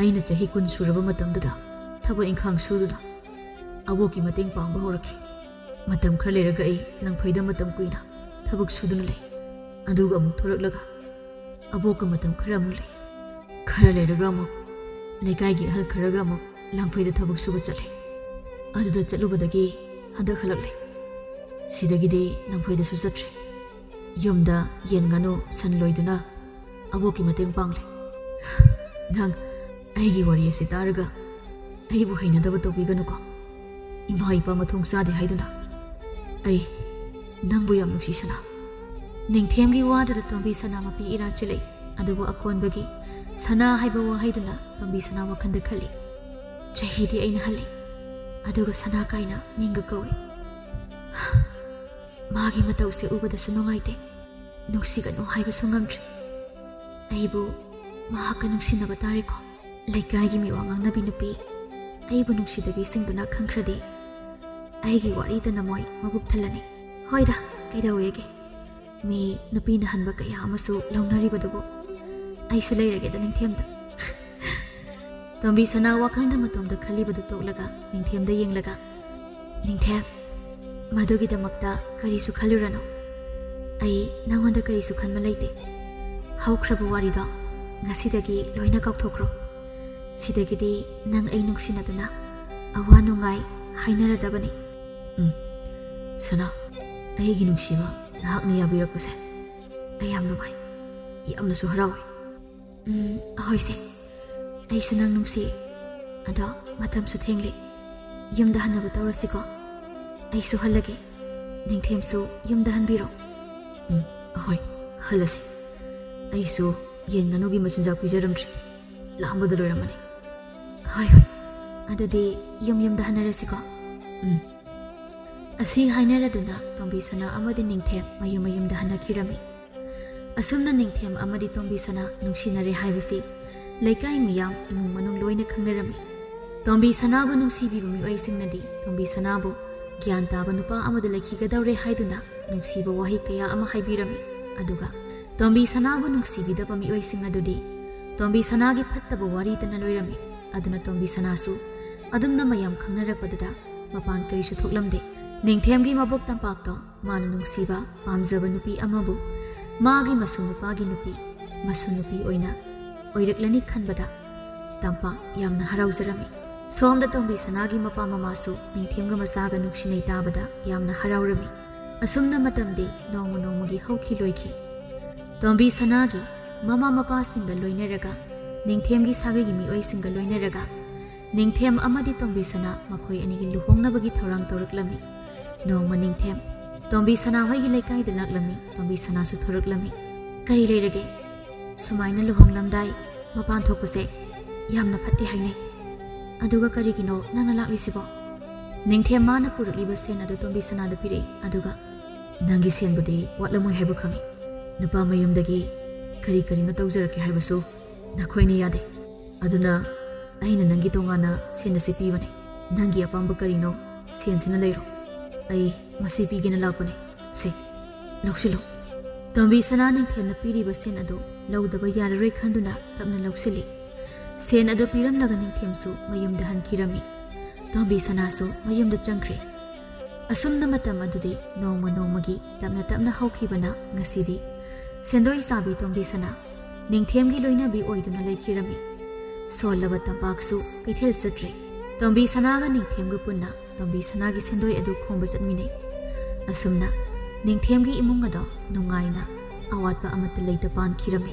ꯑꯩꯅ ꯆꯍꯤ ꯀꯨꯟ ꯁꯨꯔꯕ ꯃꯇꯝꯗꯨꯗ ꯊꯕꯛ ꯏꯪꯈꯥꯡ ꯁꯨꯗꯨꯅ ꯑꯕꯣꯛꯀꯤ ꯃꯇꯦꯡ ꯄꯥꯡꯕ ꯍꯧꯔꯛꯈꯤ꯫ ꯃꯇꯝ ꯈꯔ ꯂꯩꯔꯒ ꯑꯩ ꯂꯪꯐꯩꯗ ꯃꯇꯝ ꯀꯨꯏꯅ ꯊꯕꯛ ꯁꯨꯗꯨꯅ ꯂꯩ꯫ ꯑꯗꯨꯒ ꯑꯃꯨꯛ ꯊꯣꯔꯛꯂꯒ ꯑꯕꯣꯛꯀ ꯃꯇꯝ ꯈꯔ ꯑꯃꯨꯛ ꯂꯩ꯫ ꯈꯔ ꯂꯩꯔꯒ ꯑꯃꯨꯛ ꯂꯩꯀꯥꯏꯒꯤ ꯑꯍꯜ ꯈꯔꯒ ꯑꯃꯨꯛ ꯂꯪꯐꯩꯗ ꯊꯕꯛ ꯁꯨꯕ ꯆꯠꯂꯦ꯫ ꯑꯗꯨꯗ ꯆꯠꯂꯨꯕꯗꯒꯤ ꯍꯟꯗꯛ ꯍꯜꯂꯛꯂꯦ꯫ ꯁꯤꯗꯒꯤꯗꯤ ꯂꯪꯐꯩꯗꯁꯨ ꯆꯠꯇ꯭ꯔꯦ꯫ ꯌꯨꯝꯗ ꯌꯦꯟ ꯉꯥꯅꯨ ꯁꯟ ꯂꯣꯏꯗꯨꯅ ꯑꯕꯣꯛꯀꯤ ꯃꯇꯦꯡ ꯄꯥꯡꯂꯦ꯫ ꯅꯪ ꯑꯩꯒꯤ ꯋꯥꯔꯤ ꯑꯁꯤ ꯇꯥꯔꯒ ꯑꯩꯕꯨ ꯍꯩꯅꯗꯕ ꯇꯧꯕꯤꯒꯅꯨꯀꯣ꯫ ꯏꯃꯥ ꯏꯄꯥ ꯃꯊꯣꯡ ꯆꯥꯗꯦ ꯍꯥꯏꯗꯨꯅ ꯑꯩ ꯅꯪꯕꯨ ꯌꯥꯝ ꯅꯨꯡꯁꯤ, ꯁꯅꯥ꯫ ꯅꯤꯡꯊꯦꯝꯒꯤ ꯋꯥꯗꯨꯗ ꯇꯣꯝꯕꯤ ꯁꯅꯥ ꯃꯄꯤ ꯏꯔꯥ ꯆꯤꯜꯂꯛꯏ, ꯑꯗꯨꯕꯨ ꯑꯀꯣꯟꯕꯒꯤ ꯁꯅꯥ ꯍꯥꯏꯕ ꯋꯥꯍꯩꯗꯨꯅ ꯇꯣꯝꯕꯤ ꯁꯅꯥ ꯋꯥꯈꯜꯗ ꯈꯜꯂꯤ꯫ ꯆꯍꯤꯗꯤ ꯑꯩꯅ ꯍꯜꯂꯤ, ꯑꯗꯨꯒ ꯁꯅꯥ ꯀꯥꯏꯅ ꯃꯤꯡꯒ ꯀꯧꯏ꯫ ꯃꯥꯒꯤ ꯃꯇꯧꯁꯦ ꯎꯕꯗꯁꯨ ꯅꯨꯡꯉꯥꯏꯇꯦ꯫ ꯅꯨꯡꯁꯤꯒꯅꯨ ꯍꯥꯏꯕꯁꯨ ꯉꯝꯗ꯭ꯔꯦ꯫ ꯑꯩꯕꯨ ꯃꯍꯥꯛꯀ ꯅꯨꯡꯁꯤꯅꯕ ꯇꯥꯔꯦꯀꯣ꯫ ꯂꯩꯀꯥꯏꯒꯤ ꯃꯤꯋꯥ ꯉꯥꯡꯅꯕꯤ ꯅꯨꯄꯤ ꯑꯩꯕꯨ ꯅꯨꯡꯁꯤꯗꯕꯤꯁꯤꯡꯗꯨꯅ ꯈꯪꯈ꯭ꯔꯗꯤ ꯑꯩꯒꯤ ꯋꯥꯔꯤꯗꯅ ꯃꯣꯏ ꯃꯕꯨꯛ ꯊꯜꯂꯅꯤ꯫ ꯍꯣꯏꯗ, ꯀꯩꯗꯧꯋꯦꯒꯦ? ꯃꯤ ꯅꯨꯄꯤꯅ ꯍꯟꯕ ꯀꯌꯥ ꯑꯃꯁꯨ ꯂꯧꯅꯔꯤꯕꯗꯨꯕꯨ꯫ ꯑꯩꯁꯨ ꯂꯩꯔꯒꯦꯗ ꯅꯤꯡꯊꯦꯝꯗ꯫ ꯇꯣꯝꯕꯤ ꯁꯅꯥ ꯋꯥꯈꯜꯗ ꯃꯇꯣꯝꯗ ꯈꯜꯂꯤꯕꯗꯨ ꯇꯣꯛꯂꯒ ꯅꯤꯡꯊꯦꯝꯗ ꯌꯦꯡꯂꯒ, "ꯅꯤꯡꯊꯦꯝ, ꯃꯗꯨꯒꯤꯗꯃꯛꯇ ꯀꯔꯤꯁꯨ ꯈꯜꯂꯨꯔꯅꯨ꯫ ꯑꯩ ꯅꯪꯉꯣꯟꯗ ꯀꯔꯤꯁꯨ ꯈꯟꯕ ꯂꯩꯇꯦ꯫ ꯍꯧꯈ꯭ꯔꯕ ꯋꯥꯔꯤꯗꯣ ꯉꯁꯤꯗꯒꯤ ꯂꯣꯏꯅ ꯀꯥꯎꯊꯣꯛꯈ꯭ꯔꯣ꯫ ꯁꯤꯗꯒꯤꯗꯤ ꯅꯪ ꯑꯩ ꯅꯨꯡꯁꯤꯅꯗꯨꯅ ꯑꯋꯥ ꯅꯨꯡꯉꯥꯏ ꯍꯥꯏꯅꯔꯗꯕꯅꯤ꯫" ꯎꯝ, ꯁꯅꯥ, ꯑꯩꯒꯤ ꯅꯨꯡꯁꯤꯕ, ꯅꯍꯥꯛꯅ ꯌꯥꯕꯤꯔꯛꯄꯁꯦ ꯑꯩ ꯌꯥꯝ ꯅꯨꯡꯉꯥꯏ, ꯌꯥꯝꯅꯁꯨ ꯍꯔꯥꯎꯏ꯫ ꯎꯝ, ꯍꯣꯏꯁꯦ, ꯑꯩꯁꯨ ꯅꯪ ꯅꯨꯡꯁꯤ꯫ ꯑꯗꯣ ꯃꯇꯝꯁꯨ ꯊꯦꯡꯂꯦ, ꯌꯨꯝꯗ ꯍꯟꯅꯕ ꯇꯧꯔꯁꯤꯀꯣ꯫ ꯑꯩꯁꯨ ꯍꯜꯂꯒꯦ, ꯅꯤꯡꯊꯦꯝꯁꯨ ꯌꯨꯝꯗ ꯍꯟꯕꯤꯔꯣ꯫ ꯎꯝ, ꯍꯣꯏ, ꯍꯜꯂꯁꯤ꯫ ꯑꯩꯁꯨ ꯌꯦꯟ ꯉꯥꯅꯨꯒꯤ ꯃꯆꯤꯟꯖꯥꯛ ꯄꯤꯖꯔꯝꯗ꯭ꯔꯤ, ꯂꯥꯝꯕꯗ ꯂꯣꯏꯔꯝꯃꯅꯤ꯫ ꯍꯣꯏ ꯍꯣꯏ, ꯑꯗꯨꯗꯤ ꯌꯨꯝ ꯌꯨꯝꯗ ꯍꯟꯅꯔꯁꯤꯀꯣ꯫ ꯎꯝ꯫ ꯑꯁꯤ ꯍꯥꯏꯅꯔꯗꯨꯅ ꯇꯣꯝꯕꯤ ꯁꯅꯥ ꯑꯃꯗꯤ ꯅꯤꯡꯊꯦꯝ ꯃꯌꯨꯝ ꯃꯌꯨꯝꯗ ꯍꯟꯅꯈꯤꯔꯝꯃꯤ꯫ ꯑꯁꯨꯝꯅ ꯅꯤꯡꯊꯦꯝ ꯑꯃꯗꯤ ꯇꯣꯝꯕꯤ ꯁꯅꯥ ꯅꯨꯡꯁꯤꯅꯔꯦ ꯍꯥꯏꯕꯁꯤ ꯂꯩꯀꯥꯏ ꯃꯤꯌꯥꯝ, ꯏꯃꯨꯡ ꯃꯅꯨꯡ ꯂꯣꯏꯅ ꯈꯪꯅꯔꯝꯃꯤ꯫ ꯇꯣꯝꯕꯤ ꯁꯅꯥꯕꯨ ꯅꯨꯡꯁꯤꯕꯤꯕ ꯃꯤꯑꯣꯏꯁꯤꯡꯅꯗꯤ ꯇꯣꯝꯕꯤ ꯁꯅꯥꯕꯨ ꯒ꯭ꯌꯥꯟ ꯇꯥꯕ ꯅꯨꯄꯥ ꯑꯃꯗ ꯂꯩꯈꯤꯒꯗꯧꯔꯦ ꯍꯥꯏꯗꯨꯅ ꯅꯨꯡꯁꯤꯕ ꯋꯥꯍꯩ ꯀꯌꯥ ꯑꯃ ꯍꯥꯏꯕꯤꯔꯝꯃꯤ꯫ ꯑꯗꯨꯒ ꯇꯣꯝꯕꯤ ꯁꯅꯥꯕꯨ ꯅꯨꯡꯁꯤꯕꯤꯗꯕ ꯃꯤꯑꯣꯏꯁꯤꯡ ꯑꯗꯨꯗꯤ ꯇꯣꯝꯕꯤ ꯁꯅꯥꯒꯤ ꯐꯠꯇꯕ ꯋꯥꯔꯤꯇꯅ ꯂꯣꯏꯔꯝꯃꯤ꯫ ꯑꯗꯨꯅ ꯇꯣꯝꯕꯤ ꯁꯅꯥꯁꯨ ꯑꯗꯨꯝꯅ ꯃꯌꯥꯝ ꯈꯪꯅꯔꯛꯄꯗꯨꯗ ꯃꯄꯥꯟ ꯀꯔꯤꯁꯨ ꯊꯣꯛꯂꯝꯗꯦ꯫ ꯅꯤꯡꯊꯦꯝꯒꯤ ꯃꯕꯣꯛ ꯇꯝꯄꯥꯛꯇꯣ ꯃꯥꯅ ꯅꯨꯡꯁꯤꯕ, ꯄꯥꯝꯖꯕ ꯅꯨꯄꯤ ꯑꯃꯕꯨ ꯃꯥꯒꯤ ꯃꯁꯨ ꯅꯨꯄꯥꯒꯤ ꯅꯨꯄꯤ, ꯃꯁꯨ ꯅꯨꯄꯤ ꯑꯣꯏꯅ ꯑꯣꯏꯔꯛꯂꯅꯤ ꯈꯟꯕꯗ ꯇꯝꯄꯥꯛ ꯌꯥꯝꯅ ꯍꯔꯥꯎꯖꯔꯝꯃꯤ꯫ ꯁꯣꯝꯗ ꯇꯣꯝꯕꯤ ꯁꯅꯥꯒꯤ ꯃꯄꯥ ꯃꯃꯥꯁꯨ ꯅꯤꯡꯊꯦꯝꯒ ꯃꯆꯥꯒ ꯅꯨꯡꯁꯤꯅꯩ ꯇꯥꯕꯗ ꯌꯥꯝꯅ ꯍꯔꯥꯎꯔꯝꯃꯤ꯫ ꯑꯁꯨꯝꯅ ꯃꯇꯝꯗꯤ ꯅꯣꯡꯃ ꯅꯣꯡꯃꯒꯤ ꯍꯧꯈꯤ ꯂꯣꯏꯈꯤ꯫ ꯇꯣꯝꯕꯤ ꯁꯅꯥꯒꯤ ꯃꯃꯥ ꯃꯄꯥꯁꯤꯡꯒ ꯂꯣꯏꯅꯔꯒ ꯅꯤꯡꯊꯦꯝꯒꯤ ꯁꯥꯒꯩꯒꯤ ꯃꯤꯑꯣꯏꯁꯤꯡꯒ ꯂꯣꯏꯅꯔꯒ ꯅꯤꯡꯊꯦꯝ ꯑꯃꯗꯤ ꯇꯣꯝꯕꯤ ꯁꯅꯥ ꯃꯈꯣꯏ ꯑꯅꯤꯒꯤ ꯂꯨꯍꯣꯡꯅꯕꯒꯤ ꯊꯧꯔꯥꯡ ꯇꯧꯔꯛꯂꯝꯃꯤ꯫ ꯅꯣꯡꯃ ꯅꯤꯡꯊꯦꯝ ꯇꯣꯝꯕꯤ ꯁꯅꯥ ꯍꯣꯏꯒꯤ ꯂꯩꯀꯥꯏꯗ ꯂꯥꯛꯂꯝꯃꯤ꯫ ꯇꯣꯝꯕꯤ ꯁꯅꯥꯁꯨ ꯊꯣꯔꯛꯂꯝꯃꯤ꯫ "ꯀꯔꯤ ꯂꯩꯔꯒꯦ? ꯁꯨꯃꯥꯏꯅ ꯂꯨꯍꯣꯡꯂꯝꯗꯥꯏ ꯃꯄꯥꯟ ꯊꯣꯛꯄꯁꯦ ꯌꯥꯝꯅ ꯐꯠꯇꯦ ꯍꯥꯏꯅꯩ꯫ ꯑꯗꯨꯒ ꯀꯔꯤꯒꯤꯅꯣ ꯅꯪꯅ ꯂꯥꯛꯂꯤꯁꯤꯕꯣ?" ꯅꯤꯡꯊꯦꯝ ꯃꯥꯅ ꯄꯨꯔꯛꯂꯤꯕ ꯁꯦꯟ ꯑꯗꯨ ꯇꯣꯝꯕꯤ ꯁꯅꯥꯗ ꯄꯤꯔꯛꯏ꯫ ꯑꯗꯨꯒ, "ꯅꯪꯒꯤ ꯁꯦꯟꯕꯨꯗꯤ ꯋꯥꯠꯂꯝꯃꯣꯏ ꯍꯥꯏꯕ ꯈꯪꯏ꯫ ꯅꯨꯄꯥ ꯃꯌꯨꯝꯗꯒꯤ ꯀꯔꯤ ꯀꯔꯤꯅꯣ ꯇꯧꯖꯔꯛꯀꯦ ꯍꯥꯏꯕꯁꯨ ꯅꯈꯣꯏꯅ ꯌꯥꯗꯦ꯫ ꯑꯗꯨꯅ ꯑꯩꯅ ꯅꯪꯒꯤ ꯇꯣꯉꯥꯟꯅ ꯁꯦꯟ ꯑꯁꯤ ꯄꯤꯕꯅꯦ꯫ ꯅꯪꯒꯤ ꯑꯄꯥꯝꯕ ꯀꯔꯤꯅꯣ, ꯁꯦꯟꯁꯤꯅ ꯂꯩꯔꯣ꯫ ꯑꯩ ꯃꯁꯤ ꯄꯤꯒꯦꯅ ꯂꯥꯛꯄꯅꯦ꯫ ꯁꯦ, ꯂꯧꯁꯤꯜꯂꯨ꯫" ꯇꯣꯝꯕꯤ ꯁꯅꯥ ꯅꯤꯡꯊꯦꯝꯅ ꯄꯤꯔꯤꯕ ꯁꯦꯟ ꯑꯗꯨ ꯂꯧꯗꯕ ꯌꯥꯔꯔꯣꯏ ꯈꯟꯗꯨꯅ ꯇꯞꯅ ꯂꯧꯁꯤꯜꯂꯤ꯫ ꯁꯦꯟ ꯑꯗꯨ ꯄꯤꯔꯝꯂꯒ ꯅꯤꯡꯊꯦꯝꯁꯨ ꯃꯌꯨꯝꯗ ꯍꯟꯈꯤꯔꯝꯃꯤ꯫ ꯇꯣꯝꯕꯤ ꯁꯅꯥꯁꯨ ꯃꯌꯨꯝꯗ ꯆꯪꯈ꯭ꯔꯦ꯫ ꯑꯁꯨꯝꯅ ꯃꯇꯝ ꯑꯗꯨꯗꯤ ꯅꯣꯡꯃ ꯅꯣꯡꯃꯒꯤ ꯇꯞꯅ ꯇꯞꯅ ꯍꯧꯈꯤꯕꯅ ꯉꯁꯤꯗꯤ ꯁꯦꯟꯗꯣꯏ ꯆꯥꯕꯤ ꯇꯣꯝꯕꯤ ꯁꯅꯥ ꯅꯤꯡꯊꯦꯝꯒꯤ ꯂꯣꯏꯅꯕꯤ ꯑꯣꯏꯗꯨꯅ ꯂꯩꯈꯤꯔꯝꯃꯤ꯫ ꯁꯣꯜꯂꯕ ꯇꯝꯄꯥꯛꯁꯨ ꯀꯩꯊꯦꯜ ꯆꯠꯇ꯭ꯔꯦ꯫ ꯇꯣꯝꯕꯤ ꯁꯅꯥꯒ ꯅꯤꯡꯊꯦꯝꯒ ꯄꯨꯟꯅ ꯇꯣꯝꯕꯤ ꯁꯅꯥꯒꯤ ꯁꯦꯟꯗꯣꯏ ꯑꯗꯨ ꯈꯣꯝꯕ ꯆꯠꯃꯤꯟꯅꯩ꯫ ꯑꯁꯨꯝꯅ ꯅꯤꯡꯊꯦꯝꯒꯤ ꯏꯃꯨꯡ ꯑꯗꯣ ꯅꯨꯡꯉꯥꯏꯅ ꯑꯋꯥꯠꯄ ꯑꯃꯠꯇ ꯂꯩꯇ ꯄꯥꯟꯈꯤꯔꯝꯃꯤ꯫